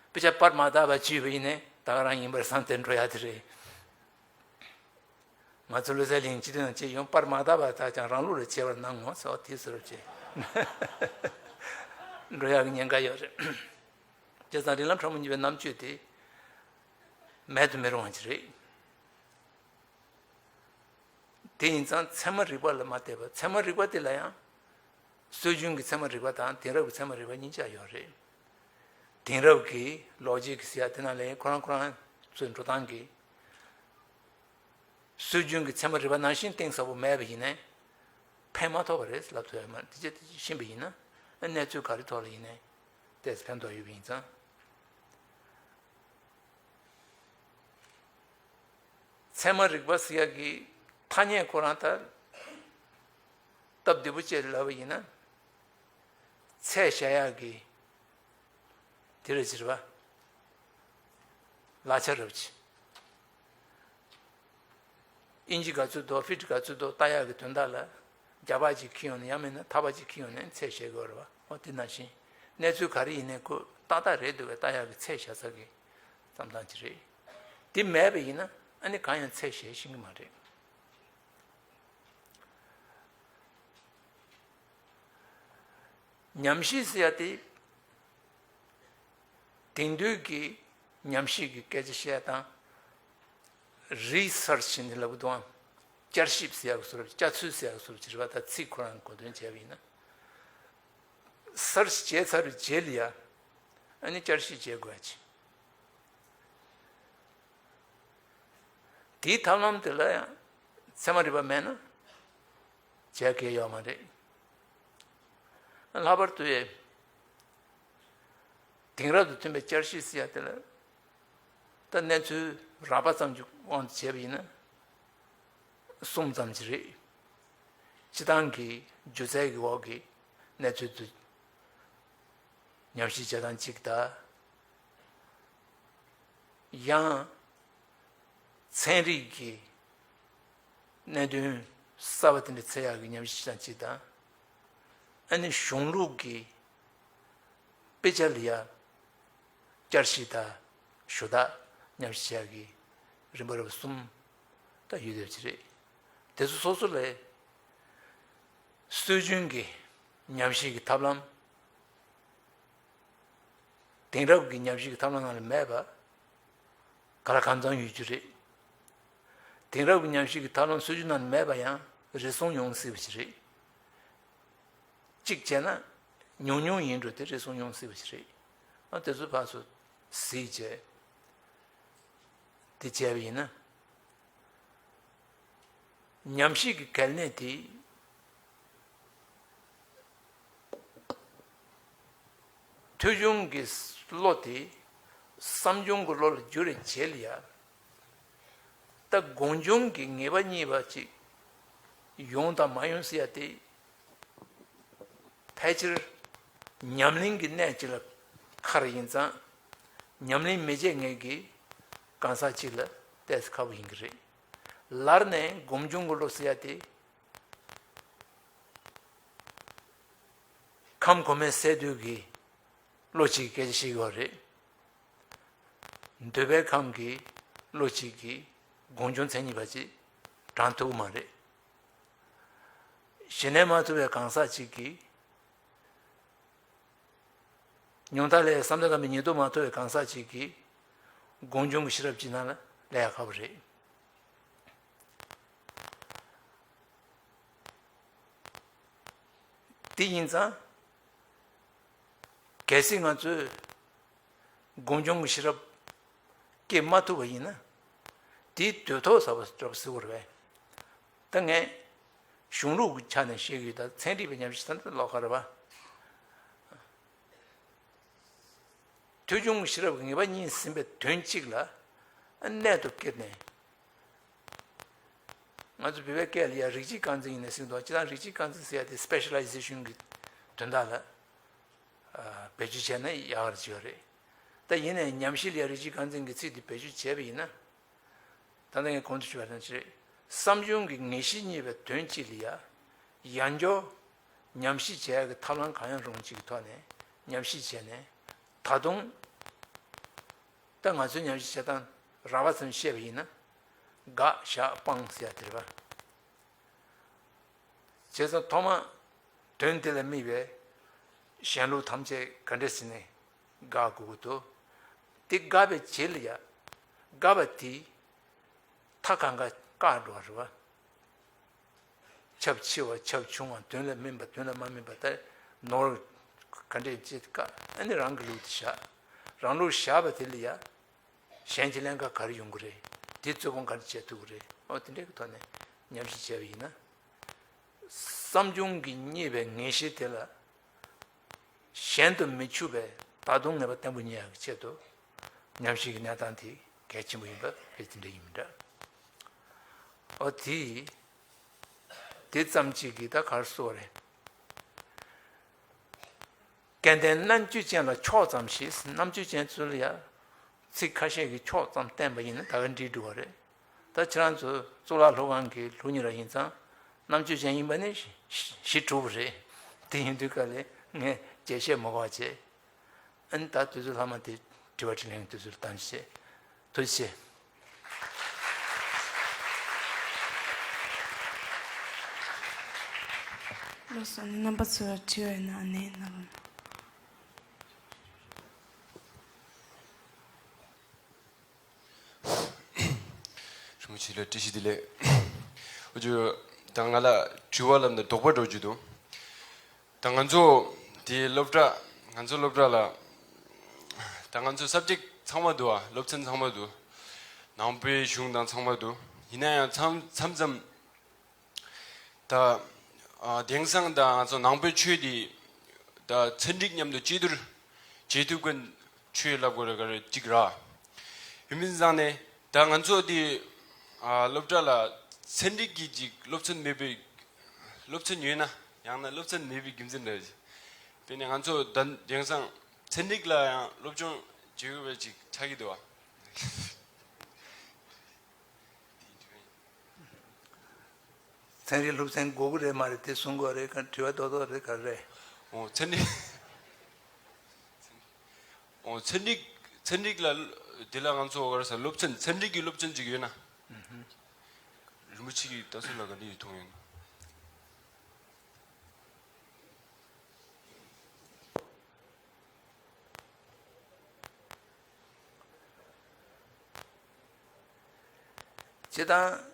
དཔེ་ཆ་པར་མ་བཏབ་པ་བྲིས་པ་ཡིན་ནའི་ད་ག་རང་ཡིན་པར་བསམ་སྟེ་འགྲོ་ཡ་དེ་རེད། ང་ཚོ་བློ་གསལ་གླིང་སྤྱི་དོན་ནང་བྱས་ཡོང་པར་མ་བཏབ་པ་དག་ཀྱང་རང་ལུགས་ལ་བྱེད་པར་གནང་ངོ་ཟེར་བ་དེ་ཟེར་བྱས། འགྲོ་ཡག་གི་ཉེན་ཁ་ཡོད་རེད། བྱས་ཙང་རིགས་ལམ་ཕྲ་མོ་འབྱེད་པའི་རྣམ་དཔྱོད་དེ་མེད་དུ་མི་རུང་བ་ཅིག་རེད། དེ་ཡིན་ཙང་ཚད་མ་རིག་པ་ལ་མ་བལྟས་པར་ཚད་མ་རིག་པ་དེ་ལ་ཡང་། སྲོལ་རྒྱུན་གྱི་ཚད་མ་རིག་པ་དང་དེང་རབས་ཀྱི་ཚད་མ་རིག་པ་གཉིས་ཆ་ཡོད་རེད། དེང་རབས་ཀྱི་ལོ་ཇིག་ཟེར་ཡ་དེ་ནང་ལ་ཁོ་རང་ཁོ་རང་ཚོའི་འགྲོ་སྟངས་ཀྱི། སྲོལ་རྒྱུན་གྱི་ཚད་མ་རིག་པ་ནང་བཞིན་གཏིང་ཟབ་པོ་མེད་པ་ཡིན་ནའི། ཕན་མ་ཐོགས་པ་རེད་ལབ་ཐུབ་ཡ་མ་རེད། དེ་ཅི་དེ་ཅི་ཤེས་པ་ཡིན་ན། གནས་ཚུལ་ག་རེ་ཐོག་ལ་ཡིན་ནའི། ཏོག་ཙམ་ཕན་ཐོགས་ཡོད་པ་ཡིན་ཙང་། ཚད་མ་རིག་པ་ཟེར་ཡག་གི་ཐ་སྙད་ཁོ་རང་ལྟར། སྟབས་བདེ་པོ་བྱས་ལབ་པ་ཡིན་ན། ཚད་བཞག་ཡག་གི་དེ་རེད་ཟེར་བ། ལག་ཆ་རབ་ཆེ། ཨིན་ཇི་ག་ཚོད་འདུག་ཧྥིཊ་ག་ཚོད་འདུག་ལྟ་ཡག་གི་དོན་དག་ལ། རྒྱ་ཕག་ཅིག་འཁྱེར་ཡོང་ནས་ཡང་མིན་ན་ཐ་པ་ཅིག་འཁྱེར་ཡོང་ནས་ཚད་བཞག་དགོས་རེད་བ། འོ་དེ་ནང་བཞིན། གནས་ཚུལ་ག་རེ་ཡིན་ནའི་ཁོ་ཏག་ཏག་རེད་འདུག་བས་ལྟ་ཡག་གི་ཚད་བཞག་ས་གི་བསམ་སྟངས་ཅིག་རེད། དེ་མེད་པ་ཡིན་ན་ཨ་ནི་གང་ཡང་ཚད་བཞག་ཤེས་ཀྱི་མ་རེད། ཉམས་ཞིབ་ཟེར་ཡ་དེ། དེང་དུས་ཀྱི་ཉམས་ཞིབ་ཀྱི་སྐད་ཆ་བཤད་སྟངས། རི་སར་ཆི་ནི་ལབ་དུའང་། བསྐྱར་ཞིབ་ཟེར་ཡག་གི་ཟུར་བསྐྱར་ཚུལ་ཟེར་ཡག་གི་ཟུར་གྱི་རེད་བ། ད་ཚིག་ཁོ་རང་གོ་དོན་བྱས་པ་ཡིན་ན། སར་ཆི་བྱས་ཚར་བའི་རྗེས་ལ་ཡ། ཨ་ནི་བསྐྱར་ཞིབ་བྱེད་དགོས་ཡ་ཆེ། དེའི་ཐབས་ལམ་དེ་ལ་ཡང་ཚད་མ་རིག་པ་མེད་ན་བྱས་གལ་ཡོད་མ་རེད། ལྷག་པར་དུ་ཡང་དེང་རབས་དང་མཐུན་པའི་བསྐྱར་ཞིབ་ཟེར་ཡ་དེ་ལ་ད་གནས་ཚུལ་རགས་པ་ཙམ་གྱི་དབང་དུ་བྱས་པ་ཡིན་ན་གསུམ་ཙམ་ཅིག་རེད། སྤྱི་བཏང་གི་སྒྱུ་རྩལ་གྱི་འོག་གི་གནས་ཚུལ་དུ་ཉམས་ཞིབ་བྱེད་སྟངས་གཅིག་དང་། ཡང་། ཚན་རིག་གི་གནད་དོན་གསར་པ་དེ་འདྲ་འཚོལ་ཡག་གི་ཉམས་ཞིབ་བྱེད་སྟངས་གཅིག་དང་། ཨ་ནི་གཞུང་ལུགས་ཀྱི་དཔེ་ཆ་ལ་ཡ་བསྐྱར་ཞིབ་དང་ཞུ་དག་ཉམས་ཞིབ་བྱེད་ཡག་གི་རིམ་པ་རབ་གསུམ་ད་ཡོད་བསྡད་པ་ཅིག་རེད། དེ་ཚོ་སོ་སོ་ལ་སྲོལ་རྒྱུན་གྱི་ཉམས་ཞིབ་ཀྱི་ཐབས་ལམ། དེང་རབས་ཀྱི་ཉམས་ཞིབ་ཀྱི་ཐབས་ལམ་ནང་ལ་མེད་པ། ག་ལ་གང་འཚམ་ཡོད་རྒྱུ་རེད། དེང་རབས་ཀྱི་ཉམས་ཞིབ་ཀྱི་ཐབས་ལམ་སྲོལ་རྒྱུན་ནང་ལ་མེད་པ་ཡང་རེ་ཟུང་ཡོང་སྲིད་པ་ཞིག་རེད། གཅིག་བྱས་ན། ཉུང་ཉུང་ཡིན་འགྲོ་དེ་རེ་ཟུང་ཡོང་སྲིད་པ་ཞིག་རེད། ཨ་དེ་ཚོ་ཕར་ཚུར་གཟིགས་བྱས། དེ་བྱས་པ་ཡིན་ན། ཉམས་ཞིབ་ཀྱི་གལ་གནད་དེ། ཐོས་བྱུང་གི་བློ་དེ་བསམ་བྱུང་གི་བློ་ལ་བསྒྱུར་བའི་རྗེས་ལ་ཡ། ད་སྒོམ་བྱུང་གི་ངེས་པ་རྙེད་པ་ཅིག་ཡོང་དང་མ་ཡོང་ཟེར་ཡ་དེ། ཕལ་ཆེར་ཉམས་ལེན་གྱི་གནས་ཅིག་ལ་ཁར་ཡིན་ཙང་། ཉམས་ལེན་མི་བྱེད་མཁན་གྱི་གང་ཟག་ཅིག་ལ་ཏོག་ཙམ་ཁག་པོ་ཡིན་གྱི་རེད། ལར་ནས་སྒོམ་བྱུང་གི་བློ་ཟེར་ཡ་དེ། ཁམས་གོང་མའི་སས་བསྡུས་ཀྱི་བློ་གཅིག་གི་སྐད་ཆ་བཤད་ཀྱི་ཡོད་རེད། འདོད་པའི་ཁམས་ཀྱི་བློ་གཅིག་གིས་སྒོམ་བྱུང་མཚན་ཉིད་པ་ཅིག་དྲང་ཐུབ་ཀྱི་མ་རེད། ཞི་གནས་མ་ཐུབ་པའི་གང་ཟག་ཅིག་གིས་ ཉུང་མཐའ་ལས་བསམ་གཏན་དཀར་པོའི་ཉེ་དུ་མ་ཐུག་པའི་གང་ཟག་ཅིག་གིས་སྒོམ་བྱུང་གི་ཤེས་རབ་ཅིག་ནང་ལ་སླེབས་ཡག་ཁག་པོ་རེད། དེ་ཡིན་ཙང་། གལ་སྲིད་ང་ཚོས་སྒོམ་བྱུང་གི་ཤེས་རབ་སྐྱེ་མ་ཐུབ་པ་ཡིན་ན། དེའི་དུས་ཐོག་ཟེར་བ་འདྲ་པོ་ཟེར་དགོས་རེད་པས། ད་ངས་གཞུང་ལུགས་ཀྱི་ཆ་ནས་བཤད་ཀྱི་ཡོད། ད་ཚན་རིག་པའི་ཉམས་ཞིབ་ཟེར་ན་ད་ལོགས་ཀ་རེད་པ། ཐོས་བྱུང་གི་ཤེས་རབ་ཀྱི་ངེས་པ་རྙེད་ཟིན་པའི་དོན་གཅིག་ལ་གནད་དུ་བསྐྱེད་ནས། ང་ཚོ་བོད་པའི་སྐད་ལ་ཡ་རིགས་གཅིག་རྐང་འཛིན་ཡིན་ན་ཟེར་གྱི་འདུག་སྤྱིར་བཏང་རིགས་གཅིག་རྐང་འཛིན་ཟེར་ཡ་དེ་སི་པེ་ཤ་ལའི་ཟེ་ཤན་གྱི་དོན་དག་ལ་ཨ་བེད་སྤྱོད་བྱས་ན་ཡག་ག་རེ་བྱེད་ཡོད་རེད། ད་ཡིན་ནའི་ཉམས་ཞིབ་ལ་ཡ་རིགས་གཅིག་རྐང་འཛིན་གྱི་ཚིག་དེ་བེད་སྤྱོད་བྱས་པ་ཡིན་ན། ད་ལྟ་ངས་གོང་དུ་ཞུས་པ་ནང་བཞིན་རེད། བསམ་བྱུང་གི་ངེས་ཤེས་རྙེད་པའི་དོན་གཅིག་ལ་ཡ་ཡང་བསྐྱར་ཉམས་ཞིབ་བྱེད་ཡག་གི་ཐབས་ལམ་གང་ཡང་རུང་གཅིག་གི་ཐོག་ནས་ཉམས་ཞིབ་བྱས་ནས། ད་དུང་། ད་ང་ཚོའི་ཉམས་ཞིབ་བྱེད་སྟངས་རགས་པ་ཙམ་བཤད་པ་ཡིན་ན། དགག་བཞག་སྤང་ཟེར་ཡ་དེ་རེད་པ། བྱས་ཙང་ཐོག་མར་དོན་དེ་ལ་དམིགས་པའི་གཞན་ལུགས་ཐམས་ཅད་ག་འདྲ་ཟེར་ནས་དགག་དགོས་ཀྱི་འདུག་དེ་དགག་པའི་རྗེས་ལ་ཡ། དགག་པ་དེས་མཐའ་གང་ག་བཀག་འགྲོ་བ་རེད་པ། ཁྱབ་ཆེ་བ་ཁྱབ་ཆུང་བ། དོན་ལ་སྨིན་པ་དོན་ལ་མ་སྨིན་པ། ད་ནོར་ག་འདྲས་ཅིག་བཀག་ཨ་ནི་རང་གི་ལུགས་དེ་བཞག་རང་ལུགས་བཞག་པ་དེ་ལ་ཡ། གཞན་གྱི་ཀླན་ཀ་ག་རེ་ཡོང་གི་རེད། དེ་རྩོད་སྤོང་ག་འདྲ་བྱེད་ཐུབ་ཀྱི་རེད། ཨོ་དེ་འདྲའི་གི་ཐོག་ནས་ཉམས་ཞིབ་བྱས་པ་ཡིན་ན། བསམ་བྱུང་གིས་རྙེད་པའི་ངེས་ཤེས་དེ་ལ་ཞན་དུ་མི་འཆུག་པའི་ད་དུང་ངེས་པ་བརྟན་པོ་རྙེད་ཡག་གི་ཆེད་དུ། ཉམས་ཞིབ་ཀྱི་གནས་སྟངས་དེ་གལ་ཆེན་པོ་ཡིན་པ་དཔེ་དེ་འདྲ་ཡིན་མི་འདྲ། ཨོ་དེ། དེ་ཙམ་གཅིག་གིས་ད་ག་རེ་ཟེར་དགོས་རེད། སྐལ་ལྡན་རྣམ་དཔྱོད་ཅན་ལ་ཕྱོགས་ཙམ་ཞེས། རྣམ་དཔྱོད་ཅན་ཚོ་ལ་ཡ་ཚིག་ཁ་ཤས་ཀྱི་ཕྱོགས་ཙམ་བསྟན་པ་ཡིན་ན་ད་ག་འགྲིག་འགྲོ་བ་རེད། ད་ཁྱེད་རང་ཚོ་གཙུག་ལག་སློབ་ཁང་གི་སློབ་གཉེར་བ་ཡིན་ཙང་རྣམ་དཔྱོད་ཅན་ཡིན་པ་ནི་གཞི་གྲུབ་པ་རེད། དེ་ཡིན་དུས་སྐབས་ལ་ངས་རྒྱས་བཤད་མ་དགོས་པ་བྱས། ཨ་ནི་ད་དུས་ཚོད་ལྷག་མ་དེ་དྲི་བ་དྲིས་ལན་གྱི་དུས་ཚོད་ལ་གཏོང་ཞིག་བྱེད། ཐུགས་རྗེ་ཆེ། ལགས་སོ། ཨ་ནི་རྣམ་པ་ཚོས་དྲི་བ་ཡོད་ན་ཨ་ནི་གནང་རོགས་གནང་། རིན་པོ་ཆེ་ལ་བཀྲ་ཤིས་བདེ་ལེགས། འུ་ཅོ་ད་ང་ལ་དྲི་བ་ལབ་ན་དོགས་པ་འགྲོ་རྒྱུ་འདུག་ད་ང་ཚོ་དེ་སློབ་གྲྭ་ང་ཚོ་སློབ་གྲྭ་ལ་ད་ང་ཚོ་སབ་ཇེག་ཚང་མ་འདུག་ཨ། སློབ་ཚན་ཚང་མ་འདུག་ནང་པའི་གཞུང་དང་ཚང་མ་འདུག་ཡིན་ན་ཡང་མཚམས་མཚམས་ད་ཨ་དེང་སང་ད་ང་ཚོ་ནང་པའི་ཆོས་འདི་ད་ཚན་རིག་མཉམ་དུ་གཅིག་སྡུར་བྱེད་ཐུབ་མཁན་ཆོས་ལབ་དགོས་རེད་ག་རེ་གཅིག་ར། ཡིན་མིན་བཟང་ནས་ད་ང་ཚོ་འདི་ཨ་སློབ་གྲྭ་ལ་ཚན་རིག་གི་ཅིག་སློབ་ཚན་མེད་པའི་སློབ་ཚན་ཡོད་ན་ཡང་ན་སློབ་ཚན་མེད་པའི་རྒྱུ་མཚན་འདྲ་ཞིག་དཔེར་ན་ང་ཚོ་ད་དེང་སང་ཚན་རིག་ལ་ཡང་སློབ་སྦྱོང་བྱེད་དགོས་པ་ཅིག་ཆགས་ཀྱི་འདུག་བ། ཚན་རིག་སློབ་ཚན་དགོས་ཀྱི་རེད་མ་རེད་དེ་གསུང་དགོས་རེད་ག་དྲི་བ་རྡོག་རྡོག་རེད་ག་རེ་རེད། ཨོ་ཚན་རིག་ཨོ་ཚན་རིག་ཚན་རིག་ལ་དེ་ལ་ང་ཚོ་ག་རེ་ཟེར་སློབ་ཚན་ཚན་རིག་གི་སློབ་ཚན་ཅིག་ཡོད་ན། རིན་པོ་ཆེ་གིས་ལྟ་ཚུལ་ལ་ག་འདྲ་ཡིན་མཐོང་ཡོད་ན། སྤྱིར་བཏང་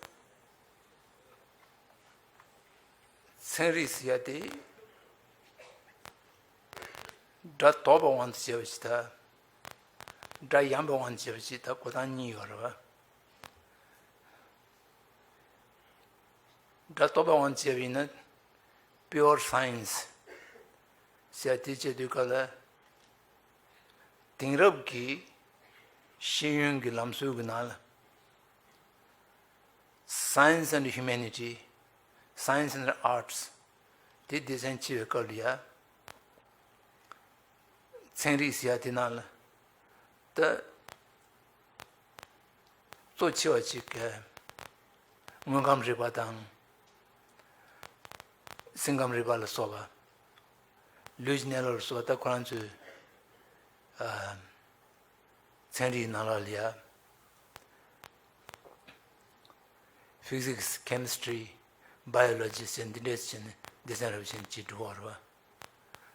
ཚན་རིག་ཟེར་ཡ་དེ་སྒྲ་དོག་པའི་དབང་དུ་བྱས་པ་ཞིག་དང་། སྒྲ་ཡངས་པའི་དབང་དུ་བྱས་པ་ཞིག་དང་གོ་སྟངས་གཉིས་ཡོད་རེད་བ། སྒྲ་དོག་པའི་དབང་དུ་བྱས་པ་ཡིན་ན། Pure Science ཟེར་ཡ་དེ་བྱེད་དུས་སྐབས་ལ། དེང་རབས་ཀྱི་ཤེས་ཡོན་གྱི་ལམ་སྲོལ་གྱི་ནང་ལ། Science and Humanity, Science and Arts དེ་སྡེ་ཚན་ཕྱེ་བའི་སྐབས་ལ་ཡ། ཚན་རིག་ཟེར་ཡ་དེ་ནང་ལ་ད་གཙོ་ཆེ་བ་ཅིག་གི་དངོས་ཁམས་རིག་པ་དང་སེམས་ཁམས་རིག་པ་ལ་སོགས་པ། ལུས་ཀྱི་གནས་ལུགས་ལ་སོགས་པ་ད་ཁོ་རང་ཚོའི་ཨ་ཚན་རིག་ནང་ལོགས་ལ་ཡ། Physics, Chemistry, Biology ཟེར་འདི་འདྲས་བྱས་ནས་སྡེ་ཚན་རབ་ཆེན་གཅིག་གྲུབ་པ་རེད་བ།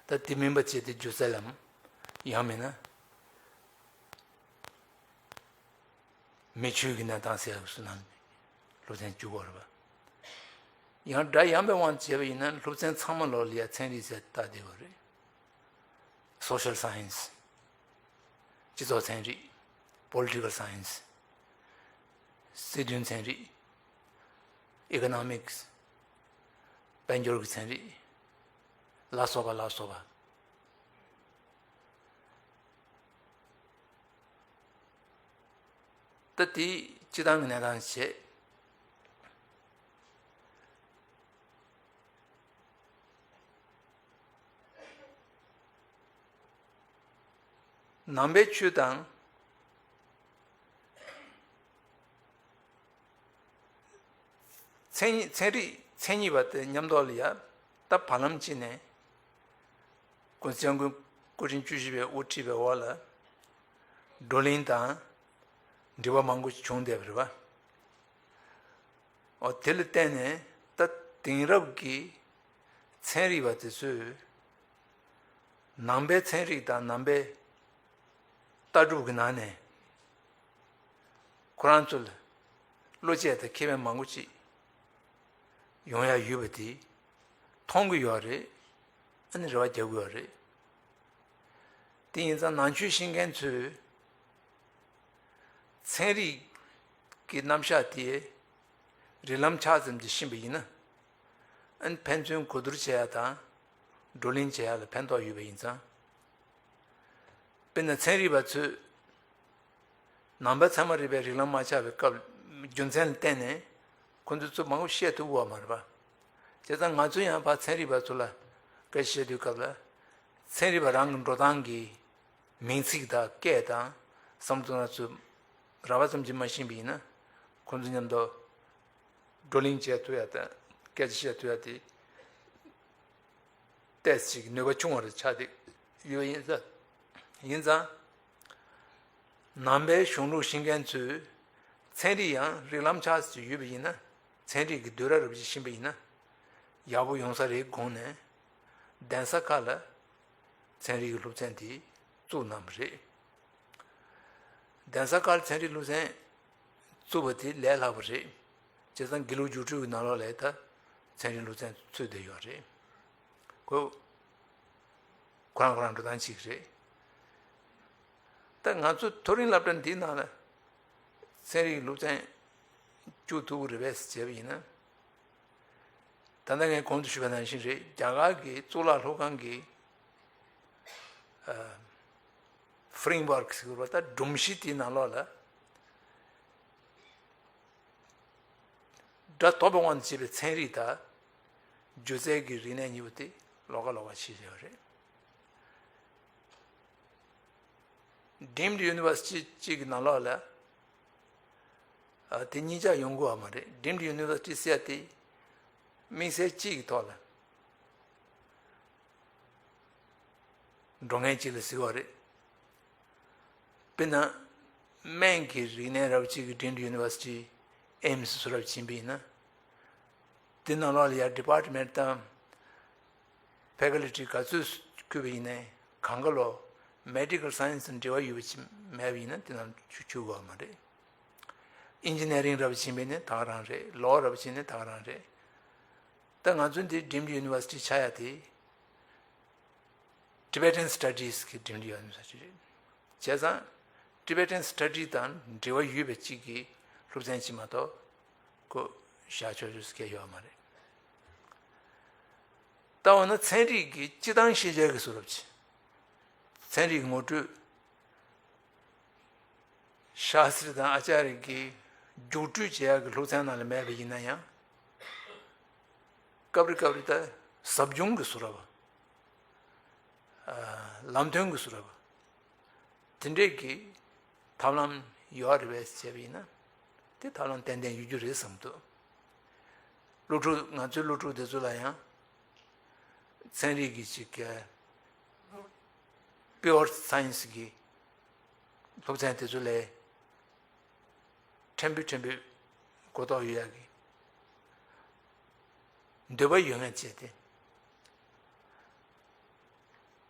ད་དེ་མིན་པ་བྱས་ཏེ་སྒྱུ་རྩལ་ལམ། ཡང་མིན་ན། མི་ཆོས་ཀྱི་གནས་སྟངས་ཟེར་ཡག་བཟོ་ན་སློབ་ཚན་བཅུ་དགོས་རེད་པ། ཡང་སྒྲ་ཡངས་པའི་དབང་དུ་བྱས་པ་ཡིན་ན་སློབ་ཚན་ཚང་མ་ལོག་ལ་ཡ་ཚན་རིག་ཟེར་བཏགས་བསྡད་ཡོད་རེད། Social Science། སྤྱི་ཚོགས་ཚན་རིག Political Science། སྲིད་དོན་ཚན་རིག Economics། དཔལ་འབྱོར་གྱི་ཚན་རིག་ལ་སོགས་པ་ལ་སོགས་པ། ད་དེ་སྤྱི་བཏང་གི་གནས་སྟངས་བྱས། ནང་པའི་ཆོས་དང་ཚན་ཚན་རིག་མཚན་ཉིད་པ་དེ་མཉམ་དུ་ལ་ཡ། ད་བར་ལམ་གཅིག་ནས་༸གོང་ས་༸སྐྱབས་མགོན་སྐུ་ཕྲེང་བཅུ་བཞི་པས་དབུ་ཁྲིད་པའི་འོག་ལ་བགྲོ་གླེང་དང་འབྲེལ་བ་མང་པོ་ཞིག་བྱུང་བསྡད་པ་རེད་པ། འོ་དེ་ལ་བརྟེན་ནས་ད་དེང་རབས་ཀྱི་ཚན་རིག་པ་དེ་ཚོས་ནང་པའི་ཚན་རིག་དང་ནང་པའི་ལྟ་གྲུབ་ཀྱི་ནང་ནས་ཁོ་རང་ཚོ་ལ་བློ་དཔྱད་དང་ཁེ་ཕན་མང་པོ་ཅིག་ཡོང་ཡ་ཡོད་པ་དེ་མཐོང་གི་ཡོད་རེད། ཨ་ནི་རེ་བ་རྒྱག་གི་ཡོད་རེད། དེ་ཡིན་ཙང་ནང་ཆོས་ཤེས་མཁན་ཚོས་ཚན་རིག་གི་རྣམ་གཞག་དེ་རིགས་ལམ་ཆ་ཙམ་གྱིས་ཤེས་པ་ཡིན་ན། ཨ་ནི་ཕན་ཚུན་གོ་བསྡུར་བྱེད་ཡ་དང་བགྲོ་གླེང་བྱེད་ཡ་ལ་ཕན་ཐོགས་ཡོད་པ་ཡིན་ཙང་། དཔེར་ན་ཚན་རིག་པ་ཚོས་ནང་པ་ཚད་མ་རིག་པའི་རིགས་ལམ་མ་ཆགས་པའི་སྐབས་རྒྱུ་མཚན་ལ་བརྟེན་ནས་ཁོ་ཚོས་ཚུར་མང་པོ་བཤད་ཐུབ་ཀྱི་ཡོད་མ་རེད་པ། བྱས་ཙང་ང་ཚོས་ཡང་ཕར་ཚན་རིག་པ་ཚོ་ལ་སྐད་ཆ་བཤད་དུས་སྐབས་ལ་ཚན་རིག་པ་རང་གི་འགྲོ་སྟངས་ཀྱི་མིང་ཚིག་དང་སྐད་དང་བསམ་བློ་གཏོང་ཡ་ཚོ་རགས་པ་ཙམ་གྱིས་མ་ཤེས་པ་ཡིན་ན་ཁོ་ཚོ་མཉམ་དུ་བགྲོ་གླེང་བྱེད་ཐུབ་ཡ་དང་སྐད་ཆ་བཤད་ཐུབ་ཡ་དེ་ཏོག་ཙམ་ནུས་པ་ཆུང་བ་རེ་ཆགས་བསྡད་ཡོད་ཡིན་ས། ཡིན་ཙང་། ནང་པའི་གཞུང་ལུགས་ཤེས་མཁན་ཚོས་ཚན་རིག་ཡང་རིགས་ལམ་ཆགས་ཙམ་ཡོད་པ་ཡིན་ན། ཚན་རིག་གི་འདུལ་བ་རབ་ཅིག་ཤེས་པ་ཡིན་ན། ཡག་པོ་ཡོང་ས་རེད་དགོངས་ནས། གདན་ས་ཁག་ལ་ཚན་རིག་གི་སློབ་ཚན་དེ་བཙུགས་གནང་བ་རེད། གདན་ས་ཁག་ལ་ཚན་རིག་སློབ་ཚན་བཙུགས་པ་དེ་ལས་སླ་པོ་རེད། བྱས་ཙང་དགེ་ལུགས་རྒྱུགས་སྤྲོད་ཀྱི་ནང་ལོགས་ལ་ད་ཚན་རིག་སློབ་ཚན་ཚུད་བསྡད་ཡོད་རེད། ཁོ་ཁོ་རང་ཁོ་རང་འགྲོ་སྟངས་གཅིག་རེད། ད་ང་ཚོ་མཐོ་རིམ་སློབ་གྲྭ་འདིའི་ནང་ལ་ཚན་རིག་སློབ་ཚན་བཅུག་ཐུབ་ཀྱི་རེད་པས་ཟེར་བྱས་པ་ཡིན་ན། ད་ལྟ་ངས་གོང་དུ་ཞུས་པ་ནང་བཞིན་རེད། རྒྱ་གར་གྱི་གཙུག་ལག་སློབ་ཁང་གི་framework ཟེར་བ་ད་སྒྲོམ་གཞི་དེའི་ནང་ལོགས་ལ་སྒྲ་ཐོགས་པའི་དབང་དུ་བྱས་པའི་ཚན་རིག་དང་སྒྱུ་རྩལ་གྱི་རིག་གནས་གཉིས་པོ་དེ་ལོགས་ཀ་ལོགས་ཀ་ཕྱེ་བཞག་པ་རེད། Deemed University གཅིག་གི་ནང་ལོགས་ལ་ཨ་དེ་གཉིས་ཆ་ཡོང་གི་ཡོད་མ་རེད། Deemed University ཟེར་ཡ་དེ་དམིགས་བསལ་གཅིག་གི་ཐོག་ལ་འགྲོ་མཁན་གཅིག་ལ་ཟེར་བ་རེད། དཔེར་ན། སྨན་གྱི་རིག་གནས་རབ་ཅིག་གི་Deemed University AIIMS བཟོ་འདྲ་ཕྱིན་པ་ཡིན་ན། དེ་ནང་ལོགས་ལ་ཡ་department དང་faculty ག་ཚོད་བཀོད་པ་ཡིན་ནའི་གང་ག་ལོ་medical science དང་འབྲེལ་བ་ཡོད་པ་ཅིག་མེད་པ་ཡིན་ན་དེ་ནང་བཅུག་བཅུག་དགོས་པ་མ་རེད། Engineering རབ་ཕྱིན་པ་ཡིན་ན་ད་ག་རང་རེད། Law རབ་ཕྱིན་ན་ད་ག་རང་རེད། ད་ང་ཚོ་འདི་Deemed University ཆགས་ཡ་དེ། Tibetan Studies གི་Deemed University རེད། བྱས་ཙང་Tibetan Study དང་འབྲེལ་བ་ཡོད་པའི་གཅིག་གི་སློབ་ཚན་གཅིག་མ་གཏོགས་ཁོ་བཞག་ཆོག་ཆོག་སྐད་ཡོད་མ་རེད། ད་འོ་ན་ཚན་རིག་གི་སྤྱི་བཏང་ཤེས་བྱ་གི་བཟོ་འདྲ་ཅིག་ཚན་རིག་ངོ་སྤྲོད། ཤཱ་སྟྲི་དང་ཨཱ་ཙཱརྱ་གིས་རྒྱུགས་སྤྲོད་བྱེད་ཡག་གི་སློབ་ཚན་ནང་ལ་མེད་པ་ཡིན་ན་ཡང་། སྐབས་རེ་སྐབས་རེ་ད་ཟབ་སྦྱོང་གི་བཟོ་འདྲ་བ། ཨ་ལམ་སྟོན་གྱི་བཟོ་འདྲ་བ། དེ་འདྲས་ཀྱི་ཐབས་ལམ་ཡོད་རེད་པས་ཟེར་བ་ཡིན་ན། དེ་ཐབས་ལམ་ཏན་ཏན་ཡོད་རྒྱུ་རེད་བསམ་འདུག་སློབ་ཕྲུག་ང་ཚོའི་སློབ་ཕྲུག་དེ་ཚོ་ལ་ཡང་ཚན་རིག་གི་ཅིག་གི་pure science གི་སློབ་ཚན་དེ་ཚོ་ལས་ཕྲན་བུ་ཕྲན་བུ་གོ་རྟོགས་ཡོད་ཡག་གི་འདོད་པ་ཡོད་མཁན་བྱས་ཏེ།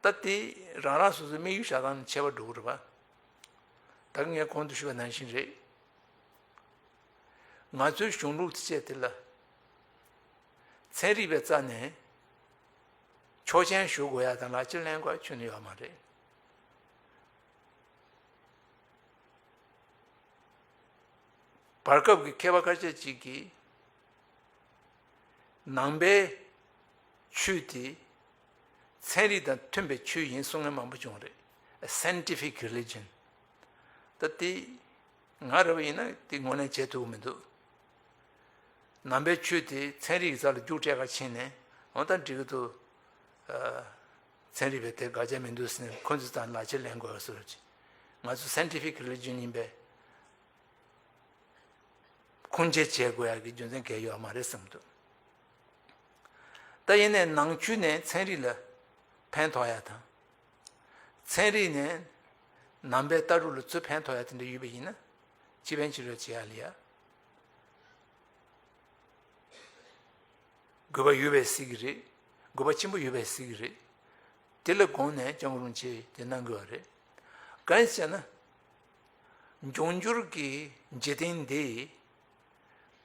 ད་དེ་རང་རང་སོ་སོའི་དམིགས་ཡུལ་བཞག་སྟངས་ནི་ཁྱད་པར་འགྲོ་གི་རེད་པ། ད་གིན་ངས་གོང་དུ་ཞུས་པ་ནང་བཞིན་རེད། ང་ཚོའི་གཞུང་ལུགས་དེ་བཅས་དེ་ལ་ཚན་རིག་པའི་རྩ་ནས་ཆོག་མཆན་ཞུ་དགོས་ཡ་དང་ལག་ཁྱེར་ལེན་དགོས་ཡ་ཁྱོན་ནས་ཡོད་མ་རེད། བར་སྐབས་ཀྱི་མཁས་པ་ཁ་ཤས་ཅིག་གིས་ནང་པའི་ཆོས་དེ་ཚན་རིག་དང་མཐུན་པའི་ཆོས་ཡིན་གསུང་མཁན་མང་པོ་བྱུང་རེད། Scientific religion། ད་དེ་ང་རེ་བ་ཡིན་ན་དེ་ངོས་ལེན་བྱེད་ཐུབ་ཀྱི་མི་འདུག་ནང་པའི་ཆོས་དེ་ཚན་རིག་གི་རྩ་ལ་རྒྱུགས་སྤྲད་ག་ཕྱིན་ནས་འོ་ད་འགྲིག་གི་འདུག་ཚན་རིག་པས་དེ་དགག་བྱ་མི་འདུག་ཟེར་ནས་ཁོ་ཚོས་ད་ལག་ཁྱེར་ལེན་དགོས་བཟོ་འདྲ་ཅིག་ང་ཚོ་scientific religion ཡིན་པས་ཁུངས་སྐྱེལ་བྱེད་དགོས་ཡག་གི་རྒྱུ་མཚན་གང་ཡང་ཡོད་མ་རེད་བསམ་འདུག་ད་ཡིན་ནའི་ནང་ཆོས་ནས་ཚན་རིག་ལ་ཕན་ཐོགས་ཡག་དང་། ཚན་རིག་ནས་ནང་པའི་ལྟ་གྲུབ་ལ་ཚུར་ཕན་ཐོགས་ཡག་དེ་འདྲ་ཡོད་པ་ཡིན་ན་སྤྱི་ཕན་ཕྱི་སྦྱོར་བྱེད་ཡག་ལ་ཡ། དགོས་པ་ཡོད་པས་སྲིད་ཀྱི་རེད། དགོས་པ་ཆེན་པོ་ཡོད་པས་སྲིད་ཀྱི་རེད། དེ་ལ་དགོངས་ནས་སྐྱབས་མགོན་རིན་པོ་ཆེས་དེ་གནང་དགོས་པ་རེད། གང་ཡིན་ཟེར་ན། འབྱུང་འགྱུར་གྱི་འཇིག་རྟེན་འདི་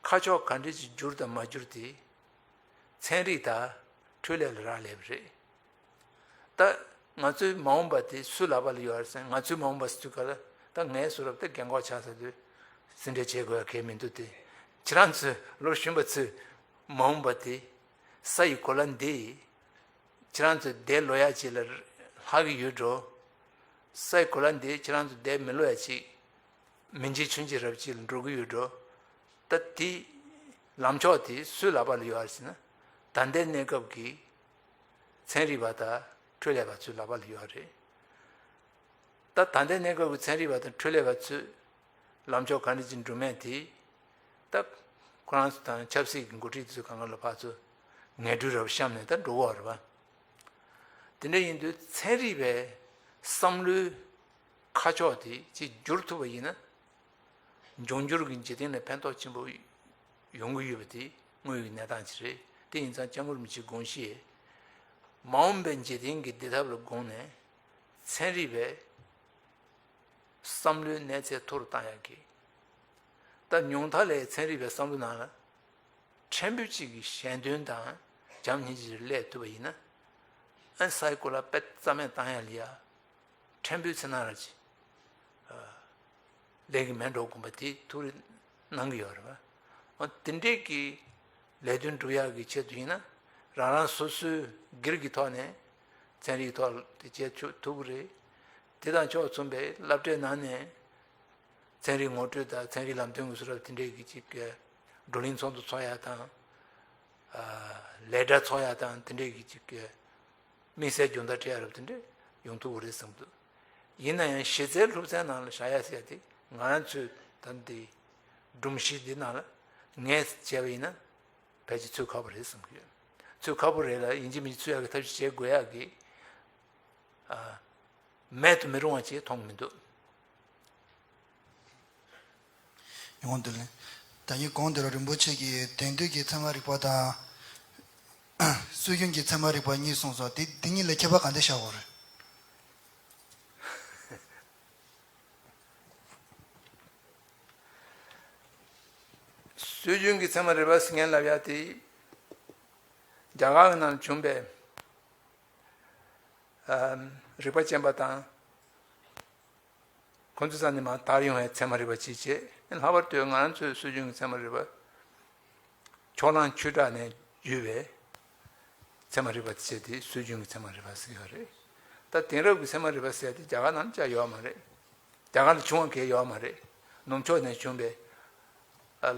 ཁ་ཕྱོགས་ག་འདྲ་ཅིག་འགྱུར་དང་མ་འགྱུར་དེ་ཚན་རིག་དང་འཕྲོད་ལས་ལ་རག་ལས་པ་རེད། ད་ང་ཚོའི་མ་འོངས་པ་དེ་སུའི་ལག་པ་ལ་ཡོད་རེད་ཟེར། ང་ཚོའི་མ་འོངས་པ་ཟེར་དུས་ག་ལ་ད་ངའི་བཟོ་འདྲ་ད་རྒན་གོག་ཆགས་ཚར་དུས་ཟིན་བྲིས་བྱེད་དགོས་ཡ་གང་ཡང་མི་འདུག་སྟེ། ཁྱེད་རང་ཚོའི་ལོ་གཞོན་པ་ཚོའི་མ་འོངས་པ་དེ་ས་ཡི་གོ་ལ་འདི་ཁྱེད་རང་ཚོའི་འདས་ལོག་ཡ་ཅིག་ལ་ལྷག་གི་ཡོད་འགྲོ། ས་ཡི་གོ་ལ་འདི་ཁྱེད་རང་ཚོའི་འདས་མི་ལོག་ཡ་ཅིག་མི་འཇིག་ཆུང་འཇིག་རབ་ཅིག་ལ་འགྲོ་གི་ཡོད་འགྲོ། ད་དེ་ལམ་ཕྱོགས་དེ་སུའི་ལག་པ་ལ་ཡོད་ཨ་ཟེར་ན། ད་ལྟའི་གནས་སྐབས་ཀྱི་ཚན་རིག་པ་དང་འཕྲོད་ལས་པ་ཚོའི་ལག་པ་ལ་ཡོད་རེད། ད་ད་ལྟའི་གནས་སྐབས་ཀྱི་ཚན་རིག་པ་དང་འཕྲོད་ལས་པ་ཚོས་ལམ་ཕྱོགས་ག་འདྲ་ཅིག་འགྲོ་མིན་དེ་ད་ཁོ་རང་ཚོ་དང་ཆབ་སྲིད་ཀྱི་འགོ་ཁྲིད་ཚོའི་སྒང་ལ་ཕར་ཚུར་ངན་འགྲོ་རབ་བཤམས་ནས་ད་འགྲོ་གི་ཡོད་རེད་པ། དེ་འདྲ་ཡིན་དུས་ཚན་རིག་པའི་བསམ་བློའི་ཁ་ཕྱོགས་དེ་ཅིག་བསྒྱུར་ཐུབ་པ་ཡིན་ན། འབྱུང་འགྱུར་གྱི་འཇིག་རྟེན་ལ་ཕན་ཐོགས་ཆེན་པོ་ཡོང་གི་ཡོད་པ་དེ་དངོས་ཡོད་གནས་སྟངས་ཅིག་རེད། དེ་ཡིན་ཙང་སྐྱབས་མགོན་རིན་པོ་ཆེའི་དགོངས་གཞི། མ་འོངས་པའི་འཇིག་རྟེན་གྱི་བདེ་ཐབས་ལ་དགོངས་ནས་ཚན་རིག་པའི་བསམ་བློའི་གནས་ཚད་མཐོ་རུ་བཏང་ཡག་གི། ད་ཉུང་མཐའ་ལ་ཚན་རིག་པའི་བསམ་བློ་ནང་ལ་ཕྲན་བུ་གཅིག་གི་ཞན་དོན་དང་བྱམས་སྙིང་རྗེ་ལ་སླེབས་ཐུབ་པ་ཡིན་ན། ཨ་ས་ཡི་གོ་ལ་དཔེ་རྩ་མེད་བཏང་ཡག་ལ་ཡ། ཕྲན་བུའི་ཚེ་ན་ར་ཅིག་ལས་ཀྱི་མེད་འགྲོ་དགོངས་པ་དེ་ཐུགས་རེ་གནང་གི་ཡོད་རེད་པ། འོ་དེ་འདྲས་ཀྱི་ལས་དོན་སྒྲུབ་ཡག་གི་ཆེད་དུ་ཡིན་ན་རང་རང་སོ་སོའི་སྒེར་གྱི་ཐོག་ནས་ཚན་རིག་ཐོག་དེ་བྱེད་ཆོག་ཐུབ་ཀྱི་རེད། དེ་དང་ཕྱོགས་མཚུངས་པའི་སློབ་གྲྭའི་ནང་ནས་ཚན་རིག་ངོ་སྤྲོད་དང་ཚན་རིག་ལམ་སྟོན་གྱི་བཟོ་འདྲ་དེ་འདྲས་ཀྱི་ཅིག་བགྲོ་གླེང་ཚོགས་འདུ་ཚོགས་ཡག་དང་། ལས་གྲྭ་ཚོགས་ཡག་དང་དེ་འདྲས་ཀྱི་ཅིག་དམིགས་བསལ་སྦྱོང་བརྡར་སྤྲད་ཡག་རབ་དེ་འདྲས་ཡོང་ཐུབ་ཀྱི་རེད་བསམ་འདུག་ཡིན་ན་ཡང་གཞི་རྩའི་སློབ་ཚན་ནང་ལ་བཞག་ཡག་ཟེར་ཡག་དེ་ང་རང་ཚོའི་ད་འདི་སྒྲོམ་གཞི་འདི་ནང་ལ་ངས་བྱས་པ་ཡིན་ན་ཕལ་ཆེར་ཚོད་ཁག་པོ་རེད་བསམ་གྱི་ཡོད། ཚོད་ཁག་པོ་རེད་ལ་ཡིན་གཅིག་མིན་གཅིག་ཚུད་ཡག་གི་ཐབས་ཤེས་བྱེད་དགོས་ཡག་གི་མེད་དུ་མི་རུང་བ་ཅིག་མཐོང་གི་མི་འདུག་ཡོང་འདི་ལ། ད་ཡིན་གོང་དེ་རུ་རིན་པོ་ཆེ་གིས་དེང་དུས་ཀྱི་ཚད་མ་རིག་པ་དང་། སྲོལ་རྒྱུན་གྱི་ཚད་མ་རིག་པ་གཉིས་གསུངས་སོང་། དེ་དེ་གཉིས་ལ་ཁྱད་པར་ག་འདྲ་བཞག་ཡོད་རེད། སྲོལ་རྒྱུན་གྱི་ཚད་མ་རིག་པ་ཟེར་མཁན་ལབ་ཡག་དེ་རྒྱ་གར་གྱི་ནང་ལ་བྱུང་བའི་རིག་པ་ཅན་པ་དང་། ཁོ་ཚོའི་རྩ་ནས་མར་དར་ཡོང་བའི་ཚད་མ་རིག་པ་ཅིག་བྱས། ལྷག་པར་དུ་ང་རང་ཚོའི་སྲོལ་རྒྱུན་གྱི་ཚད་མ་རིག་པ། ཕྱོགས་གླང་ཆོས་གྲགས་ནས་བརྒྱུད་པའི་ཚད་མ་རིག་པ་དེ་བྱས་ཏེ་སྲོལ་རྒྱུན་གྱི་ཚད་མ་རིག་པ་ཟེར་ཡོད་རེད། ད་དེང་རབས་ཀྱི་ཚད་མ་རིག་པ་ཟེར་ཡག་དེ་རྒྱ་གར་ནང་ལ་ཡོད་མ་རེད། རྒྱ་གར་ལ་བྱུང་བ་གང་ཡང་ཡོད་མ་རེད། ནུབ་ཕྱོགས་ནས་བྱུང་བའི་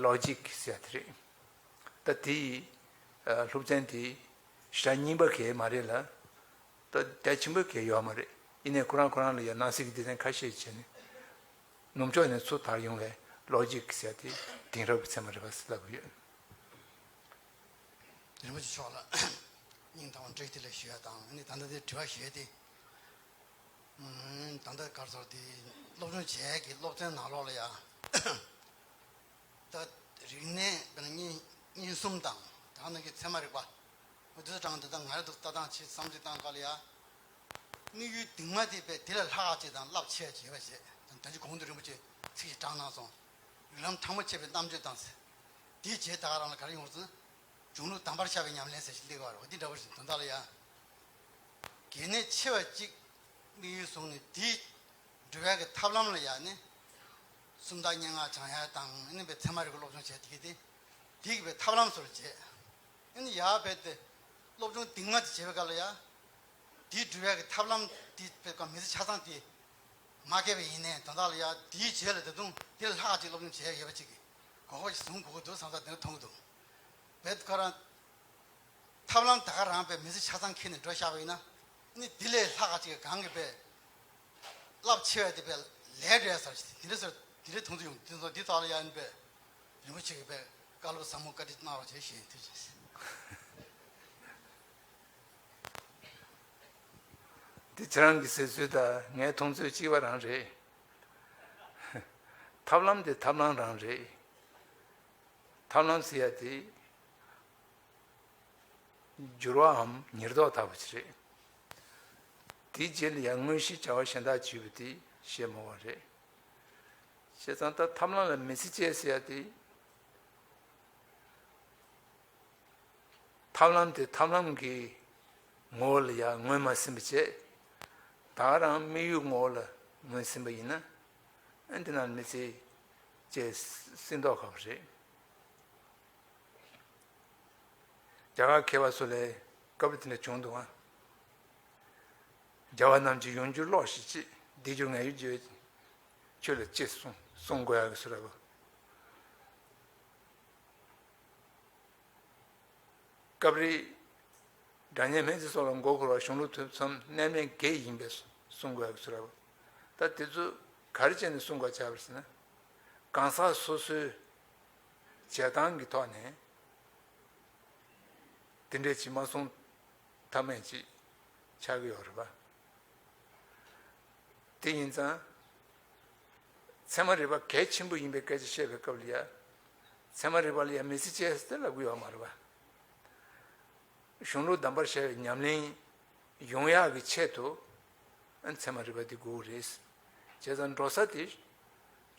ལོ་ཇིག་ཟེར་ཡག་དེ་རེད། ད་དེ་ཡི་སློབ་ཚན་དེ་ཞེ་དྲག་རྙིང་པ་གང་ཡང་མ་རེད་ལ། ད་རྒྱ་ཆེན་པོ་གང་ཡང་ཡོད་མ་རེད། ཡིན་ནའི་ཁོ་རང་ཁོ་རང་ལ་ཡང་ནང་གསེས་ཀྱི་སྡེ་ཚན་ཁ་ཤས་བྱས་ནས་ནུབ་ཕྱོགས་ནས་ཚུར་དར་ཡོང་བའི་ལོ་ཇིག་ཟེར་ཡག་དེ་དེང་རབས་ཀྱི་ཚད་མ་རིག་པ་ཟེར་ལབ་ཀྱི་ཡོད། རིན་པོ་ཆེ་མཆོག་ལ་སྙིང་ཐག་པ་འདྲི་དེ་ལ་ཞུ་ཡག་དང་། ཨ་ནི་ད་ལྟ་དེ་དྲི་བ་ཞུ་ཡག་དེ། ཨུམ། ད་ལྟ་ག་རེ་ཟེར་དེ་སློབ་སྦྱོང་བྱེད་ཡག་གི་སློབ་ཚན་ནང་ལོགས་ལ་ཡ། ད་རིག་གནས་དཔེར་ན་རྙིང་རྙིང་གསུམ་དང་དེ་ནང་གི་ཚད་མ་རིག་པ། འོ་དེ་ཚོ་དྲངས་ཏེ་ད་ང་རང་ཚོ་ལྟ་སྟངས་ཆེད་བསམ་གཞིག་བཏང་སྐབས་ལ་ཡ། དམིགས་ཡུལ་གདིང་མ་དེ་བས་དེ་ལས་ལྷག་ཅིག་དང་རླབས་ཆེ་བ་བྱེད་པ་བྱེད། ད་ཅི་གོང་དུ་རིན་པོ་ཆེ་ཚིག་ཅིག་དྲངས་གནང་སོང་། རིགས་ལམ་ཕྲ་མོ་ཆེ་བའི་རྣམ་དཔྱོད་དང་ཟེར། དེའི་རྗེས་ད་ག་རང་ལ་ག་རེ་ཡོང་ཟེར་ན། གཞུང་ལུགས་གདམས་པར་ཤར་བའི་ཉམས་ལེན་ཟེར་ཞིག་སླེབས་པ་རེད། འོ་དེ་འདྲ་བོ་ཞིག་དོན་དག་ལ་ཡ། གལ་གནད་ཆེ་བ་གཅིག་དམིགས་ཡུལ་བཟུང་ནས་དེའི་འགྲོ་བའི་གི་ཐབས་ལམ་ལ་ཡ་ནི། སུམ་རྟགས་སྙན་ངག་སྦྱང་ཡ་དང་ཨ་ནི་བའི་ཚད་མ་རིག་པའི་སློབ་སྦྱོང་བྱས་དེ་གི་དེ། དེ་གི་བའི་ཐབས་ལམ་སོར་བྱས། ཨ་ནི་ཡ་བས་དེ། སློབ་སྦྱོང་གདིང་མ་དེ་བྱེད་པའི་སྐབས་ལ་ཡ། དེའི་འགྲོ་བའི་གི་ཐབས་ལམ་དེ་བའི་སྐབས་མི་ཚེ་ཆ་ཚང་དེ། མ་སྐྱེས་པ་ཡིན་ནའི་དོན་དག་ལ་ཡ་དེའི་རྗེས་ལ་ད་དུང་དེ་ལས་ལྷག་ཅིག་སློབ་སྦྱོང་བྱས་ཡོད་པ་ཅིག་གི་གོ་སྐབས་ཤིག་བཟུང་དགོས་ཀྱི་འདུག་བསམ་ས་དེ་འདྲ་མཐོང་གི་འདུག་བས་ཁོ་རང་། ཐབས་ལམ་ད་ག་རང་བས་མི་ཚེ་ཆ་ཚང་འཁྱེར་ནས་འགྲོ་བཞག་པ་ཡིན་ན། ནི་དེ་ལས་ལྷག་ག་ཅིག་གང་གི་བས། རླབས་ཆེ་བས་དེ་བས་ལས་འགྲོ་ཡ་ཟེར་ཞིག་དེ་འདྲ་ཟེར་དེ་འདྲ་མཐོང་ཚུལ་ཡོང་དེ་ཚོ་འདི་དག་ལ་ཡང་བས། རིན་པོ་ཆེ་གི་བས་བཀའ་སློབ་ཟབ་མོ་བཀའ་དྲིན་གནང་རོགས་བྱེད་ཞེས་ཐུགས་རྗེ་ཆེ། འདི་ཁྱེད་རང་གི་ཟེར་ཚུལ་དང་ངའི་མཐོང་ཚུལ་གཅིག་པ་རང་རེད། ཐབས་ལམ་དེ་ཐབས་ལམ་རང་རེད། ཐབས་ལམ་ཟེར་ཡ་དེ། འགྱུར་བའམ་ཉེར་བསྡོགས་ལྟ་བུ་ཅིག་རེད། དེའི་རྗེས་ལ་ཡང་དངོས་གཞིའི་བྱ་བ་གཞན་དག་བྱེད་པ་དེ་བཤད་མ་བ་རེད། བྱས་ཙང་ད་ཐབས་ལམ་ལ་མི་ཚེ་སྐྱེལ་ཟེར་ཡ་དེ། ཐབས་ལམ་དེ་ཐབས་ལམ་གྱི་ངོ་བོ་ལ་ཡང་ངོས་མ་ཟིན་པ་བྱས། ད་ག་རང་དམིགས་ཡུལ་ངོ་བོ་ལ་ངོས་ཟིན་པ་ཡིན་ན། ཨ་འདི་ན་མི་ཚེ་སྐྱེལ་ཟིན་མདོག་ཁ་པོ་རེད། རྒྱ་གར་མཁས་པ་ཚོ་ལས་བཀའ་པོད་དེ་འདྲ་བྱུང་འདུག་ཨང་། རྒྱལ་བ་རྣམས་ཀྱི་ཡོངས་གྱུར་ཀློགས་ཤིག་ཅེས། འདི་གྱུར་ངེས་ཡུལ་གྱི་ཆོས་ལ་ཅེས་གསུངས་གསུང་དགོས་ཡག་གི་སུ་ར་བ། སྐབས་རེ། སྒྲ་སྙན་སྨན་རྩིས་སོགས་ལ་མགོ་འཁོར་བ་གཞུང་ལུགས་ཐོས་བསམ་གནད་སྨན་བརྒྱད་ཡིན་པས་གསུང་དགོས་ཡག་གི་སུ་ར་བ། ད་དེ་ཚོ་ག་རེ་བྱས་ནས་གསུང་དགོས་ཆགས་པ་རེད་ཟེར་ན། གང་ཟག་སོ་སོའི་བྱེད་སྟངས་ཀྱི་ཐོག་ནས། དེ་འདྲས་ཅིག་མ་གསུང་ཐབས་མེད་ཅིག་ཆགས་ཀྱི་ཡོད་རེད་པ། དེ་ཡིན་ཙང་། ཚད་མ་རིག་པ་གལ་ཆེན་པོ་ཡིན་པའི་སྐད་ཆ་བཤད་པའི་སྐབས་ལ་ཡ། ཚད་མ་རིག་པ་ལ་ཡ་མི་ཚེ་སྐྱེལ་ཟེར་ལབ་ཀྱི་ཡོད་མ་རེད་པ། གཞུང་ལུགས་གདམས་པར་བྱ་བའི་ཉམས་ལེན་ཡོང་ཡག་གི་ཆེད་དུ། ཚད་མ་རིག་པ་འདི་དགོས་ཀྱི་རེད། བྱས་ཙང་འགྲོ་ས་དེ།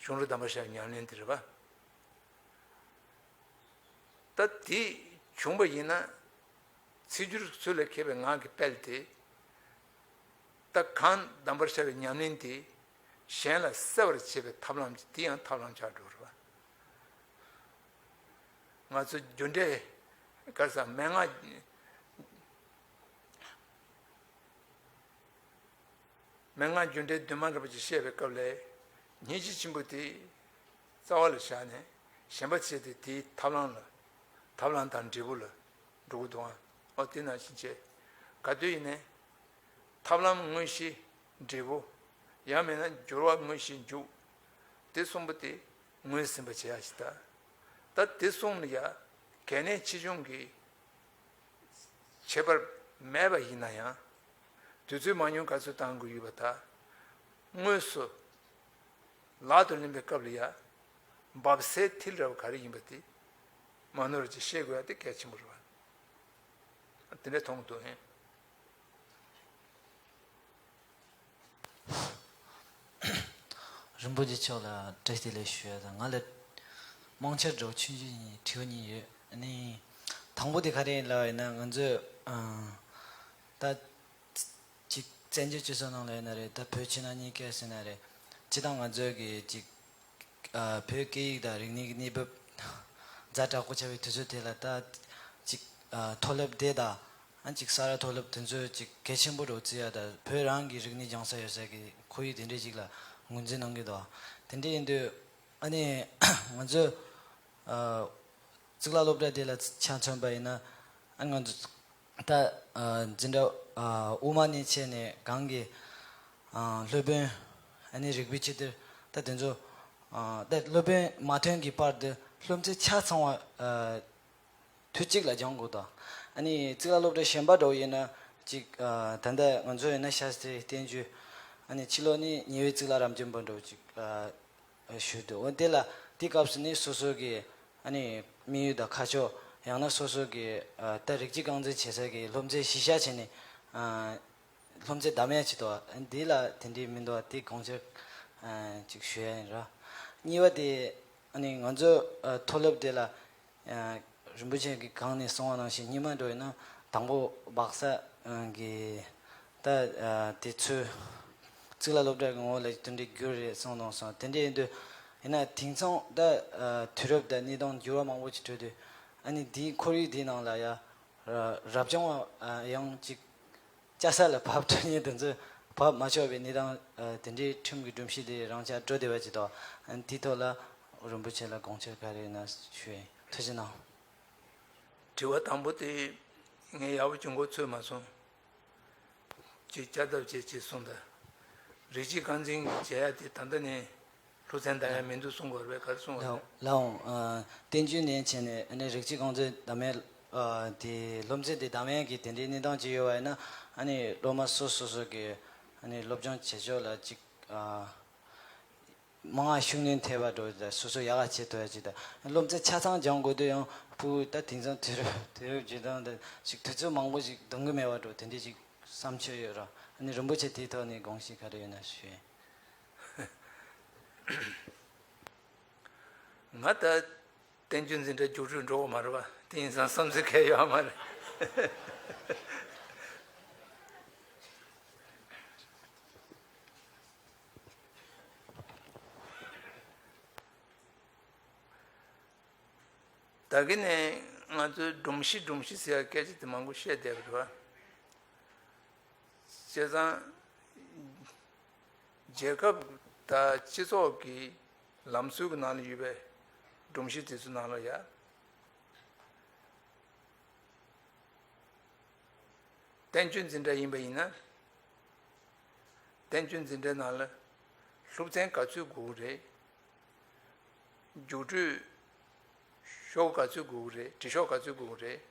གཞུང་ལུགས་གདམས་པར་བྱ་བའི་ཉམས་ལེན་དེ་རེད་པ། ད་དེ་བྱུང་བ་ཡིན་ན། ཚིག་སྦྱོར་ཚུལ་ལ་མཁས་པའི་ངག་གི་དཔལ་དེ། ད་གང་གདམས་པར་བྱ་བའི་ཉམས་ལེན་དེ། གཞན་ལ་གསལ་བར་བྱེད་པའི་ཐབས་ལམ་དེ་ཡང་ཐབས་ལམ་ཆགས་འགྲོ་རེད་པ། ང་ཚོ་རྒྱུ་འབྲས་ག་ས་མན་ངག་མན་ངག་རྒྱུ་འབྲས་བདུན་མ་རིན་པོ་ཆེ་བཤད་པའི་སྐབས་ལས། སྙིང་རྗེ་ཆེན་པོ་དེ་རྩ་བ་ལ་བཞག་ནས་གཞན་པ་བྱས་ཏེ་དེའི་ཐབས་ལམ་ལ། ཐབས་ལམ་དང་འབྲས་བུ་ལ་འགྲོ་གི་འདུག་ཨང་། ཨོ་དེ་ནང་བཞིན་བྱས། ག་དུས་ཡིན་ནའི། ཐབས་ལམ་དངོས་གཞི་འབྲས་བུ། ཡང་མིན་ན་འགྱུར་བ་དངོས་གཞི་འཇུག་དེ་གསུམ་པོ་དེ་ངོས་ཟིན་པ་བྱེད་ཡ་ཞིག་ད། ད་དེ་གསུམ་ལ་ཡ་གལ་གནད་ཆེ་ཆུང་གི་ཁྱད་པར་མེད་པ་ཡིན་ན་ཡང་། དུས་ཚོད་མང་ཉུང་ག་ཚོད་བཏང་དགོས་ཡོད་པ་དང་། དངོས་སུ་ལག་ཏུ་ལེན་པའི་སྐབས་ལ་ཡ། འབབ་སའི་མཐིལ་ར་བ་ག་རེ་ཡིན་པ་དེ་མ་ནོར་ཅིག་ཤེས་དགོས་ཡ་དེ་གལ་ཆེན་པོ་རེད་བ། དེ་འདྲ་མཐོང་གི་འདུག་ཨེ། རིན་པོ་ཆེ་མཆོག་ལ་བཀྲ་ཤིས་བདེ་ལེགས་ཞུ་ཡ་དང་། ང་ལ་དམངས་འཆར་འདྲ་བོ་ཆུང་ཆུང་གཉིས་དྲི་བ་གཉིས་ཡོད། ཨ་ནི། དང་པོ་དེ་ག་རེ་ཡིན་ལབ་ཡིན་ན། ང་ཚོས་ཨ། ད་ཅིག་བཙན་བྱོལ་སྤྱི་ཚོགས་ནང་ལ་ཡིན་ན་རེད། ད་བོད་ཕྱི་ནང་གཉིས་ཀ་ཟེར་ན་རེད། སྤྱིར་བཏང་ང་ཚོས་གི་ཅིག་ཨ། བོད་སྐད་ཡིག་དང་རིག་གནས་ཀྱི་གནས་བབ་ཛ་དྲག་པོ་ཆགས་པའི་དུས་ཚོད་དེ་ལ། ད་ཅིག་ཨ། མཐོ་སློབ་དེ་དང་། ཨ། ཅིག་ས་ར་མཐོ་སློབ་དེ་ཚོས་ཅིག་གལ་ཆེན་པོ་རུ་བརྩི་ཡ་དང་། བོད་རང་གི་རིག་གནས་སྦྱང་ས་ཡོད་ས་གི་ཁོར་ཡུག་དེ་འདྲས་ཅིག་ལ་ངོས་འཛིན་གནང་གི་འདུག་དེ་འདྲས་ཡིན་དུས། ཨ་ནི་ང་ཚོས་ཨ། གཙུག་ལག་སློབ་གྲྭ་དེ་ལ་ཆ་མཚོན་པ་ཡིན་ན། ཨ། ང་ཚོ་ད་ཨ། འཛིན་གྲྭ་ཨ། དབུ་མ་ནས་བྱས་ནས་གང་གི་ཨ། སློབ་དཔོན། ཨ་ནི་རིག་པའི་ཆོས་གཏེར། ད་དེ་ཚོ་ཨ། ད་སློབ་དཔོན་མ་ཐོན་གྱི་བར་དུ་སློབ་ཚན་ཆ་ཚང་བ་ཨ། དུས་གཅིག་ལ་སྦྱང་དགོས་དང་། ཨ་ནི་གཙུག་ལག་སློབ་གྲྭ་གཞན་པ་འདྲ་བོ་ཡིན་ན་ཅིག་ཨ། ད་ལྟ་ང་ཚོ་ཡིན་ན་ཤར་སེ་བསྟན་བཅོས། ཨ་ནི་ཕྱི་ལོགས་ནས་ཉེ་བའི་གཙུག་ལག་རབ་འབྱམས་པ་འདྲ་བོ་ཅིག་ཨ། ཞུས་འདུག་འོ་དེ་ལ་དེ་སྐབས་སུ་ནི་སོ་སོ་གི་ཨ་ནི་དམིགས་ཡུལ་དང་ཁ་ཕྱོགས། ཡང་ན་སོ་སོ་གི་ཨ། ད་རིགས་གཅིག་རྐང་འཛིན་བྱེད་ས་གི་སློབ་ཚན་གཞི་བཞག་བྱས་ནས་ཨ། སློབ་ཚན་འདམ་ཡ་ཅིག་འདུག་འདི་ལ་དེ་འདྲའི་མི་འདུག་དེ་དགོངས་འཆར་ཅིག་ཞུ་ཡ་ཡིན་ར། གཉིས་པ་དེ་ཨ་ནི་ང་ཚོ་མཐོ་སློབ་དེ་ལ་རིན་པོ་ཆེ་གིས་གོང་ནས་གསུངས་པ་ནང་བཞིན་སྔོན་མ་འགྲོ་ཡིན་ན་དང་པོ་སྦག་ས་གི་ད་དེ་ཚོའི་གཙུག་ལག་སློབ་གྲྭ་གི་ངོ་བོ་ལ་དེ་འདྲའི་འགྱུར་རེད་གསུངས་གནང་སོང་། དེ་འདྲ་ཡིན་དུས་ཡིན་ན་དེང་སང་ད་དུས་རབས་དང་གནས་སྟངས་འགྱུར་བ་མང་པོ་ཅིག་འཕྲོད་དུས་ཨ་ནི་དེའི་ཁོར་ཡུག་དེའི་ནང་ལ་ཡ་རབ་བྱུང་བ་ཡང་ཅིག་ཅ་ས་ལ་བབས་ཐུབ་མཁན་དེ་ཚོ་བབས་མ་ཆོག་པའི་གནས་སྟངས་དེ་འདྲའི་ཁྲིམས་ཀྱི་སྒྲོམ་གཞི་དེ་རང་ཆགས་འགྲོ་བསྡད་པ་ཅིག་དང་དེའི་ཐོག་ལ་རིན་པོ་ཆེ་ལ་དགོངས་འཆར་ག་རེ་ཡོད་ན་ཞུ་ཡིན། ཐུགས་རྗེ་གནང་། དྲི་བ་དང་པོ་དེ་ངས་ཡག་པོ་ཅིག་མགོ་ཚོས་མ་སོང་། ཅིག་བསྐྱར་ལྡབ་བྱེད་ཅེས་གསུངས་དང་། རིགས་གཅིག་རྐང་འཛིན་གྱི་བྱ་ཡ་དེ་ད་ལྟ་ནས་སློབ་ཚན་འདམ་ཡ་མི་འདུག་གསུང་གི་ཡོད་རེད་པས། ག་རེ་གསུང་གི་ཡོད་རེད། ལའོ་ཨ། བསྟན་བཅོས་ནས་བྱས་ནས་ཨ་ནི་རིགས་གཅིག་རྐང་འཛིན་འདམ་ཡ་ཨ། དེ་སློབ་ཚན་དེ་འདམ་ཡ་གི་དེ་འདྲའི་གནས་སྟངས་ཅིག་ཡོད་པ་ཡིན་ན་ཨ་ནི་སློབ་མ་སོ་སོ་སོ་གི་ཨ་ནི་སློབ་སྦྱོང་བྱེད་ཕྱོགས་ལ་ཅིག་ཨ། མང་ང་ཤུགས་སྣོན་ཐེབས་པ་འགྲོ་དང་སོ་སོ་ཡག་ག་བྱེད་ཐུབ་ཡ་ཅིག་དང་སློབ་ཚན་ཆ་ཚང་སྦྱང་དགོས་དུས་ཡང་ཕྲུ་གུ་ད་དེང་སང་དུས་རབས་དུས་རབས་བརྗེད་སྟངས་དང་ཅིག་དུས་ཚོད་མང་པོ་ཞིག་འདང་གི་མེད་པ་འགྲོ་དེ་འདྲའི་ཅིག་བསམ་ཚུལ་ཡོད་ར། ཨ་ནི་རིན་པོ་ཆེ་དེའི་ཐོག་ནས་དགོངས་གཞི་ག་རེ་ཡོད་ན་ཞུ་ཡིན། ང་ད་བསྟན་བཅོས་འཛིན་གྲྭ་རྒྱུགས་སྤྲོད་འགྲོ་གི་མ་རེད་པ། དེ་ཡིན་ཙང་བསམ་ཚུལ་གང་ཡང་ཡོད་མ་རེད། ད་གིན་ནས་ང་ཚོའི་སྒྲོམ་གཞི་སྒྲོམ་གཞི་ཟེར་ཡ་སྐད་ཆ་དེ་མང་པོ་བཤད་བསྡད་པ་རེད་པ། བྱས་ཙང་རྒྱལ་ཁབ་དང་སྤྱི་ཚོགས་ཀྱི་ལམ་སྲོལ་གྱི་ནང་ལ་ཡོད་པའི་སྒྲོམ་གཞི་དེ་ཚོའི་ནང་ལ་ཡ། བསྟན་བཅོས་འཛིན་གྲྭ་ཡིན་པ་ཡིན་ན། བསྟན་བཅོས་འཛིན་གྲྭའི་ནང་ལ་སློབ་ཚན་ག་ཚོད་དགོས་ཀྱི་རེད། རྒྱུགས་སྤྲོད་ཤོག་ག་ཚོད་དགོས་ཀྱི་རེད། བྲིས་ཤོག་ག་ཚོད་དགོས་ཀྱི་རེད།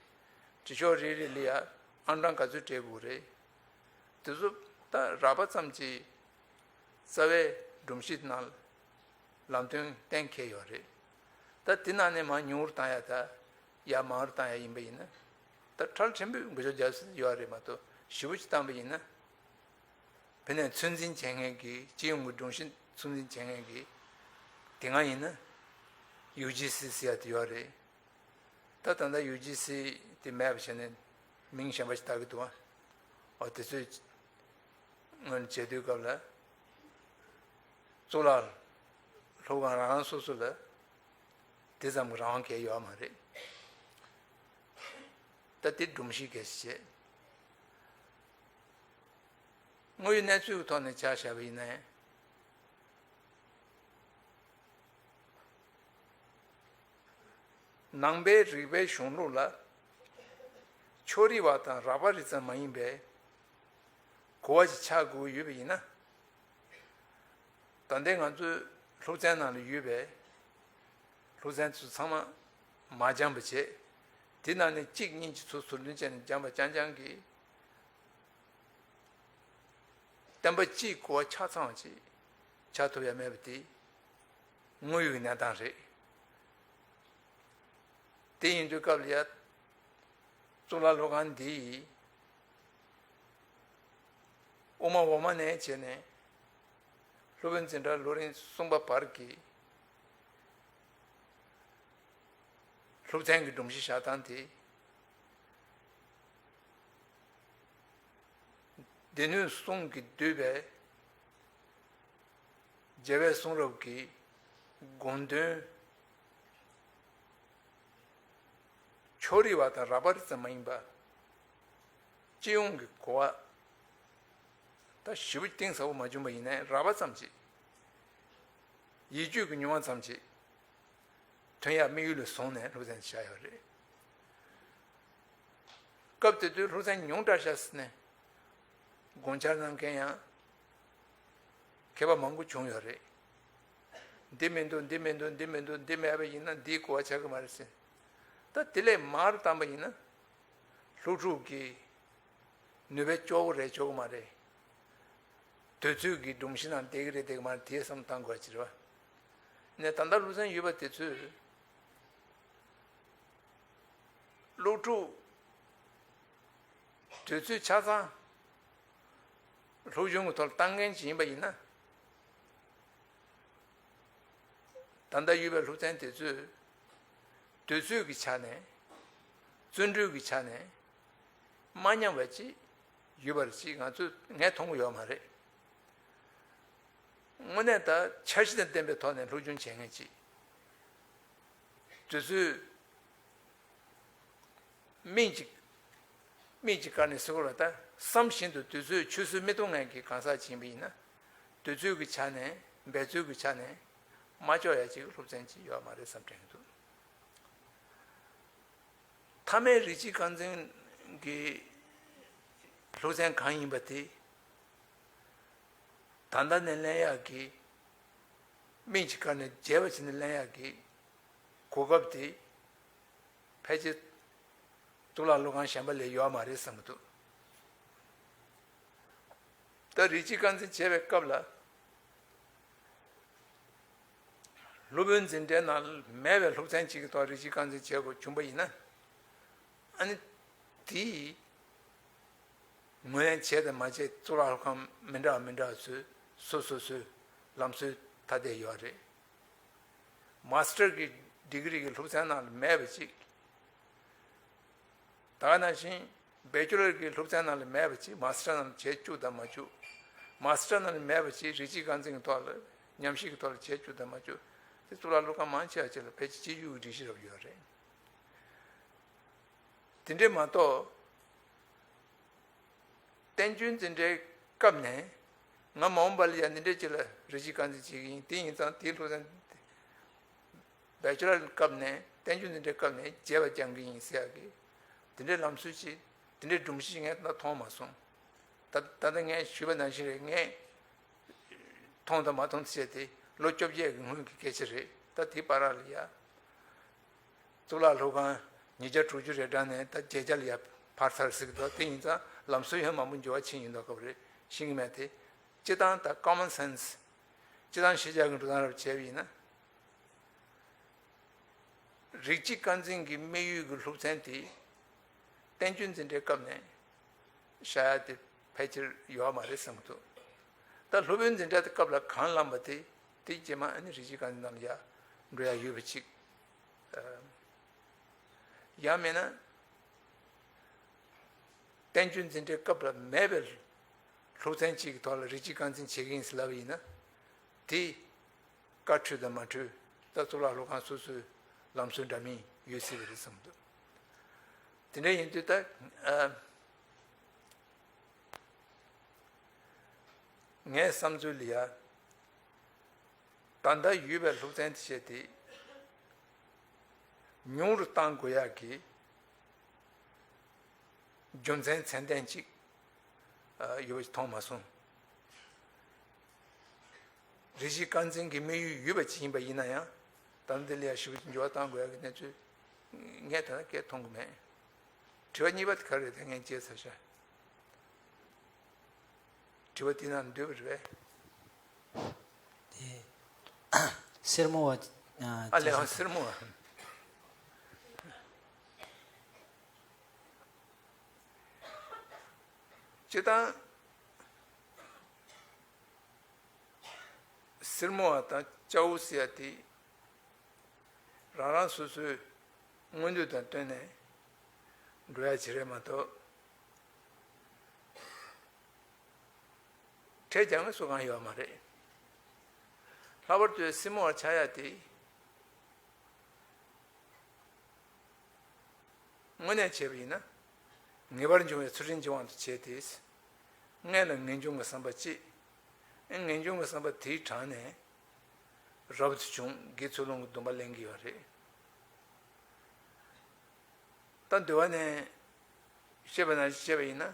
བྲིས་ཤོག་རེ་རེ་ལ་ཡ་ཨང་གྲངས་ག་ཚོད་སྤྲད་དགོས་ཀྱི་རེད། དེ་ཚོ་ད་རགས་པ་ཙམ་གྱིས་རྩ་བའི་སྒྲོམ་གཞི་ནང་ལམ་སྟོན་གཏན་འཁེལ་ཡོད་རེད། ད་དེ་ནང་ནས་མར་ཉུང་རུ་བཏང་ཡ་ད་ཡར་མང་རུ་བཏང་ཡ་ཡིན་པ་ཡིན་ན། ད་ཁྲལ་ཆེན་པོས་འགུལ་སྐྱོད་རྒྱག་སྲིད་ཡོད་རེད་མ་གཏོགས་ཞེ་པོ་ཅིག་བཏང་པ་ཡིན་ན། དཔེར་ན་ཚོད་འཛིན་བྱེད་མཁན་གྱི་སྤྱི་ཡོངས་ཀྱི་སྒྲོམ་གཞི་ཚོད་འཛིན་བྱེད་མཁན་གྱི་དེ་སྔ་ཡིན་ན་ཡུ་ཇི་སི་ཟེར་ཡ་དེ་ཡོད་རེད། ད་ད་ལྟ་ཡུ་ཇི་སི་དེ་མེད་པ་བྱས་ནས་མིང་གཞན་པ་ཞིག་བཏགས་ཀྱི་འདུག་ཨ། འོ་དེ་ཚོས་སྔོན་བྱེད་དུས་སྐབས་ལ་གཙུག་ལག་སློབ་ཁང་རང་རང་སོ་སོ་ལ་དེ་ཙམ་གྱི་རང་དབང་གང་ཡང་ཡོད་མ་རེད། ད་དེ་སྒྲོམ་གཞི་གལ་ཆེ། དངོས་ཡོད་གནས་ཚུལ་གྱི་ཐོག་ནས་ཆ་བཞག་པ་ཡིན་ན། ནང་པའི་རིག་པའི་གཞུང་ལུགས་ལ་ཕྱོགས་རིས་པ་དང་རགས་པ་རིས་ཙམ་མ་ཡིན་པའི་གོ་བ་ཞིག་ཆགས་དགོས་ཡོད་པ་ཡིན་ན། ད་ལྟའི་ང་ཚོའི་སློབ་ཚན་ནང་ལ་ཡོད་པའི་སློབ་ཚན་ཚོ་ཚང་མ་མ་སྦྱངས་པ་བྱས། དེ་ནང་ནས་གཅིག་གཉིས་ཀྱི་ཚུར་ཟུར་འདོན་བྱས་ནས་སྦྱངས་པ་རྐྱང་རྐྱང་གིས། བསྟན་པ་སྤྱིའི་གོ་བ་ཆ་ཚང་བ་ཅིག་ཆགས་ཐུབ་ཡ་མེད་པ་དེ་དངོས་ཡོད་ཀྱི་གནས་སྟངས་རེད། དེ་ཡིན་དུས་སྐབས་ལ་ཡ་གཙུག་ལག་སློབ་ཁང་འདི་ཡིས་དབུ་མ་འོག་མ་ནས་བྱས་ནས་སློབ་དཔོན་འཛིན་གྲྭ་ལོ་རིམ་གསུམ་པ་བར་གྱི་སློབ་ཚན་གྱི་སྒྲོམ་གཞི་བཞག་སྟངས་དེ། སྡེ་སྣོད་གསུམ་གྱིས་བསྡུས་པའི་རྒྱལ་བའི་གསུང་རབ་ཀྱི་དགོངས་དོན་ཕྱོགས་རིས་པ་དང་རགས་པ་རིས་ཙམ་མ་ཡིན་པ། སྤྱི་ཡོངས་ཀྱི་གོ་བ་ད་ཞེ་པོ་གཏིང་ཟབ་པོ་མ་བྱུང་པ་ཡིན་ནའི་རགས་པ་ཙམ་ཅིག་ཡིད་དཔྱོད་ཀྱི་མྱོང་བ་ཙམ་ཅིག་ཐོན་ཡག་དམིགས་ཡུལ་ལ་བཟུང་ནས་སློབ་ཚན་བཞག་ཡོད་རེད། སྐབས་དེ་དུས་སློབ་ཚན་ཉུང་དྲགས་བཞག་ཟེར་ནས་དགོངས་འཆར་གནང་མཁན་ཡང་མཁས་པ་མང་པོ་བྱུང་ཡོད་རེད། འདི་མི་འདུག་འདི་མི་འདུག་འདི་མི་འདུག་འདི་མེད་པ་ཡིན་ན་འདིའི་གོ་བ་ཆགས་ཀྱི་མ་རེད་ཟེར། ད་དེ་ལས་མར་བཏང་པ་ཡིན་ན་སློབ་ཕྲུག་གི་ནུས་པ་ལྕོགས་པོ་རེད་ལྕོགས་ཀྱི་མ་རེད། དུས་ཚོད་ཀྱི་སྒྲོམ་གཞི་ནང་བསྡད་ཀྱི་རེད་བསྡད་ཀྱི་མ་རེད་དེ་བསམ་བཏང་དགོས་ཀྱི་རེད་བ། ནས་ད་ལྟ་སློབ་ཚན་ཡོད་པ་དེ་ཚོས་སློབ་ཕྲུག་དུས་ཚོད་ཆ་ཚང་། སློབ་སྦྱོང་གི་ཐོག་ལ་བཏང་མཁན་ཅིག་ཡིན་པ་ཡིན་ན། ད་ལྟ་ཡོད་པའི་སློབ་ཚན་དེ་ཚོས་དུས་ཚོད་ཀྱི་ཆ་ནས། བརྩོན་འགྲུས་ཀྱི་ཆ་ནས་མ་ཉམས་པ་ཅིག་ཡོད་པ་རེད་ཅེས་ང་ཚོས་ངས་མཐོང་གི་ཡོད་མ་རེད། དངོས་གནས་ད་འཆར་གཞི་དང་ལྡན་པའི་ཐོག་ནས་སློབ་སྦྱོང་བྱེད་མཁན་ཅིག་དུས་ཚོད་སྨིན་ཅིག་སྨིན་ཅིག་བཀར་ནས་ཟེར་དགོས་རེད། ད་བསམ་བཞིན་དུ་དུས་ཚོད་ཆུད་ཟོས་མི་གཏོང་མཁན་གྱི་གང་ཟག་ཅིག་ཡིན་པ་ཡིན་ན། དུས་ཚོད་ཀྱི་ཆ་ནས་འབད་རྩོལ་གྱི་ཆ་ནས་མ་ལྕོགས་ཡ་ཅིག་སློབ་ཚན་ཅིག་ཡོད་མ་རེད་བསམ་དྲན་གྱི་འདུག་མཐའ་མའི་རིགས་གཅིག་རྐང་འཛིན་གྱི་སློབ་ཚན་གང་ཡིན་པ་དེ། ད་ལྟ་ནས་ལེན་ཡག་གི། སྨིན་ཅིག་བཀར་ནས་རྒྱས་པ་བྱས་ནས་ལེན་ཡག་གི་གོ་སྐབས་དེ་ཕལ་ཆེར་གཙུག་ལག་སློབ་ཁང་གཞན་པ་ལ་ཡོད་མ་རེད་བསམ་གྱི་འདུག་ད་རིགས་གཅིག་རྐང་འཛིན་བྱེད་པའི་སྐབས་ལ། སློབ་དཔོན་འཛིན་གྲྭའི་ནང་མེད་པའི་སློབ་ཚན་གཅིག་གི་ཐོག་རིགས་གཅིག་རྐང་འཛིན་བྱེད་དགོས་བྱུང་པ་ཡིན་ན། ཨ་ནི་དེ་ངོས་ལེན་བྱས་དང་མ་བྱས་གཙུག་ལག་སློབ་ཁང་མི་འདྲ་བ་མི་འདྲ་བ་ཚོས་སོ་སོ་སོའི་ལམ་སྲོལ་ཐ་དད་ཡོད་རེད། མ་སི་ཊར་གྱི་ཌི་གི་རི་གི་སློབ་ཚན་ནང་ལ་མེད་པ་ཅིག་ད་ག་ནང་བཞིན་བེ་ཅུ་ལར་གྱི་སློབ་ཚན་ནང་ལ་མེད་པ་ཅིག་མ་སི་ཊར་ནང་ལ་བྱེད་བཅུག་དང་མ་བཅུག་མ་སི་ཊར་ནང་ལ་མེད་པ་ཅིག་རིགས་གཅིག་རྐང་འཛིན་གྱི་ཐོག་ལ་ཉམས་ཞིབ་ཀྱི་ཐོག་ལ་བྱེད་བཅུག་དང་མ་བཅུག་དེ་གཙུག་ལག་སློབ་ཁང་མང་ཆེ་བ་ཅིག་ལ་ཕལ་ཆེར་གཅིག་གྱུར་གྱི་སྒྲིག་གཞི་རབ་ཡོད་རེད། དེ་འདྲས་མ་གཏོགས། བསྟན་བཅོས་འཛིན་གྲྭའི་སྐབས་ནས་ང་མ་འོངས་པ་ལ་ཡང་འདི་འདྲས་ཅིག་ལ་རིགས་གཅིག་རྐང་འཛིན་བྱེད་ཀྱི་ཡིན། དེ་ཡིན་ཙང་དེའི་སློབ་ཚན་བེ་ཅུ་ལར་སྐབས་ནས་བསྟན་བཅོས་འཛིན་གྲྭའི་སྐབས་ནས་བརྗེ་བ་སྦྱང་གི་ཡིན་ཟེར་ཡག་གི་དེ་འདྲའི་ལམ་སྲོལ་ཅིག་དེ་འདྲའི་སྒྲོམ་གཞི་ཞིག་ངས་ད་མཐོང་མ་སོང་། ད་ད་ལྟ་ངས་ཞུས་པ་ནང་བཞིན་རེད། ངས་མཐོང་དང་མ་མཐོང་ཟེར་དེ་ལོ་བཅོ་བརྒྱད་ཀྱི་སྔོན་གྱི་སྐད་ཆ་རེད། ད་དེའི་བར་ལ་ཡ། གཙུག་ལག་སློབ་ཁང་ཉིས་བརྒྱ་དྲུག་ཅུ་རེ་གྲངས་ནས་ད་བརྒྱད་བརྒྱ་ལ་ཡར་འཕར་ཚར་ཟིག་འདུག་དེ་ཡིན་ཙང་ལམ་སྲོལ་ཡང་མང་པོ་འགྱུར་བ་ཕྱིན་ཡིན་མདོག་ཁ་པོ་རེད། ཤེས་ཀྱི་མེད་དེ། སྤྱི་བཏང་ད་ཀོ་མོན་སེན་སི། སྤྱི་བཏང་ཤེས་བྱ་གི་འགྲོ་སྟངས་རབ་བྱས་པ་ཡིན་ན། རིགས་གཅིག་རྐང་འཛིན་གྱི་དམིགས་ཡུལ་གྱི་སློབ་ཚན་དེ། བསྟན་བཅོས་འཛིན་གྲྭའི་སྐབས་ནས་བཞག་ཡ་དེ་ཕལ་ཆེར་ཡོད་མ་རེད་བསམ་གྱི་འདུག་ད་སློབ་དཔོན་འཛིན་གྲྭ་དེ་སྐབས་ལ་གང་བླངས་པ་དེ་དེ་རྗེས་མ་ཨ་ནི་རིགས་གཅིག་རྐང་འཛིན་ནང་ལ་ཡར་འགྲོ་ཡ་ཡོད་པ་ཅིག་ཡང་མིན་ན། བསྟན་བཅོས་འཛིན་གྲྭའི་སྐབས་ལ་མེད་པའི་སློབ་ཚན་གཅིག་གི་ཐོག་ལ་རིགས་གཅིག་རྐང་འཛིན་བྱེད་ཀྱི་ཡིན་ཟེར་ལབ་པ་ཡིན་ན། དེ་བཀའ་འཁྲོལ་དང་མ་འཁྲོལ་ད་གཙུག་ལག་སློབ་ཁང་སོ་སོའི་ལམ་སྲོལ་འདྲ་མིན་ཡོད་སྲིད་པ་རེད་བསམ་འདུག་དེ་འདྲ་ཡིན་དུས་ད་ཨ། ངའི་བསམ་ཚུལ་ལ་ཡ། ད་ལྟ་ཡོད་པའི་སློབ་ཚན་དེ་བྱས་ཏེ། ཉུང་རུ་གཏང་དགོས་ཡག་གི་རྒྱུ་མཚན་ཚད་ལྡན་ཅིག་ཡོད་པ་ཞིག་མཐོང་མ་སོང་། རིགས་གཅིག་རྐང་འཛིན་གྱི་དམིགས་ཡུལ་ཡོད་པ་ཅིག་ཡིན་པ་ཡིན་ན་ཡང་། ད་ལྟ་འདི་ལ་ཡང་ཞིབ་པོ་འགྱུར་བ་གཏང་དགོས་ཡག་གི་གནས་ཚུལ་ངས་ད་ལྟ་སྐད་མཐོང་གི་མེད། དྲི་བ་གཉིས་པ་དེ་ག་རེ་རེད། ད་ངས་བརྗེད་ཚར་ཤག་དྲི་བ་དེ་ནང་འདུས་པ་རེད་པས། དེ་སེར་མོ་བ། ཨ་ལས་ཧ་སེར་མོ་བ། སྤྱིར་བཏང་། སེར་མོ་བ་དང་སྐྱ་བོ་ཟེར་ཡ་དེ། རང་རང་སོ་སོའི་མངོན་འདོད་དང་བསྟུན་ནས་འགྲོ་ཡ་ཅིག་རེད་མ་གཏོགས། ཁྲལ་རྒྱག་མཁན་སུ་གང་ཡོད་མ་རེད། ལྷག་པར་དུ་སེར་མོ་བ་ཆགས་ཡ་དེ། དངོས་གནས་བྱས་པ་ཡིན་ན། ངེས་པར་འབྱུང་བའི་ཚུལ་ཁྲིམས་ཀྱི་དབང་དུ་བྱས་ཏེ། སྔོན་ལ་ངེས་འབྱུང་གི་བསམ་པ་སྐྱེས། ངེས་འབྱུང་གི་བསམ་པ་དེའི་གྲངས་ནས་རབ་ཏུ་བྱུང་དགེ་ཚུལ་སློང་གི་སྡོམ་པ་ལེན་གྱི་ཡོད་རེད། ད་འདུལ་བ་ནས་བཤད་པ་ནང་བཞིན་བྱས་པ་ཡིན་ན།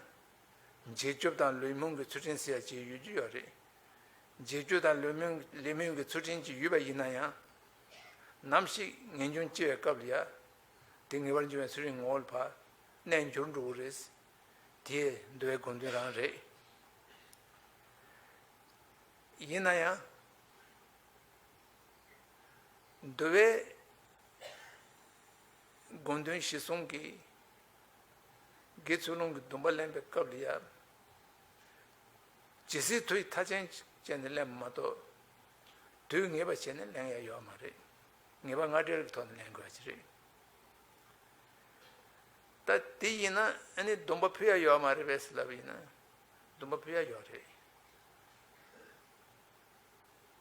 འབྱེད་སྐྱོབ་དང་ལུས་སྨོན་གྱི་ཚུལ་ཁྲིམས་ཟེར་ཡ་ཅིག་ཡོད་རྒྱུ་ཡོད་རེད། འབྱེད་སྐྱོབ་དང་ལུས་སྨོན་ལུས་སྨོན་གྱི་ཚུལ་ཁྲིམས་ཅིག་ཡོད་པ་ཡིན་ན་ཡང་། ནམ་ཞིག་ངེས་འབྱུང་སྐྱེ་བའི་སྐབས་ལ་ཡ། དེ་ངེས་པར་འབྱུང་བའི་ཚུལ་ཁྲིམས་ངོ་བོར་ཕར་གནས་འགྱུར་འགྲོ་གི་རེད། དེ་འདུལ་བའི་དགོངས་དོན་རང་རེད། ཡིན་ན་ཡང་། འདུལ་བའི་དགོངས་དོན་གཞི་བཟུང་གིས་དགེ་ཚུལ་སློང་གི་སྡོམ་པ་ལེན་པའི་སྐབས་ལ་ཡང་། ཇི་སྲིད་དུས་མཐའ་ཅན་བྱས་ནས་ལེན་མ་གཏོགས། དུས་ངེས་པ་བྱས་ནས་ལེན་ཡ་ཡོད་མ་རེད། ངེས་པ་སྔ་འགྲེལ་གྱི་ཐོག་ནས་ལེན་དགོས་ཀྱི་རེད། ད་དེ་ཡིན་ན་ཨ་ནི་སྡོམ་པ་ཕུལ་ཡ་ཡོད་མ་རེད་པས་ཟེར་ལབ་ཡིན་ན། སྡོམ་པ་ཕུལ་ཡ་ཡོད་རེད།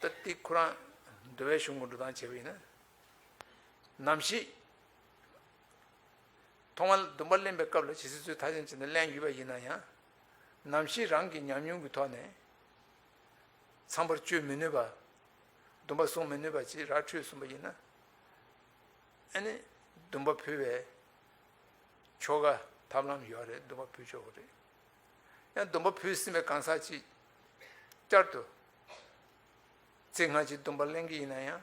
ད་དེ་ཁོ་རང་འདུལ་བའི་གཞུང་གི་འགྲོ་སྟངས་བྱས་པ་ཡིན་ན། ནམ་ཞིག་ཐོག་མར་སྡོམ་པ་ལེན་པའི་སྐབས་ལ་ཇི་སྲིད་དུས་མཐའ་ཅན་བྱས་ནས་ལེན་ཡོད་པ་ཡིན་ན་ཡང་། ནམ་ཞིག་རང་གི་ཉམས་མྱོང་གི་ཐོག་ནས་ཚངས་པར་སྤྱོད་མི་ནུས་པ། སྡོམ་པ་སྲུང་མི་ནུས་པ་ཅིག་ར་འཕྲོད་སོང་པ་ཡིན་ན། ཨ་ནི་སྡོམ་པ་ཕུལ་བའི་ཆོ་ག་ཐབས་ལམ་ཡོད་རེད། སྡོམ་པ་ཕུལ་ཆོག་གི་རེད། ཡང་སྡོམ་པ་ཕུལ་ཟིན་པའི་གང་ཟག་ཅིག་བསྐྱར་དུ་ཚེ་སྔ་ཕྱི་སྡོམ་པ་ལེན་གྱི་ཡིན་ན་ཡང་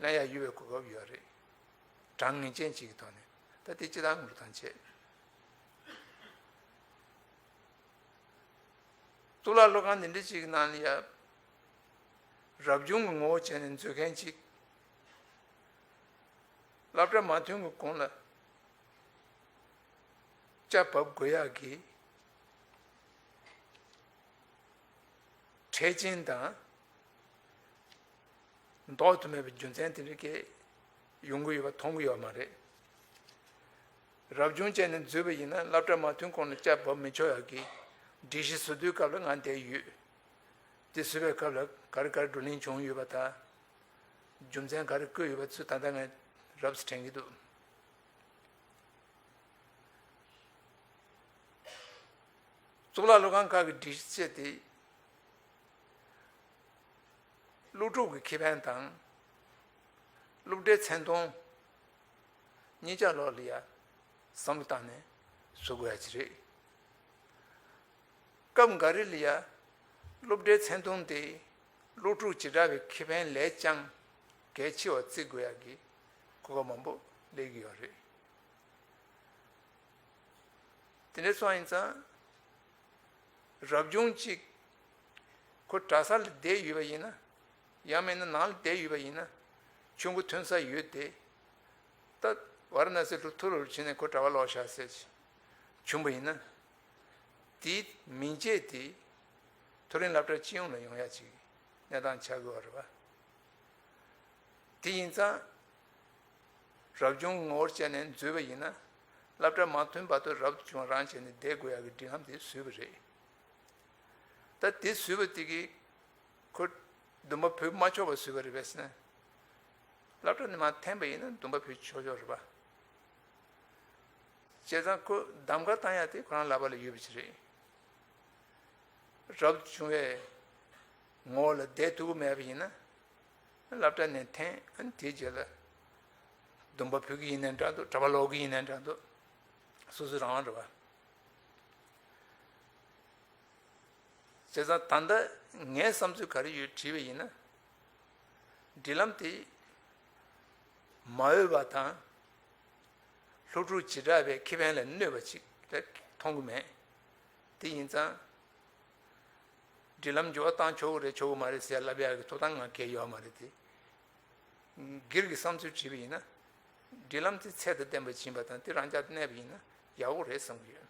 ལེན་ཡ་ཡོད་པའི་གོ་སྐབས་ཡོད་རེད། གྲངས་ངེས་ཅན་ཅིག་གི་ཐོག་ནས། ད་དེ་སྤྱི་བཏང་ངོ་སྤྲོད་བྱས། གཙུག་ལག་སློབ་ཁང་འདི་འདྲ་ཅིག་གི་ནང་ལ་ཡ། རབ་བྱུང་གི་ངོ་བོ་བྱས་ནས་འཛུལ་མཁན་ཅིག་སློབ་གྲྭ་མ་ཐོན་གྱི་གོང་ལ་ལྕགས་བབས་དགོས་ཡག་གི་འཕྲལ་ཆེན་དང་། ལྡོག་ཏུ་མེད་པའི་རྒྱུ་མཚན་དེ་འདྲ་གས་ཡོང་གི་ཡོད་པ་མཐོང་གི་ཡོད་མ་རེད། རབ་བྱུང་བྱས་ནས་འཛུལ་བ་ཡིན་ན་སློབ་གྲྭ་མ་ཐོན་གོང་ལ་ལྕགས་བབས་མི་ཆོག་ཡག་གི་སྒྲིག་གཞི་བཟོ་དུས་སྐབས་ལ་ང་བསྡད་ཡོད། དེ་བཟོ་བའི་སྐབས་ལ་ག་རེ་ག་རེ་བགྲོ་གླེང་བྱུང་ཡོད་པ་དང་། རྒྱུ་མཚན་ག་རེ་བཀོད་ཡོད་པ་ཚོ་ད་ལྟ་ངས་རབ་ཏུ་དྲན་གྱི་འདུག་གཙུག་ལག་སློབ་ཁང་ཁག་གི་སྒྲིག་གཞི་བྱས་ཏེ། སློབ་ཕྲུག་གི་ཁེ་ཕན་དང་། སློབ་གྲྭའི་མཚན་མཐོང་གཉིས་ཆ་ལོག་ལ་ཡ་བསམ་བློ་བཏང་ནས་བཟོ་དགོས་ཡ་ཅིག་རེད། སྐབས་འགའ་རེ་ལ་ཡ་སློབ་གྲྭའི་མཚན་མཐོང་དེ་སློབ་ཕྲུག་བྱེ་བྲག་པའི་ཁེ་ཕན་ལས་ཀྱང་གལ་ཆེ་བ་བརྩི་དགོས་ཡ་གི་གོ་སྐབས་མང་པོ་སླེབས་ཀྱི་ཡོད་རེད། དེ་འདྲ་སོང་ཡིན་ཙང་། རབ་བྱུང་གཅིག་ཁོ་གྲྭ་ས་ལ་བསྡད་ཡོད་པ་ཡིན་ན། ཡང་མིན་ན་ནང་ལ་བསྡད་ཡོད་པ་ཡིན་ན། ཆུང་ཀུ་ཐོན་ས་ཡོད་དེ། ད་ཝཱ་ར་ཎ་སི་ལ་ཐུར་རུ་ཕྱིན་ནས་ཁོ་གྲྭ་པ་ལོག་ཤག་ཟེར་བྱུང་པ་ཡིན་ན། དེའི་མིང་བརྗེས་ཏེ་མཐོ་རིམ་སློབ་གྲྭ་སྤྱི་ཡོངས་ལ་ཡོང་ཡ་ཅིག་གནས་སྟངས་ཆགས་དགོས་པ་རེད་པ། དེ་ཡིན་ཙང་། རབ་བྱུང་ངོ་བོར་བྱས་ནས་འཛུལ་བ་ཡིན་ན། སློབ་གྲྭ་མ་ཐོན་བར་དུ་རབ་བྱུང་རང་བྱས་ནས་བསྡད་དགོས་ཡག་གི་སྒྲིག་ལམ་དེ་བཟོས་པ་རེད། ད་དེ་བཟོས་པ་དེ་གིས་ཁོ་སྡོམ་པ་ཕུལ་མ་ཆོག་པ་བཟོས་པ་རེད་པས་ཟེར་ན། སློབ་གྲྭ་ནས་མར་འཐེན་པ་ཡིན་ན་སྡོམ་པ་ཕུལ་ཆོག་ཆོག་རེད་པ། བྱས་ཙང་ཁོ་གདམ་ག་བཏང་ཡག་དེ་ཁོ་རང་ལག་པ་ལ་ཡོད་པ་ཅིག་རེད། རབ་བྱུང་བའི་ངོ་བོ་ལ་བསྡད་ཐུབ་ཀྱི་མེད་པ་ཡིན་ན། སློབ་གྲྭ་ནས་འཐེན། ཨ་ནི་དེའི་རྗེས་ལ་སྡོམ་པ་ཕུལ་གྱི་ཡིན་ནའི་འདྲ་འདུག་གྲྭ་པ་ལོག་གི་ཡིན་ནའི་འདྲ་འདུག་སོ་སོའི་རང་དབང་རེད་པ། བྱས་ཙང་ད་ལྟ་ངའི་བསམ་ཚུལ་ག་རེ་ཡོད་དྲིས་པ་ཡིན་ན། སྒྲིག་ལམ་དེ་མ་འོས་པ་དང་། སློབ་ཕྲུག་བྱེ་བྲག་པའི་ཁེ་ཕན་ལ་གནོད་པ་ཅིག་ལ་མཐོང་གི་མེད། དེ་ཡིན་ཙང་། སྒྲིག་ལམ་འགྱུར་བ་བཏང་ཆོག་གི་རེད་ཆོག་གི་མ་རེད་ཟེར་ལབ་ཡག་གི་ཐོབ་ཐང་ང་གལ་ཡོད་མ་རེད་དེ། སྒེར་གྱི་བསམ་ཚུལ་དྲིས་པ་ཡིན་ན། སྒྲིག་ལམ་དེ་ཚད་དང་ལྡན་པ་ཕྱིན་པ་དང་དེ་རང་འཇགས་གནས་པ་ཡིན་ན་ཡག་པོ་རེད་བསམ་གྱི་ཡོད།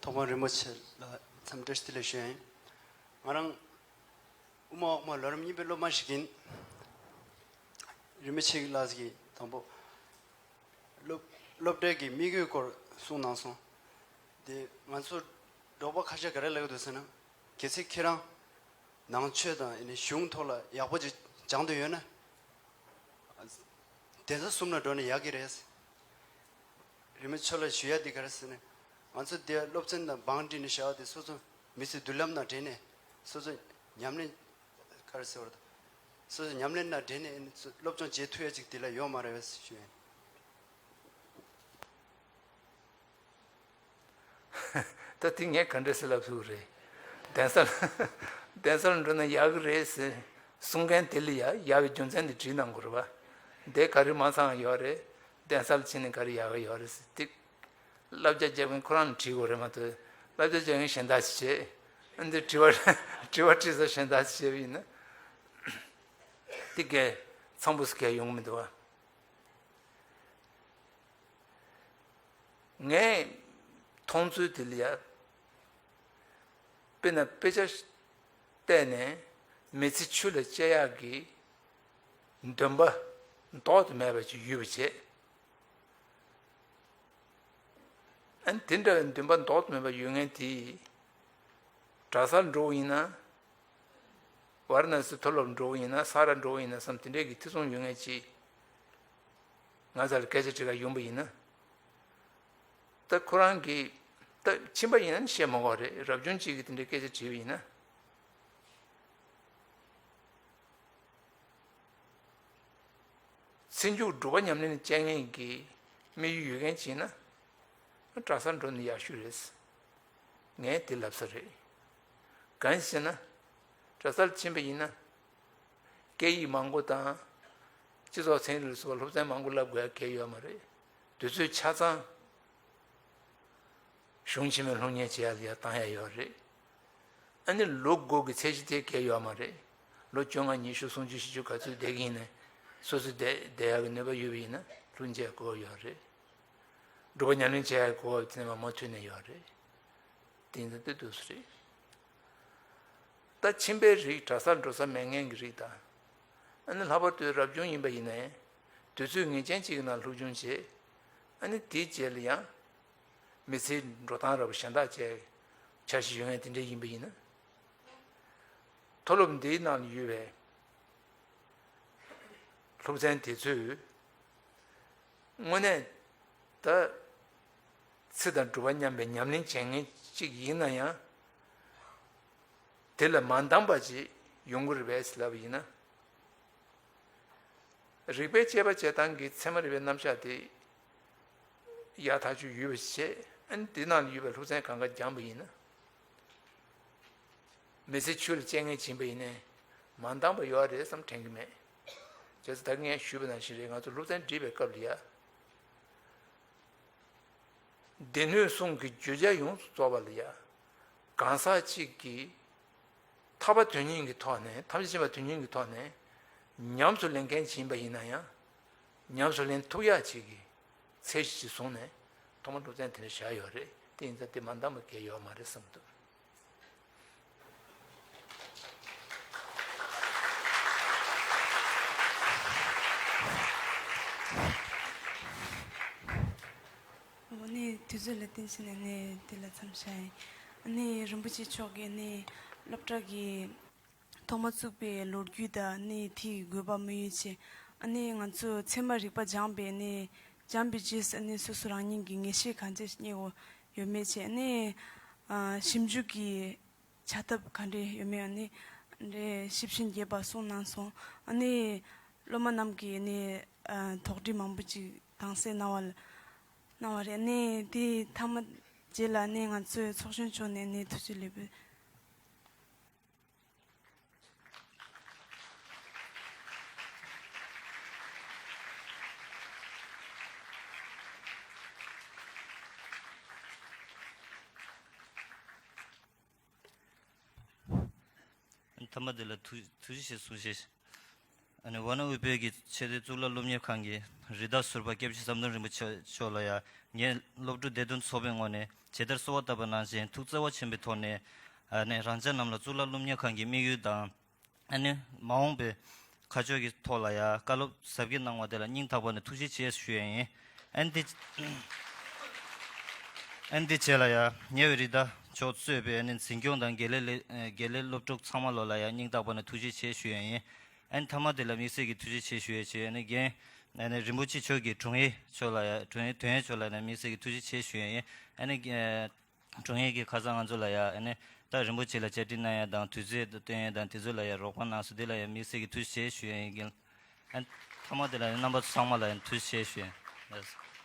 ཐོག་མར་རིན་པོ་ཆེ་ལ་འཚམས་འདྲི་བདེ་ལེགས་ཞུ་ཡ་ཡིན། ང་རང་དབུ་མ་འོག་མ་ལོ་རིམ་གཉིས་པའི་སློབ་མ་ཞིག་ཡིན། རིན་པོ་ཆེ་ལགས་ཀྱིས་དང་པོ་སློབ་སློབ་གྲྭའི་གི་དམིགས་ཡུལ་སྐོར་གསུངས་གནང་སོང་། དེ་ང་ཚོ་འབྲོག་པ་ཁ་ཤས་ག་རེ་ལབ་ཀྱི་འདུག་ཟེར་ན། གལ་སྲིད་ཁྱེད་རང་ནང་ཆོས་དང་ཨ་ནི་གཞུང་ཐོག་ལ་ཡག་པོ་ཅིག་སྦྱང་འདོད་ཡོད་ན། གདན་ས་གསུམ་ལ་འགྲོ་ན་ཡག་གི་རེད། རིན་པོ་ཆེ་ལ་ཞུ་ཡ་དེ་ག་རེ་ཟེར་ན། ང་ཚོ་འདིར་སློབ་ཚན་དང་བང་བསྒྲིགས་ནས་བྱ་བ་དེ་སོ་སོ་མི་ཚེ་མདུན་ལམ་ནང་འདྲེས་ནས་སོ་སོ་ཉམས་ལེན་ག་རེ་ཟེར་བ་དང་། སོ་སོ་ཉམས་ལེན་ནང་འདྲེས་ནས་སློབ་སྦྱོང་བྱེད་ཐུབ་ཡ་ཅིག་དེ་ལ་ཡོད་མ་རེད་པས་ཞུ་ཡ་ཡིན། ད་དེ་ངས་ག་འདྲ་ཟེར་ལབ་ཐུབ་ཀྱི་རེད། གདན་ས་ལ་གདན་ས་ལ་འགྲོ་ན་ཡག་གི་རེད་ཟེར་གསུང་མཁན་དེ་ལ་ཡ་ཡག་པའི་རྒྱུ་མཚན་དེ་བྲིས་གནང་དགོས་རེད་པ། འདི་ག་རེ་མ་ཚང་ཡོད་རེད། གདན་ས་ལ་ཕྱིན་ནས་ག་རེ་ཡག་གི་ཡོད་རེད་ཟེར་དེ། བསླབ་བྱ་རྒྱག་མཁན་ཁོ་རང་ལ་དྲིས་དགོས་རེད་མ་གཏོགས། བསླབ་བྱ་རྒྱག་མཁན་གཞན་དག་ཅིག་བྱེད། འདི་དྲི་བ་དྲི་བ་དྲི་ས་གཞན་དག་ཅིག་བྱས་པ་ཡིན་ན། དེ་གས་ཚང་པོ་སུ་གས་ཡོང་གི་མི་འདུག་བ། ངས་ མཐོང་ཚུལ་དེ་ལ་ཡ། དཔེར་ན་དཔེ་ཆ་བལྟས་ནས་མི་ཚེ་ཆུ་ལ་བཅད་ཡག་གི་འདུན་པ་ལྡོག་ཏུ་མེད་པ་ཅིག་ཡོད་པ་བྱས། ཨ་ནི་དེ་འདྲ་བའི་འདུན་པ་ལྡོག་ཏུ་མེད་པ་ཡོད་མཁན་དེས་གྲྭ་སར་འགྲོ་བ་ཡིན་ན། ཝཱ་ར་ཎ་སི་མཐོ་སློབ་འགྲོ་བ་ཡིན་ན། ས་ར་འགྲོ་བ་ཡིན་ན་བསམ། དེ་འདྲའི་གི་ཐེ་ཚོམ་ཡོད་མཁན་ཅིག་ང་ཚོ་ལ་སྐད་ཆ་དྲི་ག་ཡོང་པ་ཡིན་ན། ད་ཁོ་རང་གིས་ད་ཕྱིན་པ་ཡིན་ན་བཤད་མ་དགོས་རེད། རབ་བྱུང་གཅིག་གིས་དེ་འདྲའི་སྐད་ཆ་དྲིས་པ་ཡིན་ན། ཚེ་མཇུག་སྒྲུབ་པ་ཉམས་ལེན་བྱེད་མཁན་གྱི་དམིགས་ཡུལ་ཡོད་མཁན་ཅིག་ཡིན་ན། གྲྭ་སར་འགྲོ་ནི་ཡག་ཤོས་རེད། ངས་དེ་ལབ་ས་རེད། གང་ཡིན་ཟེར་ན། གྲྭ་སར་ཕྱིན་པ་ཡིན་ན། སྐད་ཡིག་མང་པོ་དང་། སྤྱི་ཚོགས་ཚན་རིག་ལ་སོགས་པ་སློབ་ཚན་མང་པོ་བསླབ་དགོས་ཡ་གང་ཡང་ཡོད་མ་རེད། དུས་ཚོད་ཆ་ཚང་གཞུང་ཆེན་མོའི་སློབ་གཉེར་བྱེད་ཡ་ལ་ཡ་བཏང་ཡ་ཡོད་རེད། ཨ་ནི་ལོ་དགུ་གི་ཚད་གཞི་དེ་གང་ཡང་ཡོད་མ་རེད། ལོ་བཅོ་ལྔ་ཉི་ཤུ་སུམ་ཅུ་བཞི་བཅུ་ག་ཚོད་བསྡད་ཀྱི་ཡིན་ནའི། སོ་སོ་བསྡད་བསྡད་ཡག་གི་ནུས་པ་ཡོད་པ་ཡིན་ན་སློབ་གཉེར་དགོས་ཡོད་རེད། སྒྲུབ་པ་ཉམས་ལེན་བྱེད་ཡག་གི་གོ་སྐབས་དེ་ནས་མ་མུ་མཐུད་ནས་ཡོད་རེད། དེ་འདྲ་དེ་འདུག་སེ་རེད། ད་ཁྱིམ་པའི་རིགས་གྲྭ་སར་འགྲོ་ས་མེད་མཁན་གྱི་རིགས་དང་། ཨ་ནི་ལྷག་པར་དུ་རབ་བྱུང་ཡིན་པ་ཡིན་ནའི། དུས་ཚོད་ངེས་ཅན་གཅིག་གི་ནང་སློབ་སྦྱོང་བྱེད། ཨ་ནི་དེའི་རྗེས་ལ་ཡང་མི་ཚེའི་འགྲོ་སྟངས་འདྲ་པོ་གཞན་དག་བྱས། འཆར་གཞི་ཡོད་མཁན་དེ་འདྲ་ཡིན་པ་ཡིན་ན། མཐོ་སློབ་འདིའི་ནང་ལ་ཡོད་པའི་སློབ་ཚན་དེ་ཚོས་དངོས་གནས་ད་ཚེ་དང་སྒྲུབ་པ་མཉམ་པའི་ཉམས་ལེན་བྱེད་མཁན་གཅིག་ཡིན་ན་ཡང་། དེ་ལ་མ་འདང་བ་ཅིག་ཡོང་གི་རེད་པས་ལབ་པ་ཡིན་ན། རིག་པའི་དཔྱད་པ་བྱེད་སྟངས་ཀྱི་ཚད་མ་རིག་པའི་རྣམ་གཞག་དེ་ཡག་ཐག་ཆོད་ཡོད་པ་བྱས། ཨ་ནི་དེ་ནང་ཡོད་པའི་སློབ་ཚན་གང་ག་སྦྱངས་པ་ཡིན་ན། མི་ཚེ་ཆུ་ལ་རྐྱེན་ངན་བྱིན་པ་ཡིན་ནའི་མ་འདང་བ་ཡོད་རེད་བསམ་དྲན་གྱི་མེད། བྱས་ཙང་ད་གིན་ངས་ཞུས་པ་ནང་བཞིན་རེད། ང་ཚོ་སློབ་ཚན་སྒྲིག་པའི་སྐབས་ལ་ཡ། སྡེ་སྣོད་གསུམ་གྱི་བརྗོད་བྱ་ཡོངས་སུ་རྫོགས་པ་ལ་ཡ། གང་ཟག་གཅིག་གིས་ཐར་པ་དོན་གཉེར་གྱི་ཐོག་ནས། ཐམས་ཅད་མཁྱེན་པ་དོན་གཉེར་གྱི་ཐོག་ནས་ཉམས་སུ་ལེན་མཁན་ཅིག་ཡིན་པ་ཡིན་ན་ཡང་། ཉམས་སུ་ལེན་ཐུབ་ཡག་ཅིག་གི་ཚད་གཞི་ཅིག་བཟུང་ནས་ཐོག་མར་སློབ་ཚན་དེ་འདྲ་བཞག་ཡོད་རེད། དེ་ཡིན་ཙང་དེ་མ་འདང་བ་གང་ཡང་ཡོད་མ་རེད་བསམ་འདུག། འོ་ནི་དུས་ཚོད་ལ་བརྟེན་བྱས་ནས་ནི་དེ་ལ་མཚམས་བཞག་ཡིན། ཨ་ནི་རིན་པོ་ཆེ་མཆོག་གིས་ནི་སློབ་གྲྭ་གི་ཐོག་མ་བཙུགས་པའི་ལོ་རྒྱུས་དང་ནི་དེའི་དགོས་པ་དམིགས་ཡུལ་བཅས། ཨ་ནི་ང་ཚོ་ཚད་མ་རིག་པ་སྦྱངས་པའི་ནི་སྦྱངས་པའི་རྗེས་སུ་ནི་སོ་སོ་རང་ཉིད་ཀྱི་ངེས་ཤེས་གང་ཅི་རྙེད་དགོས་ཡོད་མེད་བཅས། ཨ་ནི་ཨ་ཞིབ་འཇུག་གི་བྱ་ཐབས་ག་འདྲ་ཡོད་མེད་ཨ་ནི་འདྲ་ཞིབ་ཆ་རྒྱས་པ་གསུངས་གནང་སོང་། ཨ་ནི་སློབ་མ་རྣམས་ཀྱིས་ནི་ཨ་དོགས་འདྲི་མང་པོ་ཅིག་དྭངས་གསལ་གནང་བ་གནང་བ་རེད། ཨ་ནི་དེ་མཐའ་མ་རྗེས་ལ་ནི་ང་ཚོའི་ཚོགས་གཞོན་མཆོག་ནས་ནི་ཐུགས་རྗེ་ལེགས་འབུལ། མཐའ་མ་དེ་ལ་ཐུགས་ཐུགས་རྗེ་ཆེ་གསུང་ཞེས། ཨ་ནི་ཝཱ་ཎ་དབུས་བོད་ཀྱི་ཆེས་མཐོའི་གཙུག་ལག་སློབ་གཉེར་ཁང་གི་རིགས་བདག་ཟུར་པ་སྐྱབས་རྗེ་ཟམ་གདོང་རིན་པོ་ཆེ་མཆོག་ལ་ཡང་ངས་སློབ་ཕྲུག་བདེ་དོན་ཚོགས་པའི་ངོས་ནས་ཇི་ལྟར་གསོལ་བ་བཏབ་པ་ནང་བཞིན་ཐུགས་བརྩེ་བ་ཆེན་པོའི་ཐོག་ནས། ཨ་ནི་རང་ཅག་རྣམས་ལ་གཙུག་ལག་སློབ་གཉེར་ཁང་གི་དམིགས་ཡུལ་དང་། ཨ་ནི་མ་འོངས་པའི་ཁ་ཕྱོགས་ཀྱི་ཐོག་ལ་ཡང་བཀའ་སློབ་ཟབ་རྒྱས་གནང་བ་དེ་ལ་སྙིང་ཐག་པ་ནས་ཐུགས་རྗེ་ཆེ་ཞུ་ཡས་ཡིན། ཨ་ནི་དེ་ཨ་ནི་དེ་རྗེས་ལ་ཡང་ཉེ་བའི་རིགས་བདག་མཆོག་གཙོས་པའི་ཨ་ནི་འཛིན་སྐྱོང་དང་དགེ་ལས་ལས་དགེ་ལས་སློབ་ཕྲུག་ཚང་མ་ལོ་ལ་ཡང་སྙིང་ཐག་པ་ནས་ཐུགས་རྗེ་ཆེ་ཞུ་ཡས་ཡིན། ཨ་ནི་མཐའ་མ་དེ་ལ་དམིགས་བསལ་གྱི་ཐུགས་རྗེ་ཆེ་ཞུ་ཡས་བྱས། ཨ་ནི་རྒན་ཨ་ནི་རིན་པོ་ཆེ་མཆོག་གི་དྲུང་ཡིག་མཆོག་ལ་ཡང་དྲུང་ཡིག་དོན་ཡོད་མཆོག་ལ་ཡང་དམིགས་བསལ་གྱི་ཐུགས་རྗེ་ཆེ་ཞུ་ཡས་ཡིན། ཨ་ནི་དྲུང་ཡིག་གིས་ཁ་སང་ང་ཚོ་ལ་ཡང་ཨ་ནི་ད་རིན་པོ་ཆེ་ལ་བཅར་འདྲི་གནང་ཡས་དང་དུས་ཚོད་སྟོན་ཡས་དང་དེ་ཚོ་ལ་ཡང་རོགས་པ་གནང་སོང་། དེ་ལ་ཡང་དམིགས་བསལ་གྱི་ཐུགས་རྗེ་ཆེ་ཞུ་ཡས་ཡིན། ཨ་ནི་མཐའ་མ་དེ་ལ་ཡང་རྣམ་པ་ཚང་མ་ལ་ཡང་ཐུགས་རྗེ་ཆེ་ཞུ་ཡས་ཡིན།